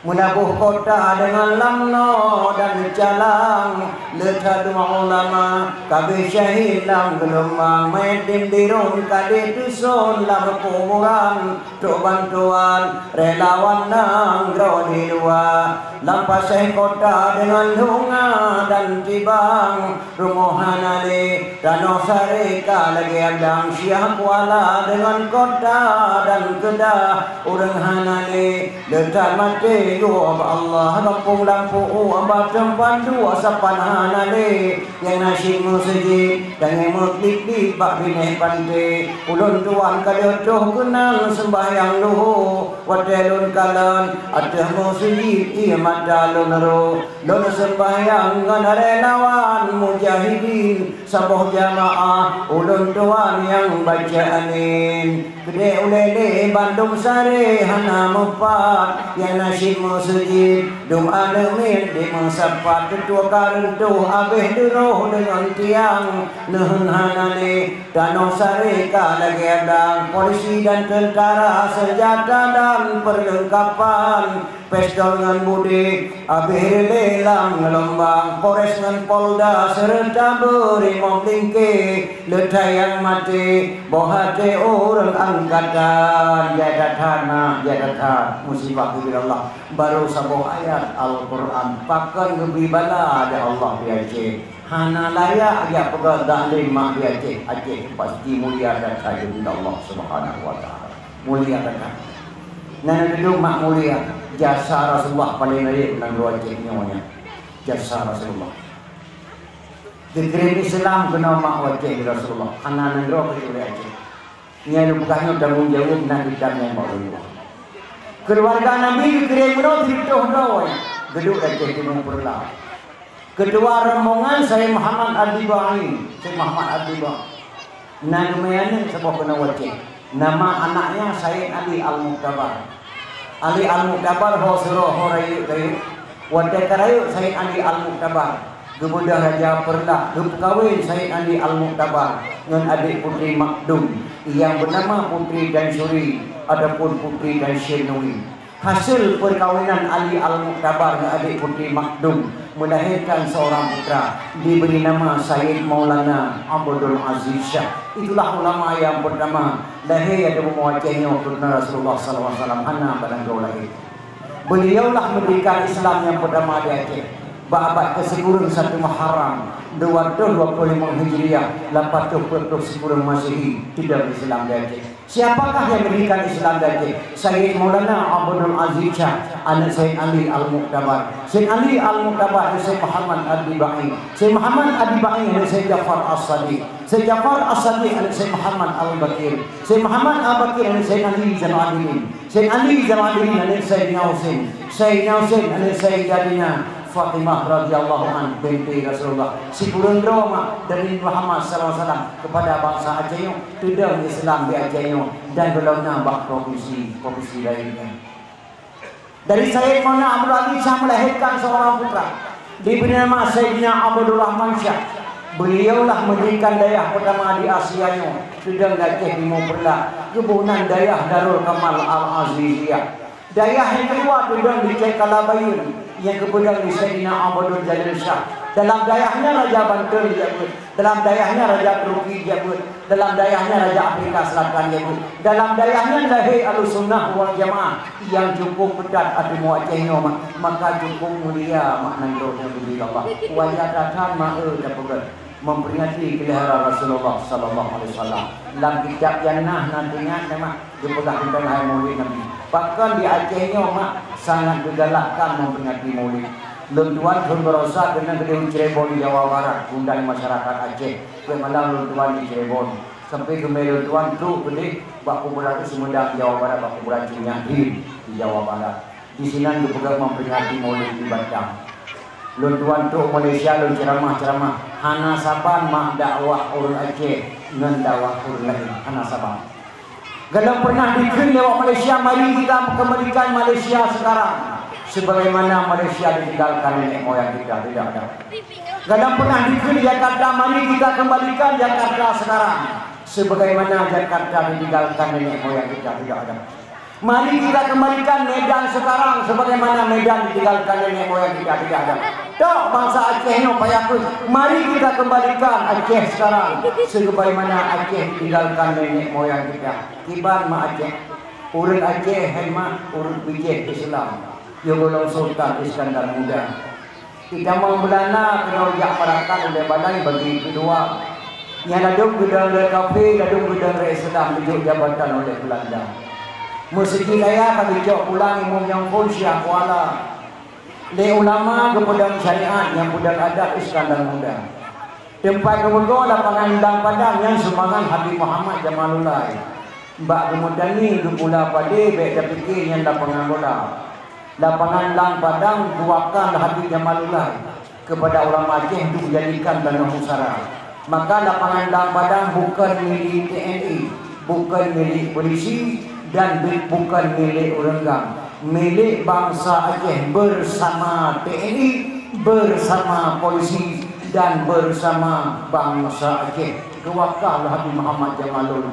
Meulaboh kota deungon lamno dan calang, le that dua ulama ka abéh syahid lam geulumbang, manyét dimdirun ka dituson lam kuburan. Trok bantuan relawan nanggroe di luwa, lam paséh kota deungon lunga dan tibang. Rumoh hana lé, tanoh saré ka lagée adang, Syiah Kuala deungon kota dan keudah. Ureuëng hana lé, le that maté gob Allah, gampông lampu u amba teumpat dua sapan hana lé. Nyang na cit meuseujid, dan nyang meuklik-klik bak binéh panté. Ulôn tuan ka lheueh troh keunan seumbahyang luho, watée lôn kalon ateueh meuseujid, ié mata lôn rôh. Lôn seumbahyang ngon relawan mujahidin, saboh jamaah ulôn tuan nyang baca amin. Keudeh ulée lé bandum saré hana meupat, nyang na cit meuseujid, dum aneuëk miet dimeusapat, teutua ka reuntoh abéh duroh deungon tiang. Neuheun hana lé, tanoh saré ka lagée adang, polisi dan teuntara, seunjata dan peurleungkapan. Pistol ngon budi abéh rilée lam geulumbang, Polres ngon Polda seureuta beurimop lingke, le that nyang maté boh até ureuëng angkatan. Jai that-that na, jai that-that musibah geubri Allah. Barô saboh ayat Al-Quran pakon geubri bala lé Allah di Aceh. Hana layak jak peugah zalim mak di Aceh. Aceh pasti mulia dan tajam di Allah Subhanahu wa Taala. Mulia gata. Nyan dudoe mak mulia, jasa Rasulullah paleng rayeuk nanggroe Aceh nyoe nyan. Jasa Rasulullah. Geukirém Islam keunoe mak Aceh Rasulullah, hana nanggroe kecuali Aceh. Nyan lôn peugah nyoe tanggong jaweueb nan kitab nyan bak ulôn. Keuluwarga Nabi geukirém keunoe sireutôh droe, geuduek Aceh Timu Peureulak. Keutua rombongan Syekh Muhammad Al-Dibai, Syekh Muhammad Al-Dibai. Na geumeuaneuk saboh keunoe Aceh. Nama anaknya Said Ali Al-Muktabar. Ali Al-Muktabar ho seuroe ho rayeuk-rayeuk. Watée ka rayeuk Said Ali Al-Muktabar, geubeudôh Raja Peureulak, geupeukawen Said Ali Al-Muktabar ngon adék putri Makdum, nyang beunama Putri Dansuri ataupun Putri Danshinui. Hasil perkawinan Ali Al-Muktabar ngon adék putri Makdum melahirkan seorang putra, diberi nama Sayyid Maulana Abdul Aziz Syah. Itulah ulama yang pertama lahir di bumoe Aceh nyoe keuturunan Rasulullah sallallahu alaihi wasallam, hana padang droe lahir. Beliaulah mendirikan Islam yang pertama di Aceh. Bak abad keusikureueng satu Muharram, dua ratus dua puluh lima Hijriah, lapan ratus empat puluh sikureueng Masehi, teudong Islam di Aceh. Siapakah yang mendirikan Islam di Aceh? Sayyid Maulana Abdul Aziz Syah, anak Sayyid Ali Al-Muktabar. Sayyid Ali Al-Muktabar, anak Sayyid Muhammad Ad-Dibai. Sayyid Muhammad Ad-Dibai, anak Sayyid Jafar As-Sadiq. Sayyid Jafar As-Sadiq, anak Sayyid Muhammad Al-Baqir. Sayyid Muhammad Al-Baqir, anak Sayyid Ali Zainal Abidin. Sayyid Ali Zainal Abidin, anak Sayyidina Husain. Sayyidina Husain, anak Sayyidatina Fatimah radhiyallahu anha binti Rasulullah. Sikureueng droe mak dari Muhammad sallallahu alaihi wasallam kepada bangsa Aceh nyoe, teudong Islam di Aceh nyoe dan golom na bak provinsi-provinsi lainnya. Dari Sayyid Maulana Abdul Aziz Syah melahirkan seorang putra, diberi nama Sayyidina Abdul Rahman Syah. Beliaulah mendirikan dayah pertama di Asia nyoe, teudong di Aceh Timu Peureulak, geuboh nan Dayah Darul Kamal Al-Aziziyah. Dayah nyang keudua teudong di Cek Kalabayeuen, nyang geupeudong di Saidina Abdul Jalil Syah. Dalam dayah nyan Raja Banten geujak beuet, dalam dayah nyan Raja Turki geujak beuet, dalam dayah nyan Raja Afrika Selatan geujak beuet, dalam dayah nyan lahé Ahlussunnah wal Jamaah nyang cukup keutat ateueh bumoe Aceh nyoe, ma-, maka cukup mulia makna droe nyan bagi Allah. Wajah that-that ma-e tapeugah. Memperingati kelahiran Rasulullah sallallahu alaihi wasallam. Lam kitab Jannah na teuingat, memang geupeugah teuntang hai Maulid Nabi. Bahkan di Aceh nyoe mak sangat geugalakkan memperingati Maulid. Lôn tuan thon baroesa keuneuk keudeh u Cirebon, Jawa Barat, undang masyarakat Aceh. Peuet malam lôn tuan di Cirebon. Sampai geumé lôn tuan trok keudeh bak kuburan Sumedang, Jawa Barat, bak kuburan Cunyak Dien di Jawa Barat. Di sinan geupeugah memperingati Maulid di Batam. Lôn tuan trok Malaysia, lôn ceramah-ceramah. Hana saban mak dakwah ureuëng Aceh ngon dakwah ureuëng laén, hana saban. Golom pernah dikheun lé awak Malaysia, mari kita kembalikan Malaysia sekarang sebagaimana Malaysia ditinggalkan nenek moyang kita, tidak ada. Golom pernah dikheun Jakarta, mari kita kembalikan Jakarta sekarang sebagaimana Jakarta ditinggalkan nenek moyang kita, tidak ada. Mari kita kembalikan Medan sekarang sebagaimana Medan ditinggalkan nenek moyang kita, tidak ada. Tok bansa Aceh nyoe payah pun. Mari kita kembalikan Aceh sekarang sebagaimana Aceh ditinggalkan nenek moyang kita. Kiban mak Aceh. Ureuëng Aceh hai mak, ureuëng bijéh Islam. Yoh gohlom Sultan Iskandar Muda. Itamong Beulanda keunoe jak meurakan ulée balai bagi keudua. Nyang ladôm geudong lé kafé, ladôm geudong lé Islam, geujok jabatan ulée Beulanda. Meuseujid raya ka geucok pulang Imeum Nyang Phôn Syiah Kuala. Lé ulama geupeudong syariat nyang peudong adat Iskandar Muda. Teumpat geumeugoe lapangan Blang Padang nyan sumbangan Habib Muhammad Jamalullahi. Bak geumeutanyoe geupula padé bék tapike nyan lapangan bola. Lapangan Blang Padang geuwakaf lé Habib Jamalullahi keupada ulama Aceh untuk dijadikan tanoh musara. Maka lapangan Blang Padang bukon milék T N I, bukon milék polisi, dan bu-, bukon milék ureuëng GAM. Milék bansa Aceh bersama T N I, bersama polisi, dan bersama bansa Aceh. Geuwakaf lé Habib Muhammad Jamalul.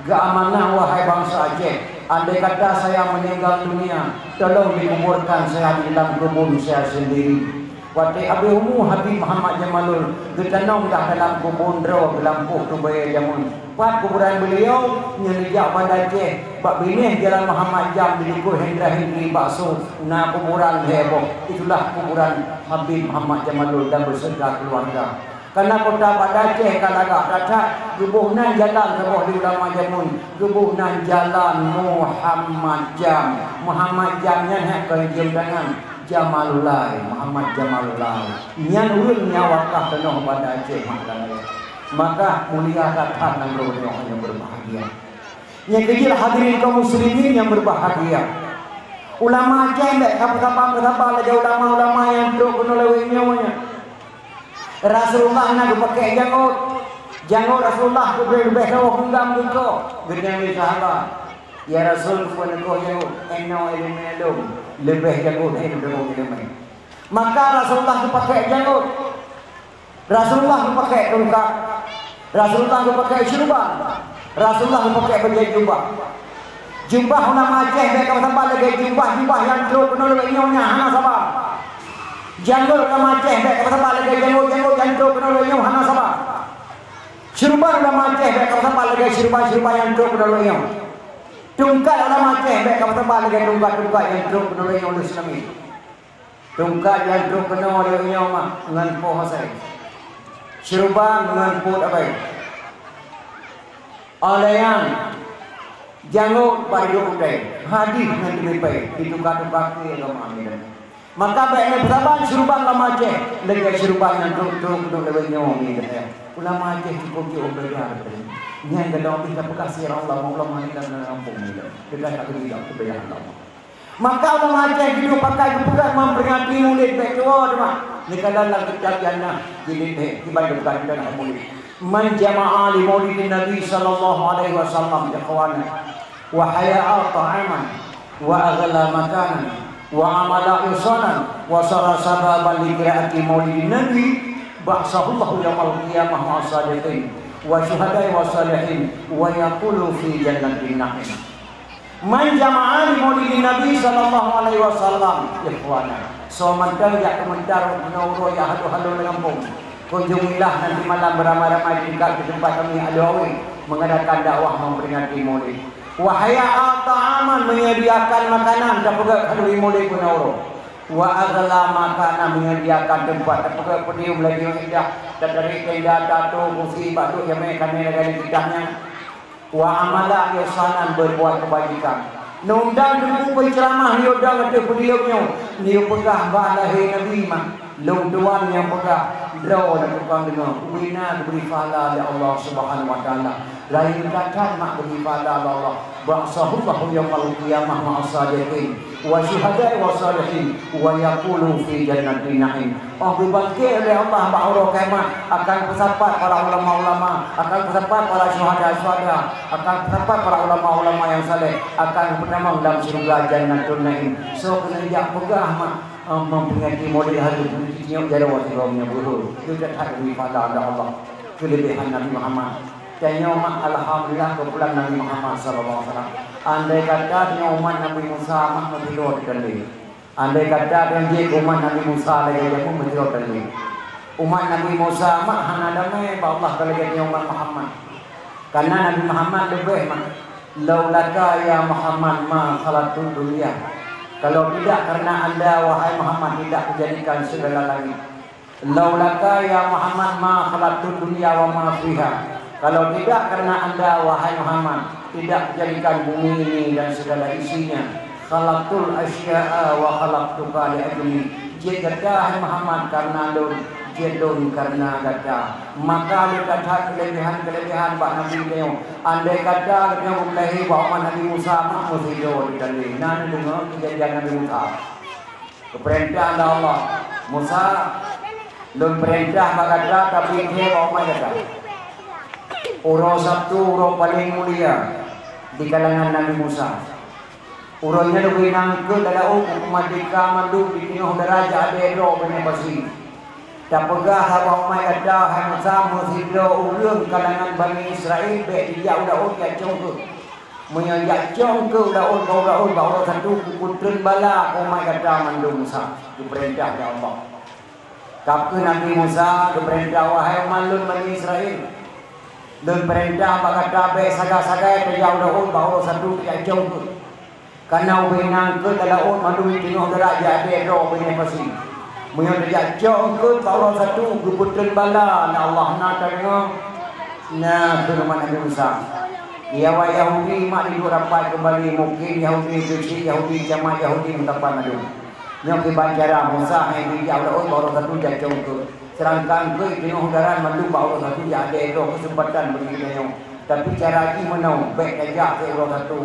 Geuamanah, wahai bansa Aceh, andai kata saya meninggal dunia, tolong dikuburkan saya di dalam kebun saya sendiri. Watée habéh umu Habib Muhammad Jamalul geutanom dah dalam kebun droe geulampôh tubée jameun. Pat kuburan beliau? Nyan neujak Banda Aceh, bak binéh Jalan Muhammad Jam di likot Hendra Hindri Bakso, na kuburan lhée boh. Itulah kuburan Habib Muhammad Jamalul dan beserta keluarga. Karena kota Banda Aceh ka lagak that-that, geuboh nan jalan saboh di ulama jameun, geuboh nan Jalan Muhammad Jam. Muhammad Jam nyan hak kon jeuem tangan, Jamalullah, Muhammad Jamalullah. Nyan ureuëng nyang wakaf tanoh Banda Aceh mak dan ayah. Maka mulia that-that nanggroe nyoe nyang berbahagia. Nyang keujeuet hadirin kaum muslimin nyang berbahagia. Ulama Aceh bék ka peusaban-peusaban lagée ulama-ulama nyang trok keunoe lewat nyoe nyan. Rasulullah na geupakék jangôt. Jangôt Rasulullah leubeh-leubeh saboh geunggam geukoh. Geutanyong lé sahabat, "Ya Rasul, keupeue neukoh jangôt?" "Inoe ileumèe lôn, leubeh jangôt hai lôn ileumèe." Maka Rasulullah geupakék jangôt. Rasulullah geupakék tungkat. Rasulullah geupakék syeuruban. Rasulullah geupakék bajée jubah. Jubah ulama Aceh bék ka saban lagée jubah-jubah nyang trok keunoe lewat nyoe nyan, hana saban. Jangôt ulama Aceh bék ka saban lagée jangôt-jangôt nyang trok keunoe lewat nyoe, hana saban. Syeuruban ulama Aceh bék ka saban lagée syeuruban-syeuruban nyang trok keunoe lewat nyoe. Tungkat ulama Aceh bék ka saban lagée tungkat-tungkat nyang trok keunoe lewat nyoe, ulôn seulami. Tungkat nyang trok keunoe lewat nyoe mah ngon poh asai. Syeuruban ngon peuet abai. Óh lheueh nyan, jangôt bak iduek udai, hadih ngon teumipée, dituka-tuka keu agama Medan. Maka bék neusaban syeuruban ulama Aceh lagée syeuruban nyang trok-trok duek lewat nyoe Medan. Ulama Aceh cukup jiôh beda daripada nyan. Nyan gadôh pih tapeugah sira ulama-ulama Medan dalam gampông Medan. Teuka tak keubida keubeda ulama. Maka ulama Aceh jideuek pakai geupeugah memperingati Maulid bék tuwoe teuma. Neukalon lam kitab Jannah jilid lhée, kiban geupeugah teuntang Maulid. Man jama'a li maulidin Nabi sallallahu alaihi wasallam, ikhwana, wa hayya'a ta'aman, wa aghla makanan, wa amala ihsanan, wa sara sababan li qiraati maulidin Nabi, ba'atsahullahu yaumal qiyamah ma'as sadiqin, wa syuhada'i was salihin, wa yaqulu fi jannatin na'im. Man jama'a li maulidin Nabi sallallahu alaihi wasallam, ikhwana. Soe mantong jak keumeuntar uroe-uroe jak halo-halo lam gampông. Kunjungilah nanti malam beramai-ramai di dekat di tempat kami Alue Awe mengadakan dakwah memperingati Maulid. Wa hayya'a ta'aman, menyediakan makanan tapeugét khanuri Maulid keunoe uroe. Wa aghla makanan, menyediakan tempat tapeugét podium lagi indah, tatarék tenda, tato, kursi, bak duek jamé khanuri lagée di kitab nyan. Wa amala ihsanan, berbuat kebajikan. Neundang teungku penceramah nyoe dang ateueh podium nyoe, nyoe peugah bak lahé Nabi mah. Lôn tuan nyang peugah, droe lôn tukang deungoe, ubena geubri pahala lé Allah Subhanahu wa Taala. Rayeuk that-that mak geubri pahala lé Allah. Ba'atsahullahu yaumal qiyamah ma'as sadiqin wa syuhada'i was salihin wa yaqulu fi jannatin na'im. Oh, geubangkét lé Allah bak uroe kiamat, akan peusapat para ulama-ulama, akan peusapat para syuhada-syuhada, akan peusapat para ulama-ulama nyang saleh, akan peutamong lam syeuruga Jannatun Na'im. Soe keuneuk jak peugah mak, eh, memperingati Maulid hari, tinyok jaroe sigoe meunyoe beuhe. Itu that-that geubri pahala lé Allah. Keulebihan Nabi Muhammad. Tanyoe mak, alhamdulillah, keupulan Nabi Muhammad sallallahu alaihi wasallam. Andai kata tanyoe umat Nabi Musa mak, meusidroe teuh teuntèe. Andai kata tanyoe jeuet keu umat Nabi Musa lagèe jameun, meusidroe teuh teuntèe. Umat Nabi Musa mak hana damé bak Allah ka lagèe tanyoe umat Muhammad. Karena Nabi Muhammad leubeh mak. Laulaka ya Muhammad ma khalaqtud dunya. Kalau tidak karena anda, wahai Muhammad, tidak kujadikan segala langit. Laulaka ya Muhammad ma khalaqtud dunya wa ma fiha. Kalau tidak karena anda, wahai Muhammad, tidak kujadikan bumi ini dan segala isinya. Khalaqtul asya'a wa khalaqtuka li ajli. Jeuet gata, hai Muhammad, karena lôn, jeuet lôn karena gata. Maka lé that-that keulebihan-keulebihan bak Nabi nyoe. Andai kata geutanyoe geulahé bak umat Nabi Musa, mak, meusidroe teuh teuntèe. Na neudeungoe keujadian Nabi Musa. Geupeurintah lé Allah, "Musa, lôn peurintah bak gata, tapi keu bak umat gata. Uroe Sabtu uroe paleng mulia di kalangan Nabi Musa. Uroe nyan ubena eungkôt lam laôt, buku merdeka mandum di teungoh dara jak abée droe binéh pasi. Tapeugah haba umat gata, hai Musa, meusidroe ureuëng kalangan Bani Israel bék jijak u laôt jak cong eungkôt. Meunyoe jak cong eungkôt u laôt, bak uroe Sabtu, kupeutreun bala keu umat gata mandum." Musa geupeurintah lé Allah. Ka keuh Nabi Musa geupeurintah, "Wahai umat lôn Bani Israel, lôn peurintah bak gata bék sagai-sagai tajak u laôt bak uroe Sabtu tajak cong eungkôt. Kareuna ubena eungkôt lam laôt mandum teungoh dara jak abée droe binéh pasi. Meunyoe tajak cong eungkôt bak uroe Sabtu, geupeutreun bala lé Allah." Na tadeungoe? Na keuh umat Nabi Musa. Di awak Yahudi mak diduek rapat keumbali, mungken Yahudi keuchik, Yahudi jameun, Yahudi meusapat mandum. Nyoe kiban cara Musa hai jijak u laôt bak uroe Sabtu jak cong eungkôt. Seudangkan eungkôt teungoh dara mandum bak uroe Sabtu jak abée droe, keuseumpatan bagi geutanyoe. Tapi cara jih meunoe, bék tajak keu uroe Sabtu.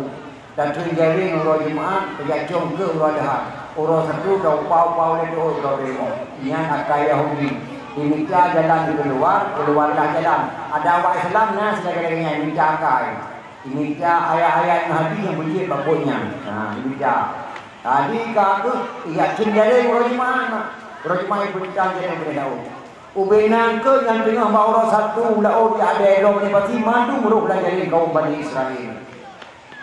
Tatreun jaréng uroe Jumat, tajak cong eungkôt uroe Adha. Uroe Sabtu taupa-upa ulée teuôt uroe teurimong. Nyan akai Yahudi. Jimita jalan keuluwa, keuluwa lah jalan. Adak awak Islam na sibagai lagée nyan, mita akai. Mita ayat-ayat ngon hadis nyang beujeuet bak buet nyan. Ha, mita. Jadi ka keuh, jak treun jaréng uroe Jumat na. Uroe Jumat ipeutang jaréng binéh laôt. Ubena eungkôt nyang teungoh bak uroe Sabtu u laôt jak abée droe binéh pasi, mandum rôh lam jaréng kawöm Bani Israel.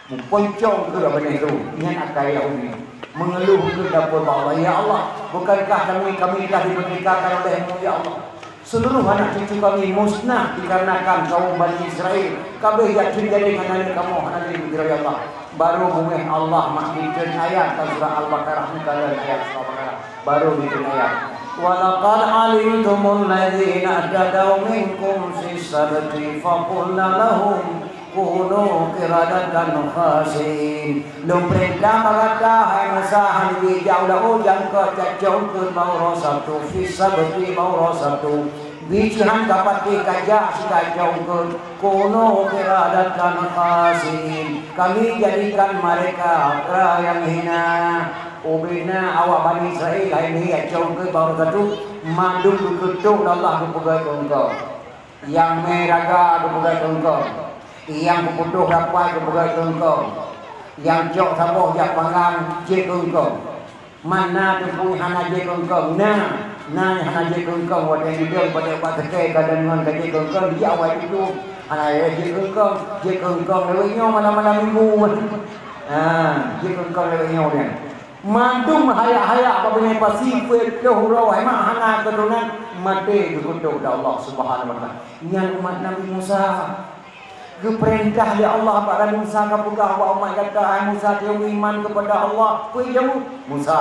Meuponcong keuh binéh tu, nyan akai Yahudi. Meungeuluh keuh lapor bak Allah, "Ya Allah, bukankah kami, kami telah dimerdekakan oleh-Mu, ya Allah? Seluruh anak cucu kami musnah dikarenakan kaum Bani Israel. Ka abéh jak treun jaréng hana lé kamoe, hana lé meusidroe, ya Allah." Barô beungéh Allah mak geutreun ayat lam surah Al-Baqarah, meukalon ayat surah Al-Baqarah. Barô geutreun ayat, "Wa laqad alimtumul ladzina i'tadaw minkum fis sabti faqulna lahum kunu qiradatan khasi'in." Lôn peurintah bak gata, hai Musa, hana jijak u laôt jak eungkôt jak cong eungkôt bak uroe Sabtu, fis sabti, bak uroe Sabtu. Bit jihan ka patéh ka jak siat jak cong eungkôt, kunu qiradatan khasi'in. Kami jadikan mereka kera nyang hina. Ubena awak Bani Israel hai lheueh jak cong eungkôt bak uroe Sabtu, mandum geukeutôk lé Allah geupeugöt keu eungkôt. Nyang mé raga geupeugöt keu eungkôt. Nyang peuputôh rapat geupeugöt keu eungkôt. Nyang cok saboh jak panggang jeuet keu eungkôt. Man na teungku hana jeuet keu eungkôt? Na, na nyang hana jeuet keu eungkôt, watée jidong padub bak seukée ka deungon ka jeuet keu eungkôt, dijak awai tutoe. Hana jeuet keu eungkôt, jeuet keu eungkôt lewat nyoe malam-malam minggu. Ha, jeuet keu eungkôt lewat nyoe nyan. Mandum hayak-hayak bak binéh pasi peuet ploh uroe, hai mak hana keuturonan, maté geukutok lé Allah Subhanahu wa Taala. Nyan umat Nabi Musa. Geupeurintah lé Allah bak Nabi Musa ka peugah bak umat gata, "Hai Musa, teuiman keupada Allah." Peue jaweueb Musa?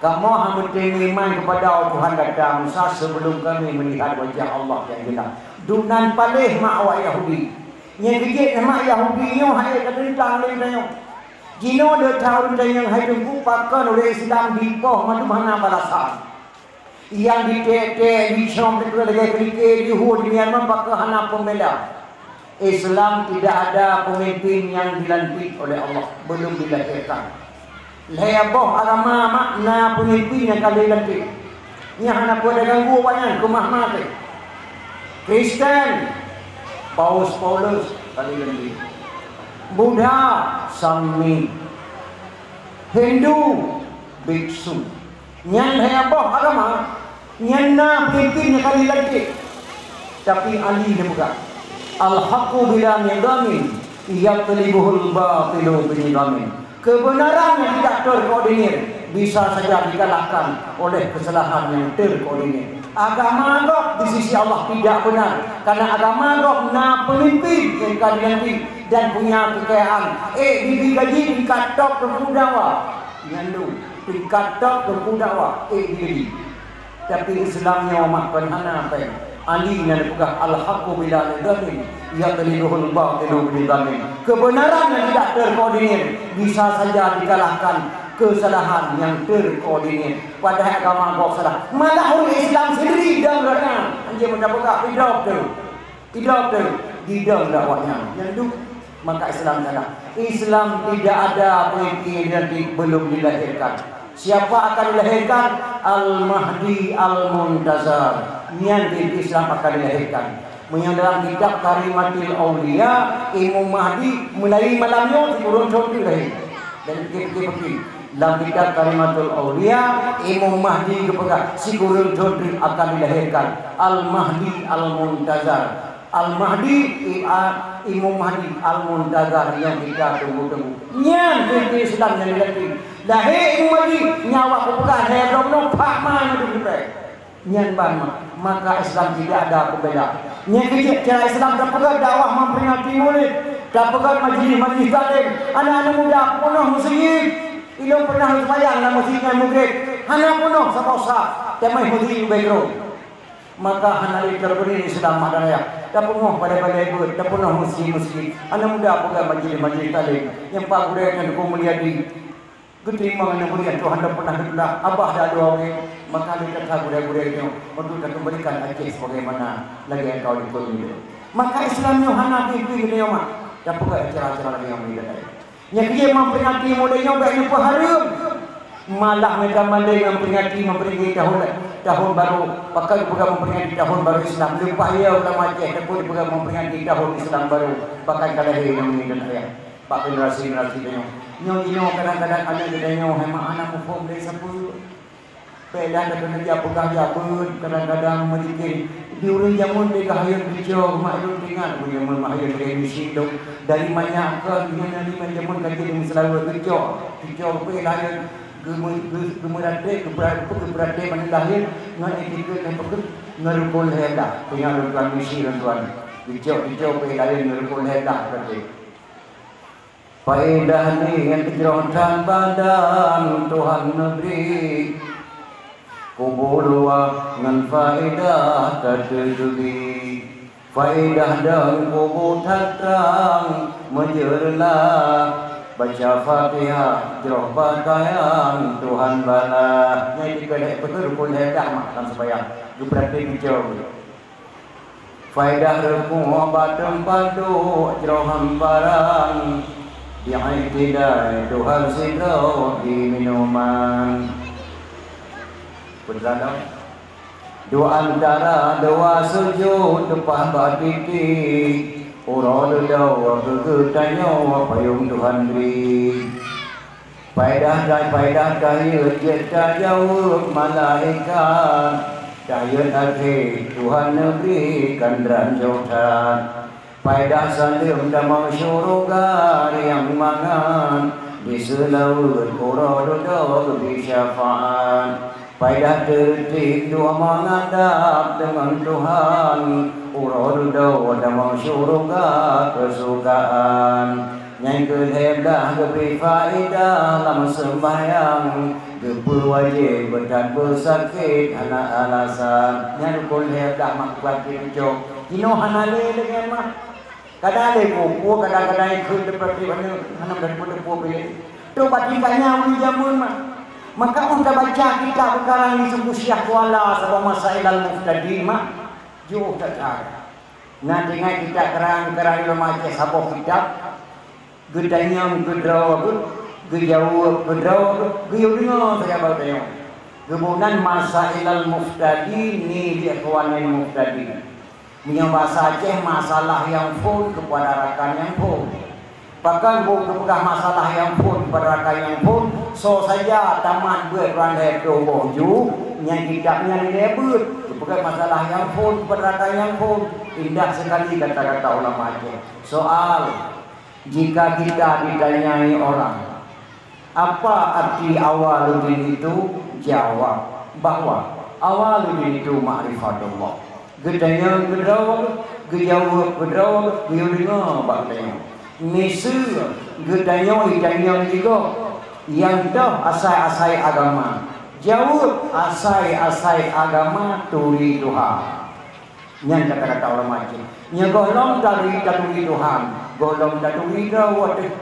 "Kamoe hana teuiman keupada Tuhan gata, Musa, sebelum kami melihat wajah Allah nyang jeulaih." Dunan paléh mak awak Yahudi. Nyang keujeuet mak Yahudi nyoe hai ka teuntang lé tanyoe. Jinoe deuh that ureuëng tanyoe hai teungku pakon ulée Islam dipoh mandum hana balasan. Nyang diték-ték, dicom, dikeue lagée keurikée, dihue, di Myanmar, pakon hana pembela. Islam tidak ada pemimpin yang dilantik oleh Allah, belum dilahirkan. Lhée boh agama mak na pemimpin nyang ka lheueh lantik. Nyan hana peue ganggu awaknyan, keumah maté. Kristen, Paus Paulus ka lheueh lantik. Buddha, Sami. Hindu, biksu. Nyan lhée boh agama, nyan na pemimpin nyang ka lheueh lantik. Tapi Ali neupeugah, "Al-haqqu bila nidhamin, yaghlibuhul batilu binidhamin." Kebenaran yang tidak terkoordinir bisa saja dikalahkan oleh kesalahan yang terkoordinir. Agama gob di sisi Allah tidak benar, karena agama gob na pemimpin nyang ka dilantik dan punya kekayaan. Eh, dibri gaji tingkat top teungku dakwah. Nyan tu, tingkat top teungku dakwah, eh, dibri. Tapi Islam nyoe mak kon hana péng. Ali nyang peugah, "Al-haqqu bila nidhamin, yaghlibuhul batilu binidhamin." Kebenaran yang tidak terkoordinir bisa saja dikalahkan kesalahan yang terkoordinir. Padahai agama gob salah. Malah ureuëng Islam sendiri dong gobnyan. Anjing muda peugah, idop tu. Idop tu, didong dak awaknyan. Nyan tu, maka Islam salah. Islam tidak ada pemimpin yang di-, belum dilahirkan. Siapa akan dilahirkan? Al-Mahdi Al-Muntazar. Nyan pemimpin Islam akan dilahirkan. Meunyoe dalam kitab Karimatil Auliya, Imam Mahdi mulai malam nyoe sikureueng thon teuk lahé. Dan pikir-pikir, lam kitab Karimatul Auliya, Imam Mahdi geupeugah sikureueng thon teuk akan dilahirkan, Al-Mahdi Al-Muntazar. Al-Mahdi, i-, a, Imam Mahdi Al-Muntazar nyang kita tunggu-tunggu. Nyan pemimpin Islam nyang dilahé. Lahé Imam Mahdi, nyan awak geupeugah lhée droe bunoe, phak ma nyan dipeugah. Nyan ban ma-, maka Islam tidak ada pembela. Nyan keuh jeuet cara Islam tapeugét dakwah, memperingati Maulid, tapeugét majlis-majlis taklim. Aneuk-aneuk muda peunoh meuseujid. Ilôn pernah seumayang lam meuseujid nyan Magrib. Hana peunoh saboh saf. Teuma meuseujid ubé keudroe. Maka hana lé teubri Islam mak dan ayah. Tapeungoh balai-balai beuet, tapeunoh meuseujid-meuseujid. Aneuk muda peugah majlis-majlis taklim. Nyang pat gurée nyan Teungku Mulyadi. Geuteurimong aneuk murit Tuhan dan pernah geupeugah, "Abah dak dua ureuëng, maka lé gata gurée-gurée nyoe untuk takeumbalikan Aceh sebagaimana lagée engkau di kota nyoe." Maka Islam nyoe hana pih-pih geutanyoe mak, tapeugah acara-acara lagée nyoe murit gata. Nyang keu jeuet memperingati Maulid nyoe bék neupeuhareuem. Malah meutamah lé memperingati, memperingati tahun, tahun baru, pakon peugah memperingati tahun baru Islam. Leupah ya ulama Aceh takot dipeugah memperingati tahun Islam baru, bahkan ka lahé nyang murit dan ayah. Bak generasi-generasi tanyoe. Nyoe jinoe kadang-kadang aneuk geutanyoe hai mak hana muphom lé sapeue. Pék dah takeuneuk jak peugah jak beuet, kadang-kadang meudikir. Di ureuëng jameun lé geuhayôn geucok, mak lôn teuingat ureuëng jameun meuhayôn lagée misi dong. Dari manyak kon, nyan dari manyak jameun ka jeuet meuseulawa geucok. Geucok pék lahé, geumeu-, geu-, geumeuratéb, geupeura-, geupeuratéb mandum lahé, ngon etikét nyang peukeut, ngon rukon lhée blah. Teuingat lôn tuan misi lôn tuan. Geucok, geucok pék lahé ngon rukon lhée blah, beuratéb. Faedah niet jroh that badan Tuhan neubri, kubu luwah ngon faedah tateutubi. Faedah dong kubu that trang meujeureulah, baca Fatihah jroh pakaian Tuhan balah. Nyan dikeue lhée peukeue rukon lhée dah mak lam seumayang, geupeuratéb geucok. Faedah rukuk bak teumpat duek jroh hamparan, di i'tidal Tuhan sidroe di minuman. Peue teuladang? Di antara dua sujut teupah bak titi, uroe dudoe keu geutanyoe payong Tuhan bri. Faedah dan faedah tahiyat jeuet tajaweueb malaikat, tahiyat akhé Tuhan neubri kandran jroh that. Faedah saleuem tamong syeuruga riang mangat, di seulaweuet uroe dudoe geubri syafaat. Faedah teureutib dua mangat dab deungon Tuhan, uroe dudoe tamong syeuruga keusukaan. Nyang keu lhée blah geubri faedah lam seumbahyang, geupeuwajéb beutat beusakét hana alasan. Nyan rukon lhée blah mak kuat geucok. Jinoe hana lé deungon mah. Kadang lé peue-peue, kadang-kadang ikheun leupah treb aneuk, hana meuteupeu-teupeu piléh. Trok bak tingkat nyan ureuëng jameun mah. Maka 'oh tabaca kitab karang di Sungguh Syah Kuala saboh Masailal Muftadin mak, jôh that-that. Na teuingat kitab karang-karang ulama Aceh saboh kitab, geutanyong keudroe, geujaweueb keudroe, geuyue deungoe sagai bak tanyoe. Geuboh nan Masailal Muftadin li Ikhwanil Muhtadin. Meunyoe basa Aceh, masalah nyang phôn keupada rakan nyang phôn. Pakon buet geupeugah masalah nyang phôn keupada rakan nyang phôn, soe saja tamat beuet randai ploh boh ju, nyang kitab nyan ilée beuet, geupeugah masalah nyang phôn keupada rakan nyang phôn. Indah sekali kata-kata ulama Aceh. Soal, jika kita ditanyai orang, "Apa arti awaluddin itu?" Jawab bahwa awaluddin itu ma'rifatullah. Geutanyong keudroe, geujaweueb keudroe, geuyue deungoe bak geutanyoe. Miseue geutanyoe jitanyong jigoe, nyang toh asai-asai agama? Jaweueb, asai-asai agama turi Tuhan. Nyan kata-kata ulama Aceh. Nyoe gohlom taturi, taturi Tuhan, gohlom taturi droe teuh.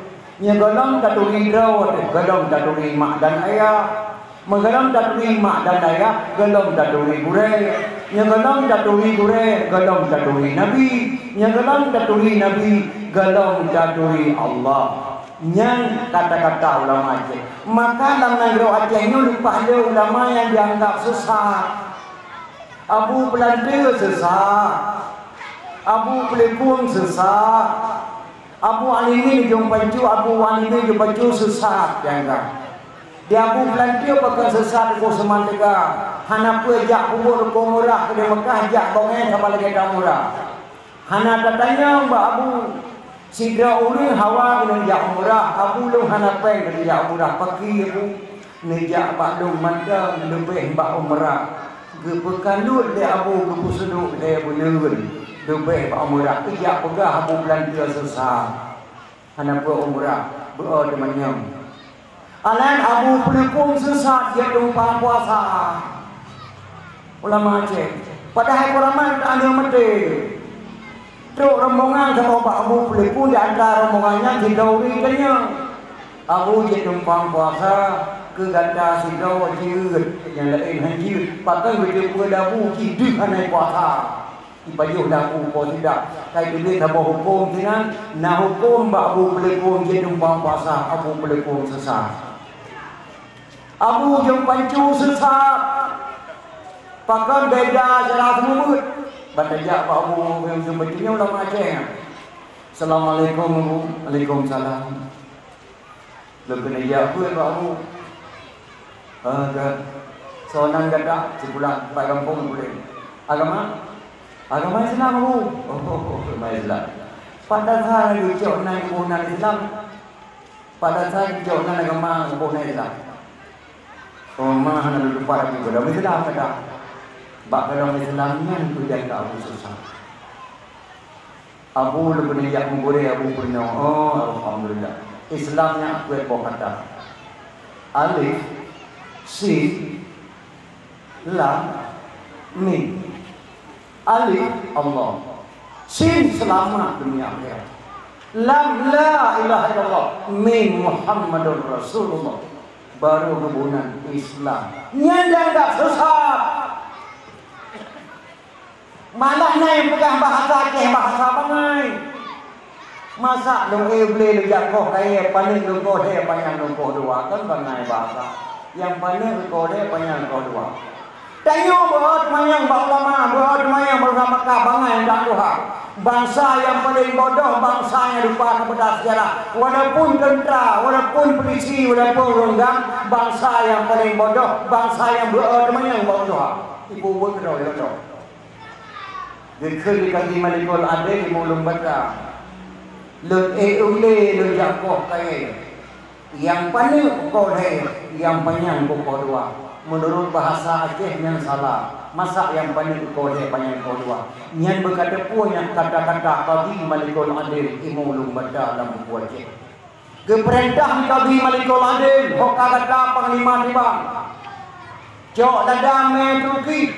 Nyoe gohlom taturi droe teuh, gohlom taturi mak dan ayah. Meugohlom taturi mak dan ayah, gohlom taturi gurée. Nyoe gohlom taturi gurée, gohlom taturi nabi. Nyoe gohlom taturi nabi, gohlom taturi Allah. Nyan kata-kata ulama Aceh. Maka lam nanggroe Aceh nyoe leupah lé ulama nyang jianggab sesat. Abu Peulanteu sesat, Abu Peuleukueng sesat, Abu Alimin Ujong Pancu, Abu Alimin Ujong Pancu sesat nyang ka. Di Abu Peulanteu pakon sesat, Teungku Seuman teuga, hana peue jak peubuet rukoe murah keu di Meukah, jak bongée saban lagée tamurah. Hana tatanyong bak Abu. Sidroe ureuëng hawa keuneuk jak umrah, Abu lôn hana péng keuneuk jak umrah. Pakri Abu neujak bak lôn mantong leubeh bak umrah. Geupeukalut lé Abu, geupeusudok lé buleuen leubeh bak umrah. Ijak peugah Abu Peulanteu sesat. Hana peue umrah, beu-o teumanyong. Alan Abu Peuleukueng sesat jeuet tumpang puasa. Ulama Aceh. Padahai peuraman ta aneuk maté. Trok rombongan saboh bak Abu Peuleukueng, di antara rombongan nyan sidroe ureuëng tanyong, "Abu jeuet tumpang puasa keu gata sidroe jeuet, nyang laén han jeuet. Pakon beuteupeue dabu jih deuh hana puasa?" Ipajoh dabu po sidak. Kai teubiet saboh huköm sinan, na huköm bak Abu Peuleukueng jeuet tumpang puasa, Abu Peuleukueng sesat. Abu Ujong Pancu sesat. Pakon beda cara seumeubeuet. Ban tajak bak Abu Ujong Pancu nyoe ulama Aceh. "Assalamualaikum, Abu." "Waalaikumsalam." Lôn keuneuk jak beuet bak Abu. "Ah, ka. Soe nan gata?" "Sipulan, bak gampông Pulen." "Agama?" "Agama Islam, Abu." "Oh, agama Islam. Pat dasai geucok nan geuboh nan Islam? Pat dasai geucok nan agama geuboh nan Islam?" "Oh, ma hana lôn tupat, Abu, gohlom Islam gata." Bak gohlom Islam nyan peue nyang ka Abu susah. Abu leubeh jak meugurée, Abu peurunoe. Oh, alhamdulillah. Islam nyan peuet boh kata. Alif, sin, lam, mim. Alif, Allah. Sin, selamat dunia akhirat. Lam, la ilaha illallah. Mim, Muhammadur Rasulullah. Baru geuboh nan Islam. Nyan nyang ka sesat. Malah na nyang peugah bahasa Aceh bahasa bangai. Masa lôn ék ble lôn jak koh kayée, paneuk lôn koh lhée, panyang lôn koh dua, kan bangai bahasa. Nyang paneuk lôn koh lhée, panyang lôn koh dua. Tanyoe beuo teumanyong bak ulama, beuo teumanyong bak ulama ka bangai ndak tuha. Bansa nyang paleng bodoh, bansa nyang lupa keupada seujarah. Walaupun teuntra, walaupun pulisi, walaupun ureuëng gam, bansa nyang paleng bodoh, bansa nyang beuo teumanyong bak tuha. Ibu buet keudroe-droe. Geukheun di Kadhi Malikul Adil, imeum lueng bata. Lôn ék ulée lôn jak koh kayée. Nyang paneuk koh lhée, nyang panyang koh dua. Meunurot bahasa Aceh nyan salah. Masa nyang paneuk koh lhée, panyang koh dua? Nyan beuka teupeue nyan kata-kata Kadhi Malikul Adil, imeum lueng bata lam buku Aceh. Geupeurintah di Kadhi Malikul Adil, ho ka gata Panglima Tibang. Cok dada mé Turki,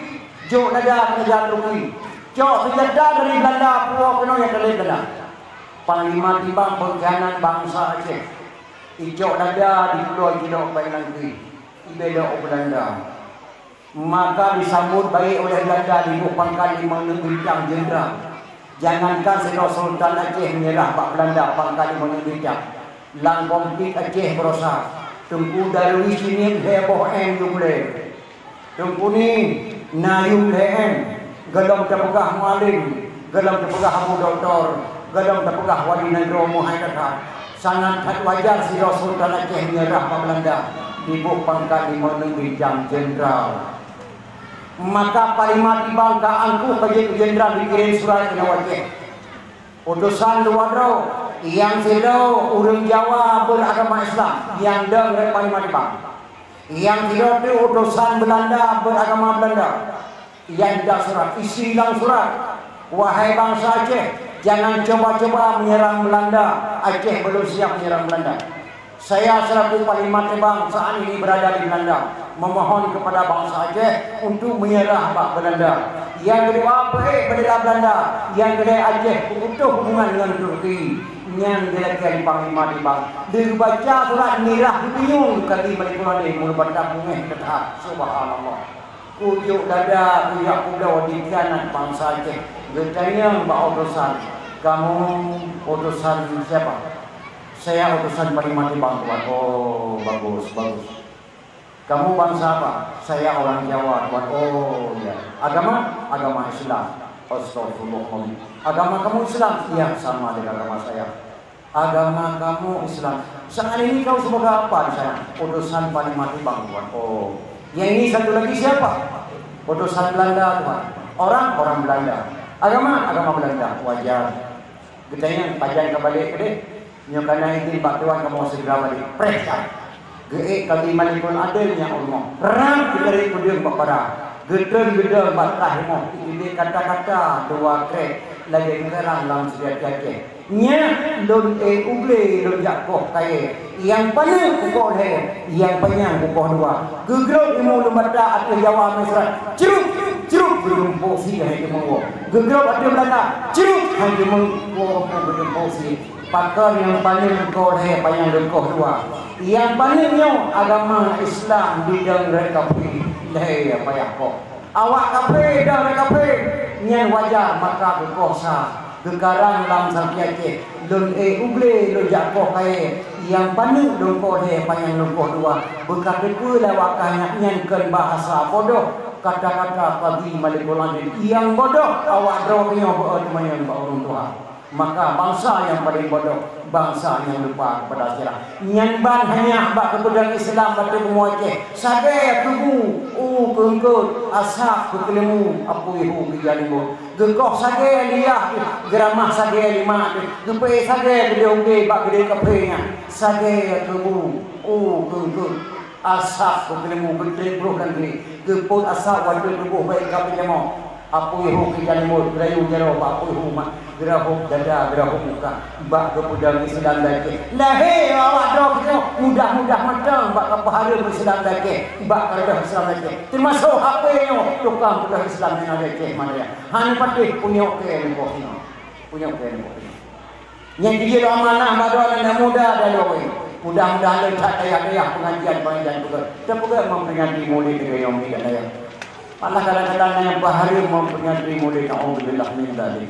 jok dada keureuja Turki. Cok seunjata dari Belanda, puwoe keunoe nyang ka lheueh Belanda. Panglima Tibang peungkhianat bansa Aceh. Icok dada di pulo jidok bak inan keuh. Belok Belanda. Maka disambot baik oleh Belanda, diboh pangkat lima enam bintang jenderal. Jangankan sidroe Sultan Aceh menyerah bak Belanda pangkat lima enam bintang. Lam konflik Aceh baroesa, Teungku Darwis ini lhèe boh M yum lé. Teungku ni na yum lhèe M, gohlom teupeugah mualim, gohlom teupeugah abu doktor, gohlom teupeugah wali nanggroe, meuhai that-that. Sangat that wajar sidroe Sultan Aceh menyerah bak Belanda, diboh pangkat lima enam bintang jenderal. Maka Panglima Tibang ka angkuh ka jeuet keu jenderal, dikirém surat keunoe u Aceh. Utosan dua droe, nyang sidroe ureueng Jawa beragama Islam, nyang dong rot Panglima Tibang. Nyang sidroe teuk utosan Belanda beragama Belanda. Nyang dong surat, isi lam surat, "Wahai bansa Aceh, jangan coba-coba menyerang Belanda. Aceh belum siap menyerang Belanda." Saya selaku Panglima Tibang saat ini berada di Belanda, memohon kepada bansa Aceh untuk menyerah bak Belanda. Nyang keudua, peuék bendera Belanda. Nyang keulhèe, Aceh peuputoh hubungan ngon Turki. Nyan dilakèe lé Panglima Tibang. Dibaca surat mirah geutunyong kali Malikulane, meunurot banda beungèh teutat. Subhanallah. Kujok dada, kujak pulo dikhianat bansa Aceh. Geutanyong bak utosan, "Kamu utosan siapa?" "Saya utosan Panglima Tibang, Tuan." "Oh, bagus, bagus. Kamu bangsa apa?" "Saya orang Jawa, Tuan." "Oh, ya. Agama?" "Agama Islam." "Astagfirullahaladzim. Agama kamu Islam?" "Iya, sama dengan agama saya." "Agama kamu Islam. Saat ini kau sebagai apa di sana?" "Utosan Panglima Tibang, Tuan." "Oh. Yang ini satu lagi siapa?" "Utosan Belanda, Tuan." "Orang, orang Belanda. Agama, agama Belanda." "Wajar." Geutanyong, "Pajan ka balek keudeh?" "Nyoe kana izin bak Tuan, kamoe segera balek." Preh that. Geuék kali Malikul Adil nyan u rumoh. Rang geutarek peudeueng bak para. Geutreun geudong bak tah rumoh. Jiteubiet kata-kata dua krek lagèe geukarang lam seudeh Aceh. "Nyan lôn ék u glé lôn jak koh kayèe. Nyang paneuk kukoh lhèe, nyang panyang kukoh dua." Geugrôp ilmu lôn bata ateueh Jawa Mesra. Crup, crup, geudumpok sie hai teumeuwoe. Geugrôp ateueh Belanda. Crup, hai teumeuwoe geudumpok sie. Pakon nyang paneuk lôn koh lhèe, panyang lôn koh dua? Nyang paneuk nyoe agama Islam, didong rot kafé, lhèe payah koh. Awak kafé dong rot kafé, nyan wajar, maka geukoh sa. Geukarang lam Sangti Aceh, "Lôn ék u glé lôn jak koh kayèe, nyang paneuk lôn koh lhèe, panyang lôn koh dua." Beuka teupeue lé awak kah nyan, nyan kon bahasa bodoh, kata-kata Qadhi Malikul Adil nyang bodoh. Awak droe nyoe beu teumanyong bak ureueng tuha. Maka bansa nyang paleng bodoh, bansa nyang lupa keupada sejarah. Nyan ban hanya bak keupeudong Islam bak teumeuwoe Aceh. Sagai keubu, u keu eungkôt, asab keu keuleumbu, apui hu keu ija limbot. Geukoh sagai lé yah, geuramah sagai lé mak, geupeuék sagai keudéh u glé bak keudéh kafé nyan. Sagai keubu, u keu eungkôt, asab keu keuleumbu, geutrép broh dan geutrép. Geupôt asab watèe tuboh bèk ka peujamoe. Apui hu keu ija limbot, geurayu jaroe bak apui hu mak, geurahop dada, geurahop muka, bak geupeudong Islam di Aceh. Lahé awak droe nyoe mudah-mudah mantong bak kapeuhareuem Islam di Aceh, bak kareudah Islam di Aceh. Teumasok hapé nyoe tukang peudong Islam nyang na di Aceh Madaya. Hana patéh punyok kèe nyoe, punyok kèe nyoe. Nyang jijeuet amanah bak droe aneuk muda dan droe. Mudah-mudahan lé that dayah-dayah pengajian-pengajian peugah. Teupeugah memperingati Maulid di Riong di dayah. Malah kadang-kadang nyang peuhareuem memperingati Maulid, naudzubillah min dzalik.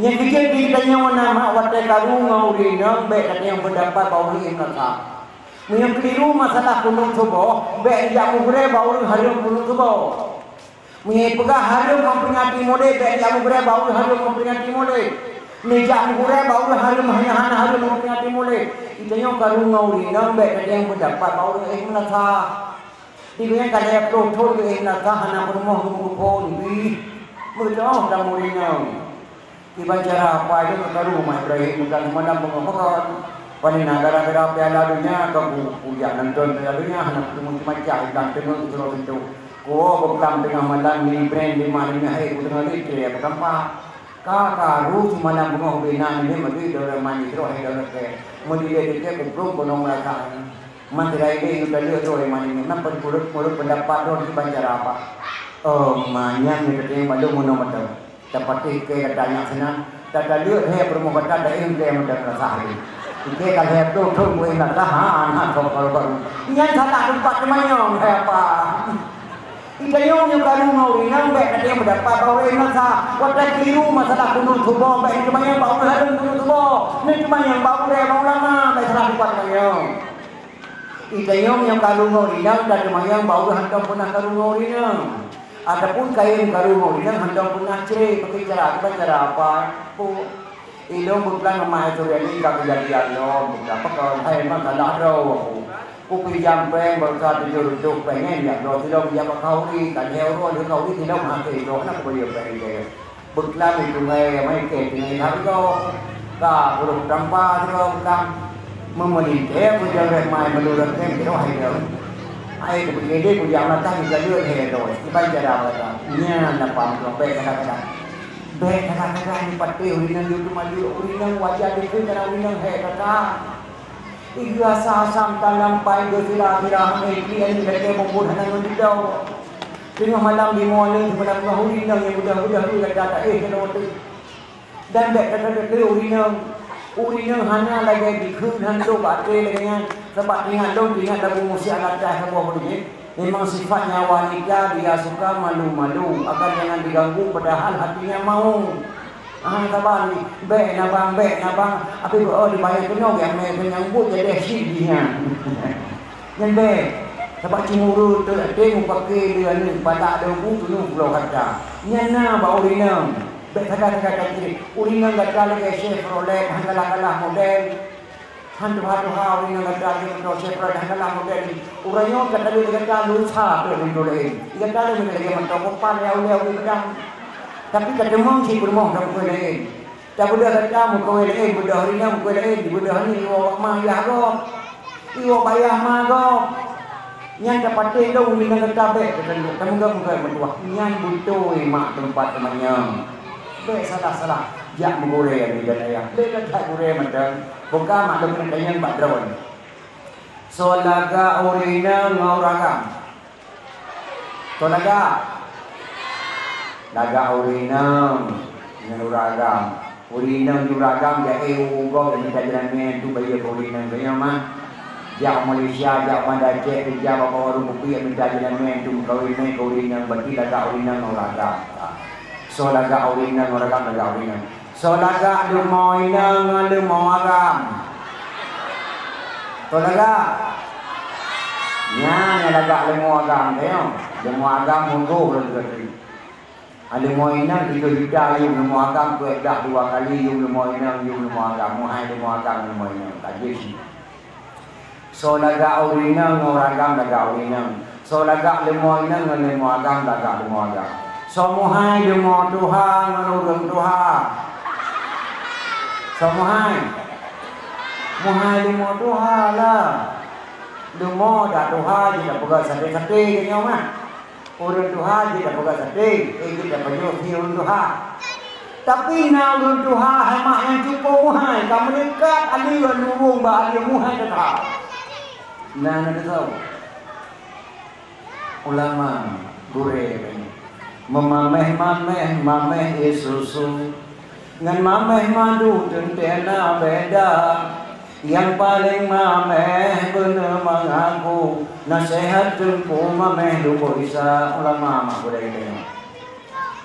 Nyang jijeuet di tanyoe na mak watèe karu ngon ureueng inong bèk tanyoe beudapat bak ureueng inong. Meunyoe keuliru masalah kunut suboh, bèk jak meugurèe bak ureueng hareuem kunut suboh. Meunyoe peugah hareuem memperingati Maulid, bèk jak meugurèe bak ureueng hareuem memperingati Maulid. Meunyoe jak meugurèe bak ureueng hareuem hana, hana hareuem memperingati Maulid. Geutanyoe karu ngon ureueng inong bèk gata nyang beudapat bak ureueng éh meulasah. Di gobnyan ka lhèe ploh thôn geuéh meulasah hana peurumoh geumeuphôn bih. Meudoh lam ureueng inong. Kiban cara apa itu keukaru Mak Ibrahim bukan seumalam beungoh peugah. Pane na gara-gara Piala Donya ka bu-, bujang nonton Piala Donya hana peuteumé macam ikan teungoh keudroe pintoe. Kuwoe beuklam teungoh malam ni brand lima lima hai ku teungoh lé keu apa tampak. Ka karu seumalam beungoh bina ni meuteui dara mandi droe hai dara ke. Meudilé dikeu kuplong gunong rasa. Mantri ide itu tadi tu mandi ni. Napa menurut, menurut pendapat droe kiban cara apa? Oh, manyang ni tadi balum gunong betul. Tapateh keu gata nyang seunang, tataleuek lhèe peurumoh gata daeng lhèe meudan rasa lé. Ike ka lhèe ploh thon wéh na tahan, ha, kok baru-baru. Nyan salah teumpat teumanyong, hai apa? Itanyong nyoe karu ngon ureueng inong, bèk na teunyong meudapat bak ureueng inong sa. Watèe keliru masalah kunut suboh, bèk na teumanyong bak ureueng inong kunut suboh. Na teumanyong bak ureueng ulama, bèk salah teumpat teumanyong. Itanyong nyoe karu ngon ureueng inong, ta teumanyong bak ureueng hantom peunah karu ngon ureueng inong. Ataupun kayém karu ngon ureueng inong hantom peunah cre, pakri cara, kiban cara apa? Pu. Ilôn beuplan meumahe Suryani ka keujadian lom, buka pakon, hai memang salah droe aku. Kupinjam péng baroesa tujoh reutôh péng nyan, jak droe sidroe jak bak khauri, ka lhèe uroe lheueh khauri sidroe meuhasé droe, hana kubayeue péng lé. Beuklam itu ngai mai kèe tinggai hareuga. Ka puluh tampa sidroe beuklam. Meumeulintèe peujeuet mai meunurot kèe sidroe hai droe. Hai kupeugah deh kujak mata di gadoh hai droe. Kiban cara mata. Nyan apa meukeubèk kadang-kadang. Bèk sagai-sagai neupatéh ureueng inong yue teuma yue ureueng inong wajar dikheun karena ureueng inong hék gata. Ieu asa-asa meutanam pai geusira-sira hana ipi, aneuk lakèe muphom hana ngon dudoe. Teungoh malam di muwa neu seubeuna teungoh ureueng inong nyang beudôh-beudôh keu gata taéh keunoe teuk. Dan bèk gata teuteuk ureueng inong. Ureueng inong hana lagèe dikheun hantom bak até lagèe nyan. Sabab teuingat lôn, teuingat lagu Musi Alatas saboh ureueng. Memang sifatnya wanita, dia suka malu-malu, agar jangan diganggu, padahal hatinya mau. Ah, saban, bèk na bang, bèk na bang, tapi beu dibayar keunoe, biar mè keunyang buet jadi syik jih nyan. Nyan bèk, sabab cemburu teuh até mupake lé aneuk, palak dong bu tunoh pulo harta. Nyan na bak ureueng inong, bèk sagai-sagai takirim. Ureueng inong gata lagèe Chevrolet, han kalah-kalah model. Han tuha-tuha ureueng inong gata lagèe moto Chevrolet, han kalah model jih. Uroe nyoe gata lé gata lusa trok linto laén. Gata lé model lagèe moto Copar nyang ulèe-ulèe peudang. Tapi ka teumeung cit peurumoh lam kue laén. Tabeudôh gata meukawen laén, beudôh ureueng inong meukawen laén, dibeudôh aneuk iwoe bak ma yah gob. Iwoe bak yah ma gob. Nyan tapatéh lôn ureueng inong gata bèk teuteuk, tameugah-meugah meutuah. Nyan beutôi mak teumpat teumanyong. Bèk salah-salah jak meugurèe nibak ayah. Lé that gurèe mantong. Buka mak lôn keuneuk tanyong bak droe. Soe lagak ureueng inong ngon ureueng agam? Soe lagak? Lagak ureueng inong ngon ureueng agam. Ureueng inong di ureueng agam, jak éh u gob, jak mita jalan mè, tu bayeue keu ureueng inong. Geunyong mah, jak Malaysia, jak Banda Aceh, keurija bak warong kupi, jak mita jalan mè, tu meukawen mè keu ureueng inong, berarti lagak ureueng inong ngon ureueng agam. Soe lagak ureueng inong ngon ureueng agam, lagak ureueng inong. Soe lagak leumo inong ngon leumo agam? Soe lagak? Nyan nyang lagak leumo agam, tanyong. Leumo agam meugoh lom teuka teurimong. Leumo inong tujoh juta yum leumo agam, peuet blah dua kali yum leumo inong, yum leumo agam. Meuhai leumo agam, leumo inong. Ka jeuet. Soe lagak ureueng inong ngon ureueng agam, lagak ureueng inong. Soe lagak leumo inong ngon leumo agam, lagak leumo agam. Soe meuhai leumo tuha ngon ureueng tuha? Soe meuhai? Meuhai leumo tuha lah. Leumo dak tuha jeuet tapeugöt saté-saté geuh nyoe mah. Ureueng tuha jeuet tapeugah saté, eh, jeuet tapajoh sie ureueng tuha. Tapi na ureueng tuha hai mak nyang cupo meuhai, ka meuleukat aleue nurung bak aleue meuhai teuka. Na, na teuka. Ulama, gurèe, meumamèh-mamèh, mamèh ie susu. Ngon mamèh madu teuntèe na beda. Nyang paleng mamèh beuneumeung aku, naseuhat Teungku Mamèh Lubok Isa, ulama mak budaya tanyoe.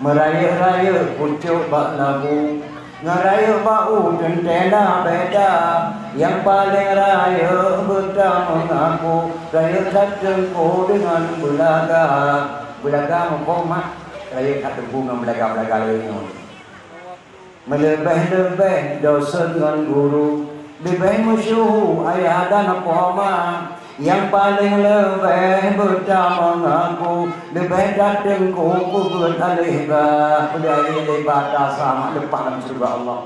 Meurayeuk-rayeuk pucok bak labu, ngon rayeuk bak u teuntèe na beda. Nyang paleng rayeuk beutameung aku, rayeuk that Teungku deungon beulaga. Beulaga muphom mak, rayeuk that Teungku ngon beulaga-beulaga laén nyoe. Meuleubèh-leubèh dosen ngon guru, leubèh meusyeuhu ayah dan po ma. Nyang paleng leubèh beutameung aku, leubèh that Teungku peubuet aléh bah. Peudeh aléh bah tasa mak leupah lam syeuruga Allah.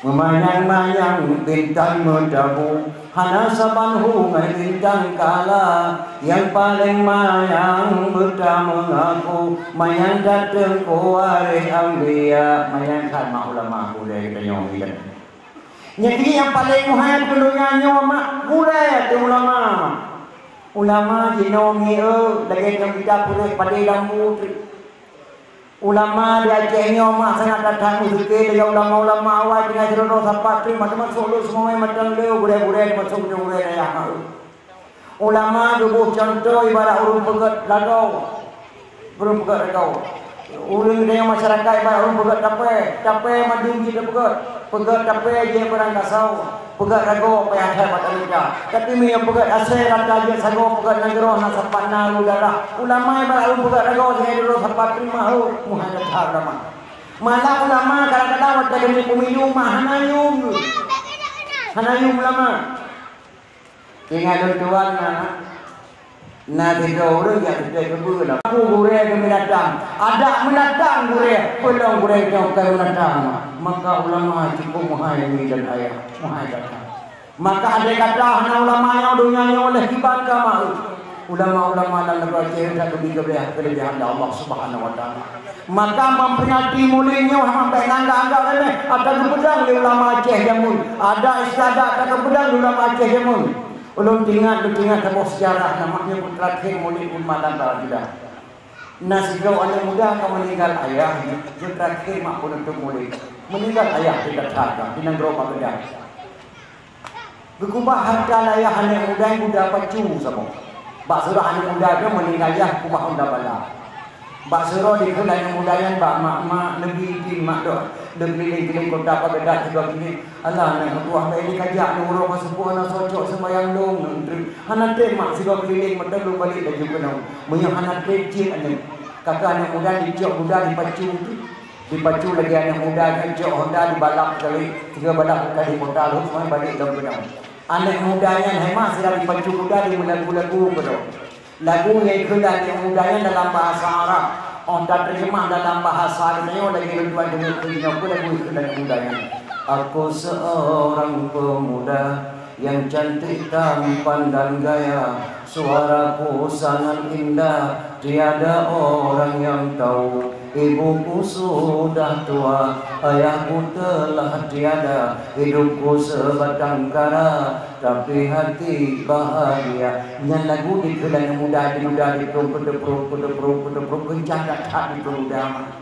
Meumanyang-manyang bintang meutabu, hana saban hu ngon bintang kala. Nyang paleng manyang beutameung aku, manyang that Teungku waréh aulia. Manyang that mak ulama gurèe geutanyoe nyan. Nyan jih nyang paleng meuhai keu donya nyoe mak gurèe ateueh ulama. Ulama jinoe ngieng lagèe nyang kita peureuet padé lampu. Ulama di Aceh nyoe mak sangat that-that meuseuké lagèe ulama-ulama awai tinggai sidroe-droe sapat trép mantong masôk lôn seumawé mantong lé gurèe-gurèe teumasôk gurèe-gurèe dayah mak. Ulama geuboh cuntoh ibarat ureueng peugöt lagoe. Ureueng peugöt lagoe. Ureueng di masyarakat ibarat ureueng peugöt tapè. Tapè mandum jih teupeugöt. Peugöt tapè jih peurang kasoe. Peugöt ragoe payah that bak taluka. Tapi meunyoe peugöt asèe rata jeuet sagoe peugöt nanggroe na sapat na lu darah. Ulama ibarat ureueng peugöt ragoe singoh dulu sapat trép mahô. Muhai that ulama. Malah ulama kadang-kadang watèe keuneuk pemilu mah hana yum. Hana yum ulama. Ingat lôn tuan na, na sidroe ureueng jak seutôt keubeue lah. Aku gurèe keu binatang, adak binatang gurèe, peulom gurèe nyoe kon binatang. Maka ulama cukup meuhai umi dan ayah, meuhai gata. Maka andai kata hana ulama nyoe, donya nyoe lé kiban ka meuhai. Ulama-ulama lam nanggroe Aceh ka geubi keuleubah-, keuleubah lé Allah Subhanahu wa Taala. Maka memperingati Maulid nyoe hana bèk nangga-angga remeh, ata geupeudong lé ulama Aceh jameun. Ada istiadat ata geupeudong lé ulama Aceh jameun. Ulôn teuingat, lôn teuingat saboh seujarah, nama nyoe peutrakhir Maulid Umar dan Rajidah. Na sidroe aneuk muda ka meuninggal ayah, jeuet teutrakhir mak peunutôp Maulid. Meuninggal ayah di Qatar, di nanggroe Baghdad. Geukubah hareuta lé ayah aneuk muda nyan guda pacu saboh. Bak surah aneuk muda nyan meuninggai yah kubah honda bala. Bak surah dikheun aneuk muda nyan bak mak, "Mak, neubi idin mak dok leukeulileng-keulileng kota Baghdad sigoe keuneuk. Alah, aneuk meutuah bèk lé kajak neuuroe ka seupôt hana socok seumbahyang lôn ngon treuk. Hana trép mak sigoe keuliléng mantong lôn balek laju keunoe. Meunyoe hana trép cit aneuk." Ka keuh aneuk muda dicok guda dipacu tu. Dipacu lagèe aneuk muda nyan jok honda dibalap kali, tiga balap kali mota lheueh seumai balik lom keunoe. Aneuk muda nyan hai mak sira dipacu guda di meulagu-lagu keudroe. Lagu nyang kheun aneuk muda nyan dalam bahasa Arab. Óh tateurjemah dalam bahasa geutanyoe lagèe lôn tuan deungoe keu jinoe peue lagu kheun aneuk muda nyan. Aku seorang pemuda yang cantik tampan dan gaya, suaraku sangat indah, tiada orang yang tahu. Ibuku sudah tua, ayahku telah tiada, hidupku sebatang kara, tapi hati bahagia. Nyan lagu dikheun aneuk muda di muda di prung, peudeuprung, peudeuprung, peudeuprung, keuncang that-that di prung muda.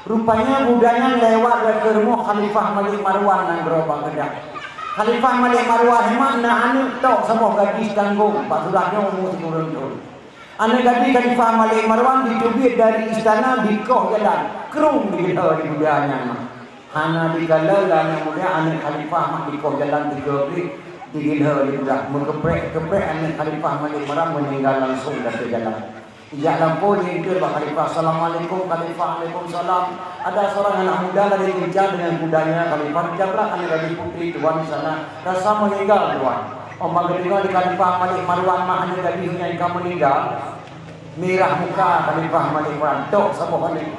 Rupanya guda nyan lewat bak rumoh Khalifah Malik Marwan nanggroe Baghdad. Khalifah Malik Marwan nyan na aneuk tok saboh gadis tanggong, bak sudah nyoe umu sikureueng thon. Aneuk gadis Khalifah Malik Marwan jiteubiet dari istana dikoh jalan, krung digeulhô di guda nyan. Hana dikalon lé aneuk muda, aneuk khalifah mak dikoh jalan tiga kali, digeulhô di guda. Meukeprek-keprek aneuk Khalifah Malik Marwan meuninggai langsung di ateueh jalan. Ijak lampôh jienteuk bak khalifah, "Assalamualaikum khalifah." "Waalaikumsalam." "Ada seorang anak muda lari kencang dengan kudanya khalifah, ditabrak aneuk gadis putri tuan di sana, rasa meuninggai tuan." Óh ban geudeungoe di Khalifah Malik Marwan mak aneuk gadis nyan ka meuninggai, mirah muka Khalifah Malik Marwan, tok saboh aneuk.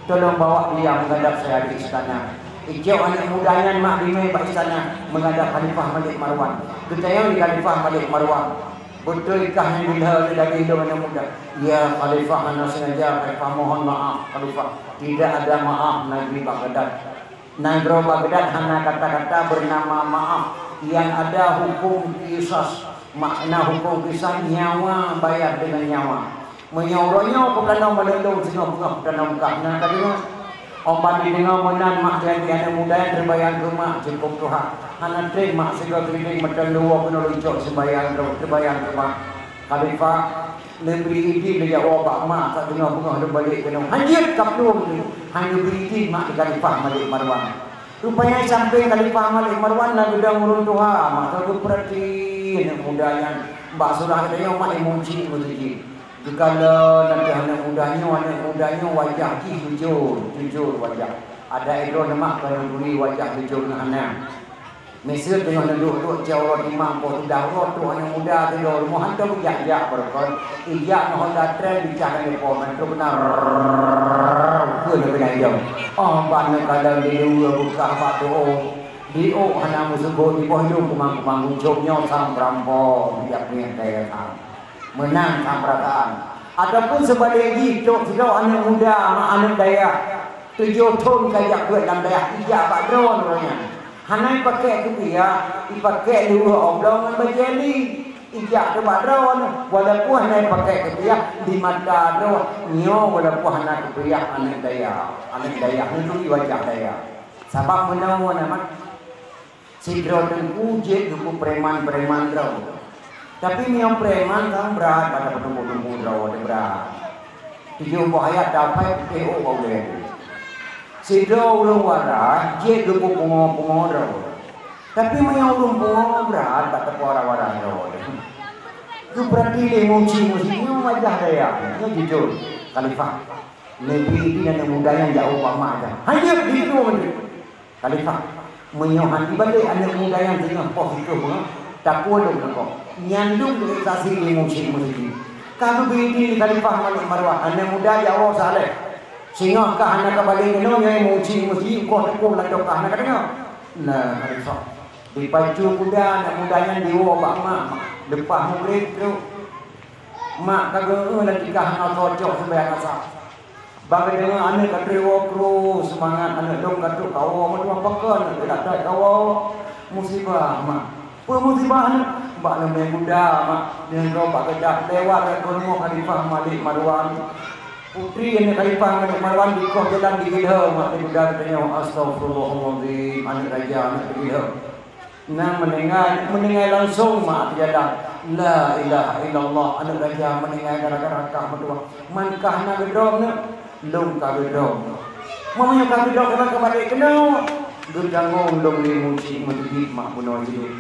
"Tolong bawa dia menghadap saya di istana." Ijok aneuk muda nyan mak dimé bak istana menghadap Khalifah Malik Marwan. Geutanyong di Khalifah Malik Marwan, "Beutôi kah nyan dilhô lé Nabi lôn aneuk muda?" "Ya Khalifah, hana sengaja Khalifah, mohon maaf Khalifah." "Tidak ada maaf Nabi Baghdad. Nanggroe Baghdad hana kata-kata bernama maaf. Yang ada hukum kisas." Makna hukum kisas nyawa bayar dengan nyawa. Meunyoe uroe nyoe peukanom meuleueng singoh beungoh peukanom kah na ka deungoe. Óh ban jideungoe meunan mak nyan di aneuk muda nyan teubayang keu mak cukup tuha. Hana trép mak sigoe keuliléng mantong leuwoe keunoe lôn cok seumbahyang droe teubayang keu mak. Khalifah, neubri idin lé jak woe bak mak ka singoh beungoh lôn balek keunoe. Hanjeuet ka plueng, hana neubri idin mak di Khalifah Malik Marwan. Rupanya sampéng Khalifah Malik Marwan na geudong ureueng tuha, mak ka geupeurati aneuk muda nyan. Bak surah geutanyoe mak imum cit meuseujid. Geukalon ateueh aneuk muda nyoe, aneuk muda nyoe wajah jih jujur, jujur wajah. Adak droeneuh mak keuneuk turi wajah jujur nyan hana. Miseue teungoh neuduek-duek cit uroe imam poh sudah uroe trok aneuk muda sidroe rumoh hantom geujak-jak barokon. Ijak ngon honda trek bicah dan depo ngon trok keunan rrrrrrrr keu neukeunan idong. Óh ban neukalon di luweue beukah bak teuôk. Di ôk hana meuseugot, di boh idong kumang-kumang, ucok nyoe sang peurampok bijak niet kaya sang. Meunan sang peurasaan. Ataupun seubalek jih, trok sidroe aneuk muda mak aneuk dayah, tujoh thon ka jak beuet lam dayah, ijak bak droeneuh nyan. Hana ipakék keupiah, ipakék luweue oblong ngon bajée li. Ijak teuh bak droeneuh, walaupun hana pakai kupiah di mata droe, nyoe walaupun hana kupiah aneuk dayah, aneuk dayah nyoe turi wajah dayah. Sabab meunoe na mat, sidroe teungku jeuet geupeu preman-preman droe. Tapi meunyoe preman kan brat, bak tapeuteumpu-teumpu droe teuh brat. Tujoh boh ayat dapai putéh ôk bak ulèe. Sidroe ureueng waras jeuet geupeu pungo-pungo droe. Tapi meunyoe ureueng pungo brat bak teupeu waras-waras droe. Geupeurati lé Muci Muci nyoe wajah dayah, nyoe jujur. Khalifah, neubi di aneuk muda nyan jak ubak mak dah. Hanjeuet di situ menteri. Khalifah, meunyoe han ibalek aneuk muda nyan singoh poh siplôh beungoh, takue lôn keu kong. Nyan dum direalisasi lé Muci Muci. Ka geubi di Khalifah Malik Marwan, aneuk muda jak woe Saleh. Singoh ka hana ka balek keunoe nyoe Muci Muci, ukoh takue lam doh ka hana ka deungoe. Nah, Khalifah. Dipacu kuda aneuk muda nyan diwoe bak mak, leupah mugreb trok. Mak ka geu-eu lagèe ka hana cocok seumayang Asar. Bak geudeungoe aneuk ka trok woe kru, seumangat aneuk lôn ka trok kawoe, meutuah pakon aneuk ka trok kawoe. Musibah, mak. Peue musibah aneuk? Bak leumèe kuda, mak. Nyan droe bak geudah lewat lam rumoh Khalifah Malik Marwan. Putri aneuk Khalifah Malik Marwan dikoh jalan digeulheueng, mak, di kuda geutanyoe. Astagfirullahalazim, aneuk raja, aneuk digeulheueng. Na meuninggai, meuninggai langsong mak di jalan. La ilaha illallah, aneuk raja meuninggai gara-gara kah meutuah. Man kah na geudrob neuk, lôn ka geudrob. Meunyoe ka geudrob, keuneuk ka balek keunoe. Geutanggong lôn lé Muci Muci mak bunoe jih.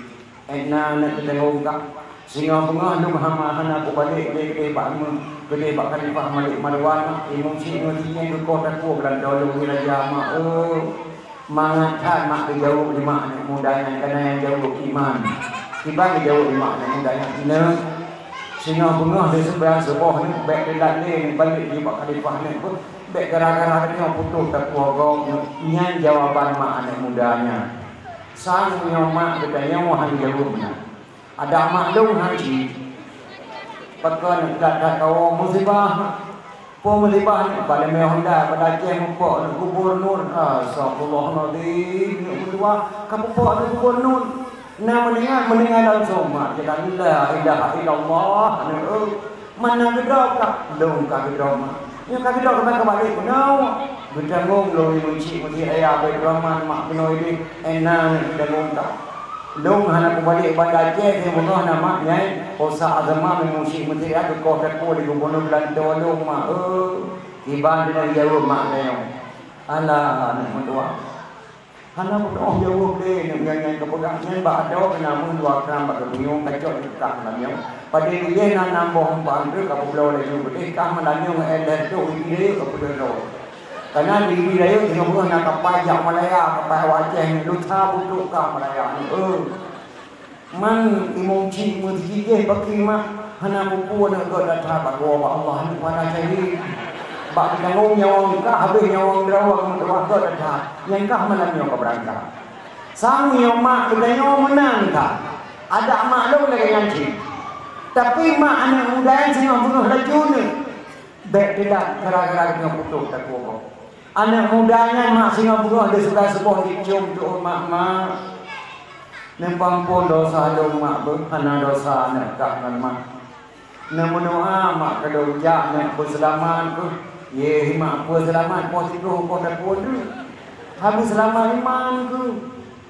Éh na aneuk geutanggong kah. Singoh beungoh lôn hama hana kubalek lé keudeh bak meu-, keudeh bak Khalifah Malik Marwan, Imum Syik ngon si nyan geukoh takue beulantoe lôn di raja mak, eu. Mangat that mak geujaweueb lé mak aneuk muda nyan, kana nyang jaweueb iman. Kiban geujaweueb lé mak aneuk muda nyan, "Neuk, singoh beungoh lé seumayang suboh neuk, bèk teulat lé neuk balek di bak Khalifah neuk, bèk gara-gara nyoe putôh takue gob neuk." Nyan jawaban mak aneuk muda nyan. Sang nyoe mak geutanyoe han jaweueb nyan. Adak mak lôn han cit. Pakon that-that kawoe musibah. Peue musibah nyoe? Bak leumèe Honda, bak Aceh mupok aneuk gubunur. Astagfirullahalazim, aneuk meutuah ka pupok aneuk gubunur. Na meuninggai, meuninggai langsong mak jalan, la ilaha illallah, aneuk, eu. Man na geudrob kah? Lôn ka geudrob mak. Nyoe ka geudrob keunoe ka balek keunoe. Geutanggong lôn Imum Syik Muci Raya Baiturrahman mak keunoe idéh, éh na aneuk geutanggong kah. Lôn hana kubalek Banda Aceh, singoh beungoh na mak nyan, Ustaz Azman Imum Syik Muci Raya geukoh takue lé gubunur beulantoe lôn mak, eu. Kiban teuma jaweueb mak tanyoe. Alah aneuk meutuah. Hana meutuah jaweueb lé, neuk nyan-nyan geupeugah nyan bak adoe keunan meuh dua kram bak geupunyueng kacok kah malam nyoe. Padahai ilèe na nam boh umpang treuk ka peubloe laju beudeh kah malam nyoe ngon éh lhèe trok di rayeuk ka peudeuh droe. Kana di rayeuk singoh beungoh na kapai jak Malaya, kapai awak Aceh nyoe, lusa butrok kah Malaya nyoe, eu. Man Imum Syik Muci jih bak keulimah, hana peue-peue aneuk geuh that-that bak geuwoe bak Allah, aneuk pada syahid. Bak geutanggong nyawöng kah, habéh nyawöng droe meutuah geuh that-that. Nyan kah malam nyoe ka beurangkat. Sang nyoe mak geutanyoe meunan kah. Adak mak lôn lagèe nyan cit. Tapi mak aneuk muda nyan singoh beungoh laju neuk. Bèk teulat gara-gara geutanyoe putôh takue gob. Aneuk muda nyan mak singoh beungoh lé suka suboh jicôm teuôt mak, "Mak, neupeuampôn dosa lôn mak beuh, hana dosa aneuk kah ngon mak. Neumeudoa mak keu lôn jak neuk beuseulamat beuh." "Yeh mak, peue seulamat poh siplôh poh takue neuk. Hana beuseulamat iman keuh."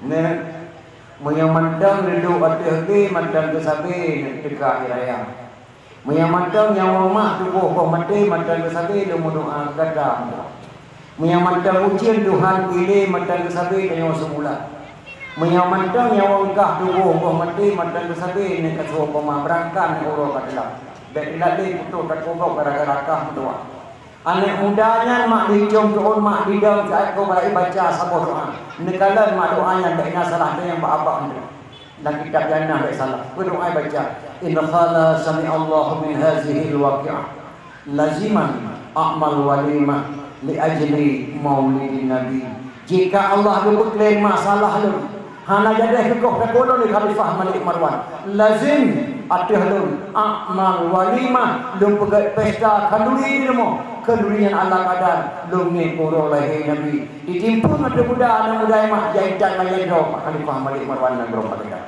Neuk, meunyoe mantong neuduek ateueh lé mantong keu sabe neuk teuka di raya. Meunyoe mantong nyawöng mak tuboh boh maté mantong keu sabe lôn meudoa keu gata. Meunyoe mantong ujeuen Tuhan keu ilèe mantong keu sabe tanyoe seumulat. Meunyoe mantong nyawöng kah tuboh boh maté mantong keu sabe neuk ka suwoe poma beurangkat neuk uroe ka teulat. Bèk teulat lé putôh takue gob gara-gara kah meutuah. Aneuk muda nyan mak dicôm teuôt mak didong siat keu bak ibaca saboh doa. Neukalon mak doa nyan bèk na salah teunyang bak abah nyan. Lam kitab Jannah bèk salah. Peue doa ibaca? "In qala sami'allahu min hazihil waqi'ah laziman a'mal walimah li ajli maulidin nabi." Jika Allah geupeuklaim masalah lôn, hana jadeh keukoh takue lôn lé Khalifah Malik Marwan, lazim ateueh lôn a'mal walimah, lôn peugèt pesta khanduri di rumoh. Khanduri nyan ala kadar lôn ngieng uroe lahé Nabi. Ditimpeue ateueh kuda aneuk muda nyan mak, jak intat manyang droe bak Khalifah Malik Marwan nanggroe bak geuda.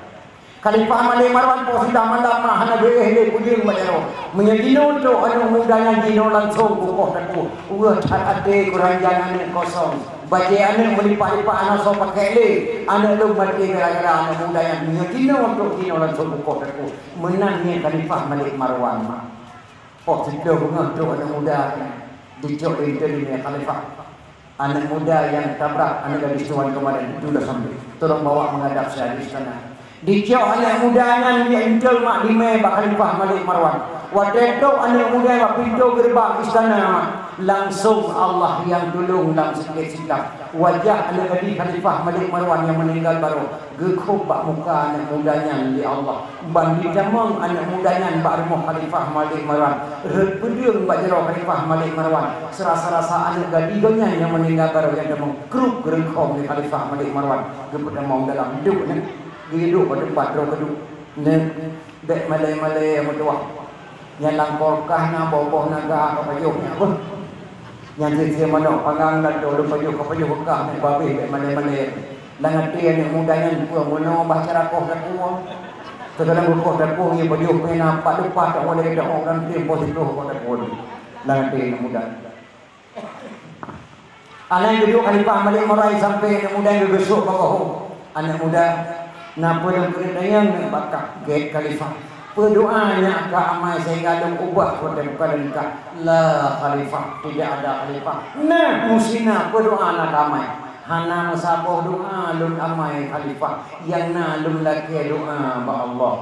Khalifah Malik Marwan poh siblah malam mak hana beuéh lé peudeueng bak jaroe. Meunyoe jinoe trok aneuk muda nyan jinoe langsong beukoh takue. Weueh that até keuranjang aneuk kosong. Bajée aneuk meulipat-lipat hana soe pakék lé. Aneuk lôn maté gara-gara aneuk muda nyan. Meunyoe jinoe trok jinoe langsong beukoh takue. Meunan nyan Khalifah Malik Marwan mak. Poh siplôh beungoh trok aneuk muda nyan. Dicok lé interim nyan Khalifah. Aneuk muda nyang tabrak aneuk gadis tuan keumarin, itu dah sampai. Tolong bawa menghadap saya di istana. Dicok aneuk muda nyan di enteuk mak dimé bak Khalifah Malik Marwan. Watée trok aneuk muda bak pintoe geureubang istana mak, langsong Allah nyang tulông lam sikét sikap. Wajah aneuk gadis Khalifah Malik Marwan nyang meuninggai baroe. Geukhôb bak muka aneuk muda nyan lé Allah. Ban jitamong aneuk muda nyan bak rumoh Khalifah Malik Marwan. Rhot peudeueng bak jaroe Khalifah Malik Marwan. Seurasa-rasa aneuk gadis gobnyan nyang meuninggai baroe nyang tamong. Krup geureungkhom lé Khalifah Malik Marwan. Geupeutamong dalam duek nyan. Geuduek bak teumpat droe keuduek. Nyan, bék malée-malée meutuwah. Nyan lam kulkas na boh-boh naga ka pajoh nyan. Nyan sie-sie manok panggang dan lôn pajoh ka pajoh beukah nyan babeh bék malée-malée. Lam até aneuk muda nyan peue meunoe bah cara koh takue. Seukadang geukoh takue ngieng pajoh pena pat leupah tak boleh dak orang tim poh siplôh koh takue. Lam até aneuk muda. Aneuk geuduek Khalifah Malik Marwan sampai aneuk muda geugeusok bak goh. Aneuk muda, na peue lôn keuneuk tanyong nyoe bak kah, gét Khalifah. Peue doa nyang ka amai sehingga lôn ubah watée buka lôn nikah? La Khalifah, tidak ada Khalifah. Nah, musti na peue doa na ka amai. Hana meusaboh doa lôn amai Khalifah, nyang na lôn lakée doa bak Allah.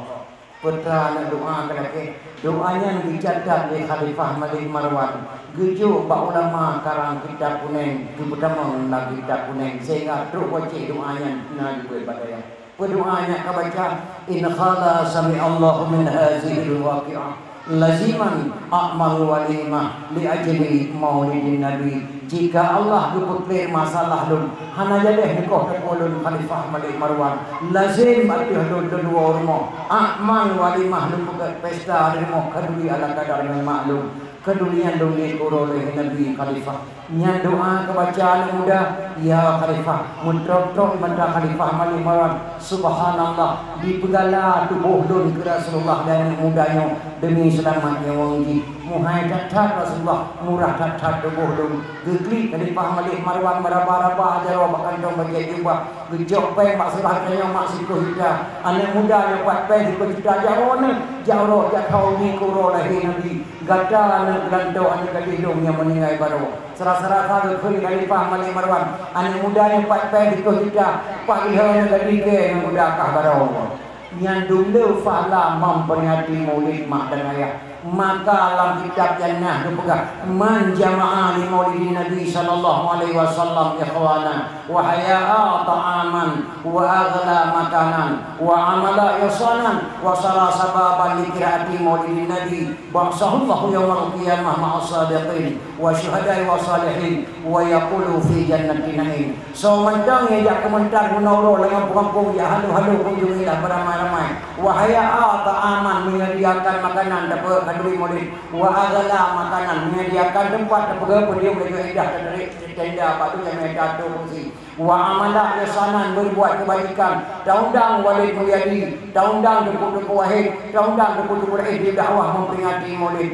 Peue teuma na doa ka lakée. Doa nyan geucatat lé Khalifah Malik Marwan. Geujok bak ulama karang kitab kunéng, geupeutamong lam kitab kunéng, sehingga trok wacée doa nyan na geubeuet bak dayah. Peue doa nyang ka baca, "In qala sami'allahu min hazihil waqi'ah, laziman a'mal walimah li ajli maulidin nabi." Jika Allah geupeuklé masalah lôn, hana jaleh neukoh takue lôn Khalifah Malik Marwan, lazem ateueh lôn lôn woe rumoh, a'mal walimah lôn peugét pesta di rumoh khanduri ala kadar ngon mak lôn. Khanduri nyan lôn ngieng keu uroe lahé Nabi Khalifah. Nyan doa keubaca aneuk muda, ya Khalifah, meutrok-trok mata Khalifah Malik Marwan. Subhanallah, dipeugala tuboh lôn keu Rasulullah lé aneuk muda nyoe demi seulamat nyawöng jih. Muhai that-that Rasulullah, murah that-that tuboh lôn. Geuklik Khalifah Malik Marwan meuraba-raba jaroe bak kantong bajèe jubah. Geucok péng bak seurah geutanyoe mak siplôh juta. Aneuk muda nyoe pat péng siplôh juta jak uroe nyoe, jak uroe jak kawöm ngieng keu uroe lahé Nabi. Gata aneuk geulantoe aneuk gadih lôn nyang meuninggai baroe. Seurasa-rasa geukheun Khalifah Malik Marwan, aneuk muda nyoe pat péng siplôh juta, pat lheueh aneuk gadih kèe nyang muda kah baroe. Nyan dum le pahala memperingati Maulid mak dan ayah. Maka lam kitab nyan na geupeugah, "Man jama'a li Maulidin Nabi sallallahu alaihi wasallam ikhwana wa haya'a ta'aman wa aghla makanan wa amala ihsanan wa sara sababan li qiraati Maulidin Nabi ba'atsahullahu yaumal qiyamah ma'as sadiqin wa syuhada'i wa salihin wa yaqulu fi jannati na'im." Soe mantong nyang jak keumeuntar bunoe uroe lam gampông-gampông, jak halo-halo kunjungilah beuramai-ramai. Wa haya'a ta'aman, menyediakan makanan dapur khanduri Maulid. Wa aghla makanan, menyediakan teumpat dapur podium lagèe indah teunarik tenda bak tu jamé tatu kursi. Wa amala ihsanan, berbuat kebajikan. Taundang Walid Mulyadi, taundang Teungku-teungku Wahid, taundang Teungku-teungku Raih di dakwah memperingati Maulid.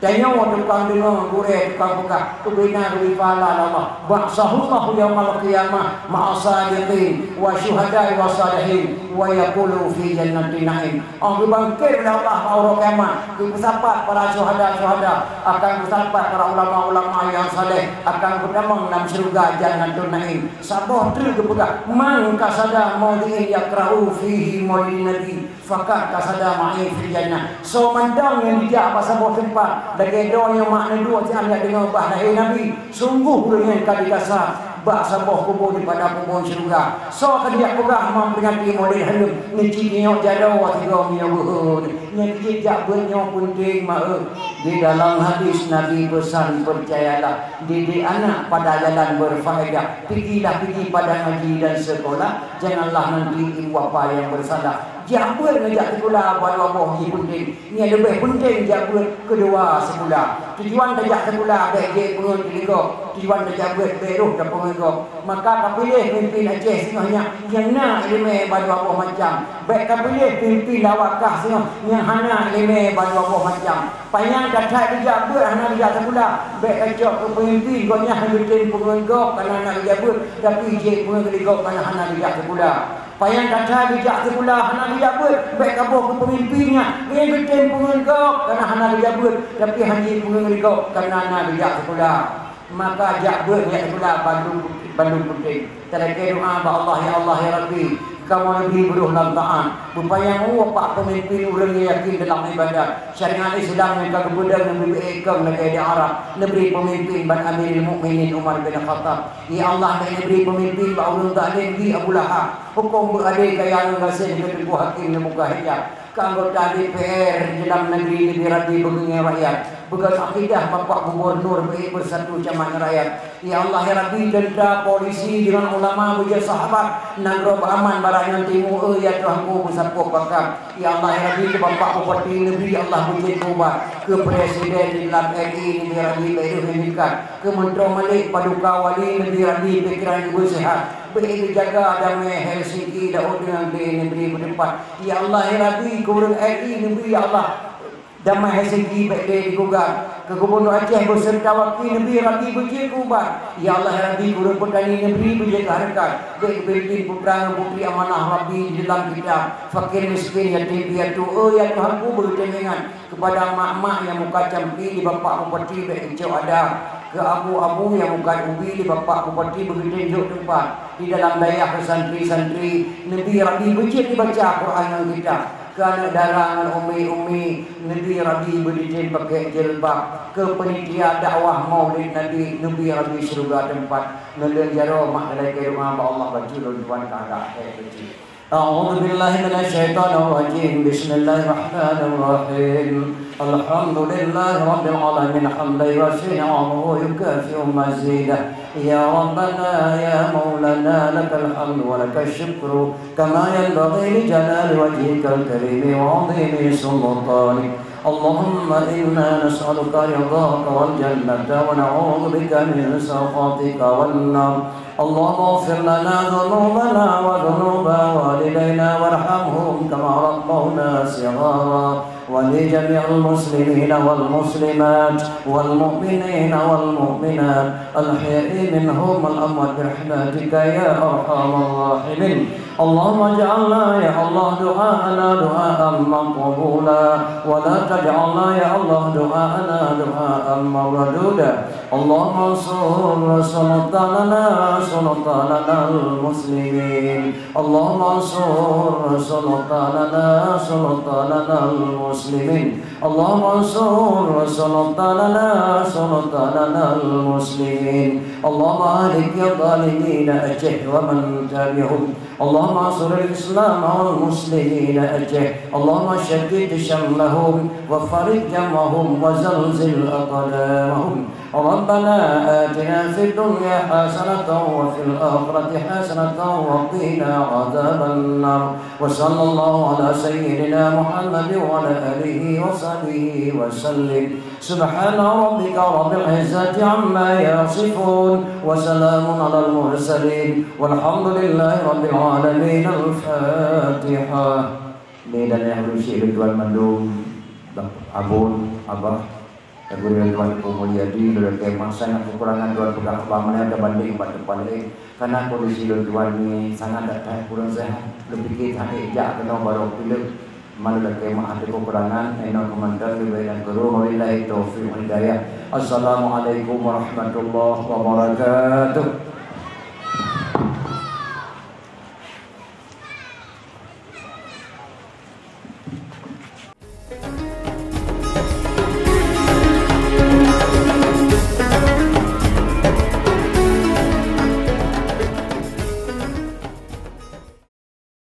Tanyoe tukang deungoe, gurèe tukang peugah, ubena geubri pahala lé Allah. Ba'atsahullahu yaumal qiyamah ma'as sadiqin wa syuhada'i wa salihin wa yaqulu fi jannati na'im. Oh, geubangkét lé Allah bak uroe kiamat, geupeusapat para syuhada-syuhada, akan geusapat para ulama-ulama nyang saleh, akan geutamong lam syeuruga Jannatun Na'im. Saboh treuk geupeugah, "Man qasada maudhi'in yaqra'u fihi maulidin nabi." Fakat kasada ma'i fil jannah. Soe mantong nyang jijak bak saboh teumpat, lagèe droeneuh mak neuduek siat jak deungoe bah lahé Nabi, sunggoh ureueng nyan ka jikasa bak saboh kubu dipada kubu syeuruga. Soe ka jijak peugah memperingati Maulid Haram, neuci nyoe jaroe sigoe meunyoe beuhe. Nyang jijak beuet nyoe peunteng meu'eu. Di dalam hadis Nabi pesan, percayalah, didik anak pada jalan berfaedah. Pikilah pigi pada ngaji dan sekolah, janganlah nanti ibu bapa yang bersalah. Jak beuet ngon jak sikula bandua boh jih peunteng. Nyang leubeh peunteng jak beuet, keudua sikula. Tujuan tajak sikula bèk jeuet peungeut di gob. Tujuan tajak beuet bèk roh tapeungeut gob. Maka ka piléh peumimpin Aceh singoh nyak nyang na ileumèe bandua boh macam. Bék ka piléh peumimpin lawak kah singoh nyang hana iéleumé bandua boh macam. Panyang that-that geujak beuet hana geujak sikula, bék ka cok keu peumimpin gobnyan han geutem peungeut gob kareuna hana geujak beuet, tapi jeuet peungeut lé gob kareuna hana geujak sikula. Panyang that-that geujak sikula hana geujak beuet, bék ka boh keu peumimpin nyan, gobnyan geutem peungeut gob kareuna hana geujak beuet, tapi han jeuet peungeut lé gob kareuna hana geujak sikula. Maka jak beuet jak sikula bandum, bandum putéh. Talakée doá bak Allah, "Ya Allah, ya Rabbi, kamoe neubri beurôh lam taát. Beupanyang u bak peumimpin ureuëng nyang yakin dalam ibadat. Syariat Islam nyang ka geupeudong neubri beuet keu lagée di Arab. Neubri peumimpin ban Amirul Mukminin Umar bin Khattab. Ya Allah, bék neubri peumimpin bak ureuëng zalim di Abu Lahab. Huköm beuadé kaya ngon gasien keu Teungku Hakim Neubukah Hijab." Keu anggota D P R di dalam negeri neubri Rabbi beungieng rakyat, beugon akidah Bapak Gubernur beuék beusatu camat rakyat. Ya Allah, ya Rabbi, teuntra, polisi deungon ulama beujeuet sahabat, nanggroe beuaman barat ngon timu, eu ya Tuhanku, beusapoh pakat. Ya Allah, ya Rabbi, keu Bapak Bupati neubri, ya Allah, beujeuet keu ubat, keu Presiden di dalam R I neubri Rabbi beuék deuh ningkat, keu Meuntroe Malik Paduka Wali neubri Rabbi pikeran geubeuseuhat, beuék geujaga damai Helsinki, Laôt deungon Glé neubri beudepat. Ya Allah, ya Rabbi, keu ureuëng R I neubri, ya Allah, damai Helsinki bék lé digugat. Keu Gubernur Aceh beuseureuta waki neubri Rabbi beujeuet keu ubat. Ya Allah, ya Rabbi, keu ureuëng peutani neubri beujeuet keu hareukat. Bék geupimpin putra ngon putri amanah Rabbi di dalam kitab. Fakir miskin, yatim piatu, eu ya Tuhanku, beugeutém ingat. Keupada mak-mak nyang mukat campi di Bapak Bupati bék geucok ada. Keu abu-abu nyang mukat ubi di Bapak Bupati beugeutém jok teumpat. Di dalam dayah keu santri-santri, neubri Rabbi beujeuet dibaca Quran ngon kitab. Keu aneuk dara ngon umi-umi, neubri Rabbi beuditém pakèk jilbab. Keu peunitia dakwah Maulid Nabi, neubri Rabbi syeuruga teumpat. Neulheueh jaroe mak, talakée doá bak Allah, bacut lôn tuan keu agak ék keuci. أعوذ بالله من الشيطان الرجيم. بسم الله الرحمن الرحيم. الحمد لله رب العالمين، حمدا يوافي نعمه ويكافئ مزيده. يا ربنا يا مولانا، لك الحمد ولك الشكر، كما ينبغي لجلال وجهك الكريم وعظيم سلطانك. اللهم إنا نسألك رضاك والجنة، ونعوذ بك من سخطك والنار. اللهم اغفر لنا ذنوبنا وذنوب والدينا وارحمهم كما ربونا صغارا، ولجميع المسلمين والمسلمات والمؤمنين والمؤمنات الأحياء منهم والأموات برحمتك يا أرحم الراحمين. اللهم اجعلنا يا الله دعاءنا دعاء مقبولا، ولا تجعلنا يا الله دعاءنا دعاء مردودا. اللهم انصر سلطاننا سلطاننا المسلمين. اللهم انصر سلطاننا سلطاننا المسلمين. اللهم انصر سلطاننا سلطاننا المسلمين. اللهم أهلك يا الظالمين أتيه ومن تبعهم. اللهم انصر الإسلام والمسلمين أتيه. اللهم شتت شملهم وفرق جمعهم وزلزل أقدامهم. ربنا آتنا في الدنيا حسنة وفي الآخرة حسنة وقنا عذاب النار. وصلى الله على سيدنا محمد وعلى آله وصحبه وسلم. سبحان ربك رب العزة عما يصفون. وسلام على المرسلين. والحمد لله رب العالمين. الفاتحة. Ni dan nyang beureusi lôn tuan mandum, abon, abah, dan gurée lôn tuan Teungku Mulyadi, lôn lakée meu'ah na keukurangan tuan peugah abah meunan teubandéng bak teumpat laén. Karena kondisi lôn tuan ni sangat that kurang sehat. Lôn pike that jak keunoe barô pilek. Meunan lôn lakée meu'ah keukurangan, inoe keumantöng leubeh dan keu lheueh. Wabillahi taufiq wal hidayah. Assalamualaikum warahmatullahi wabarakatuh.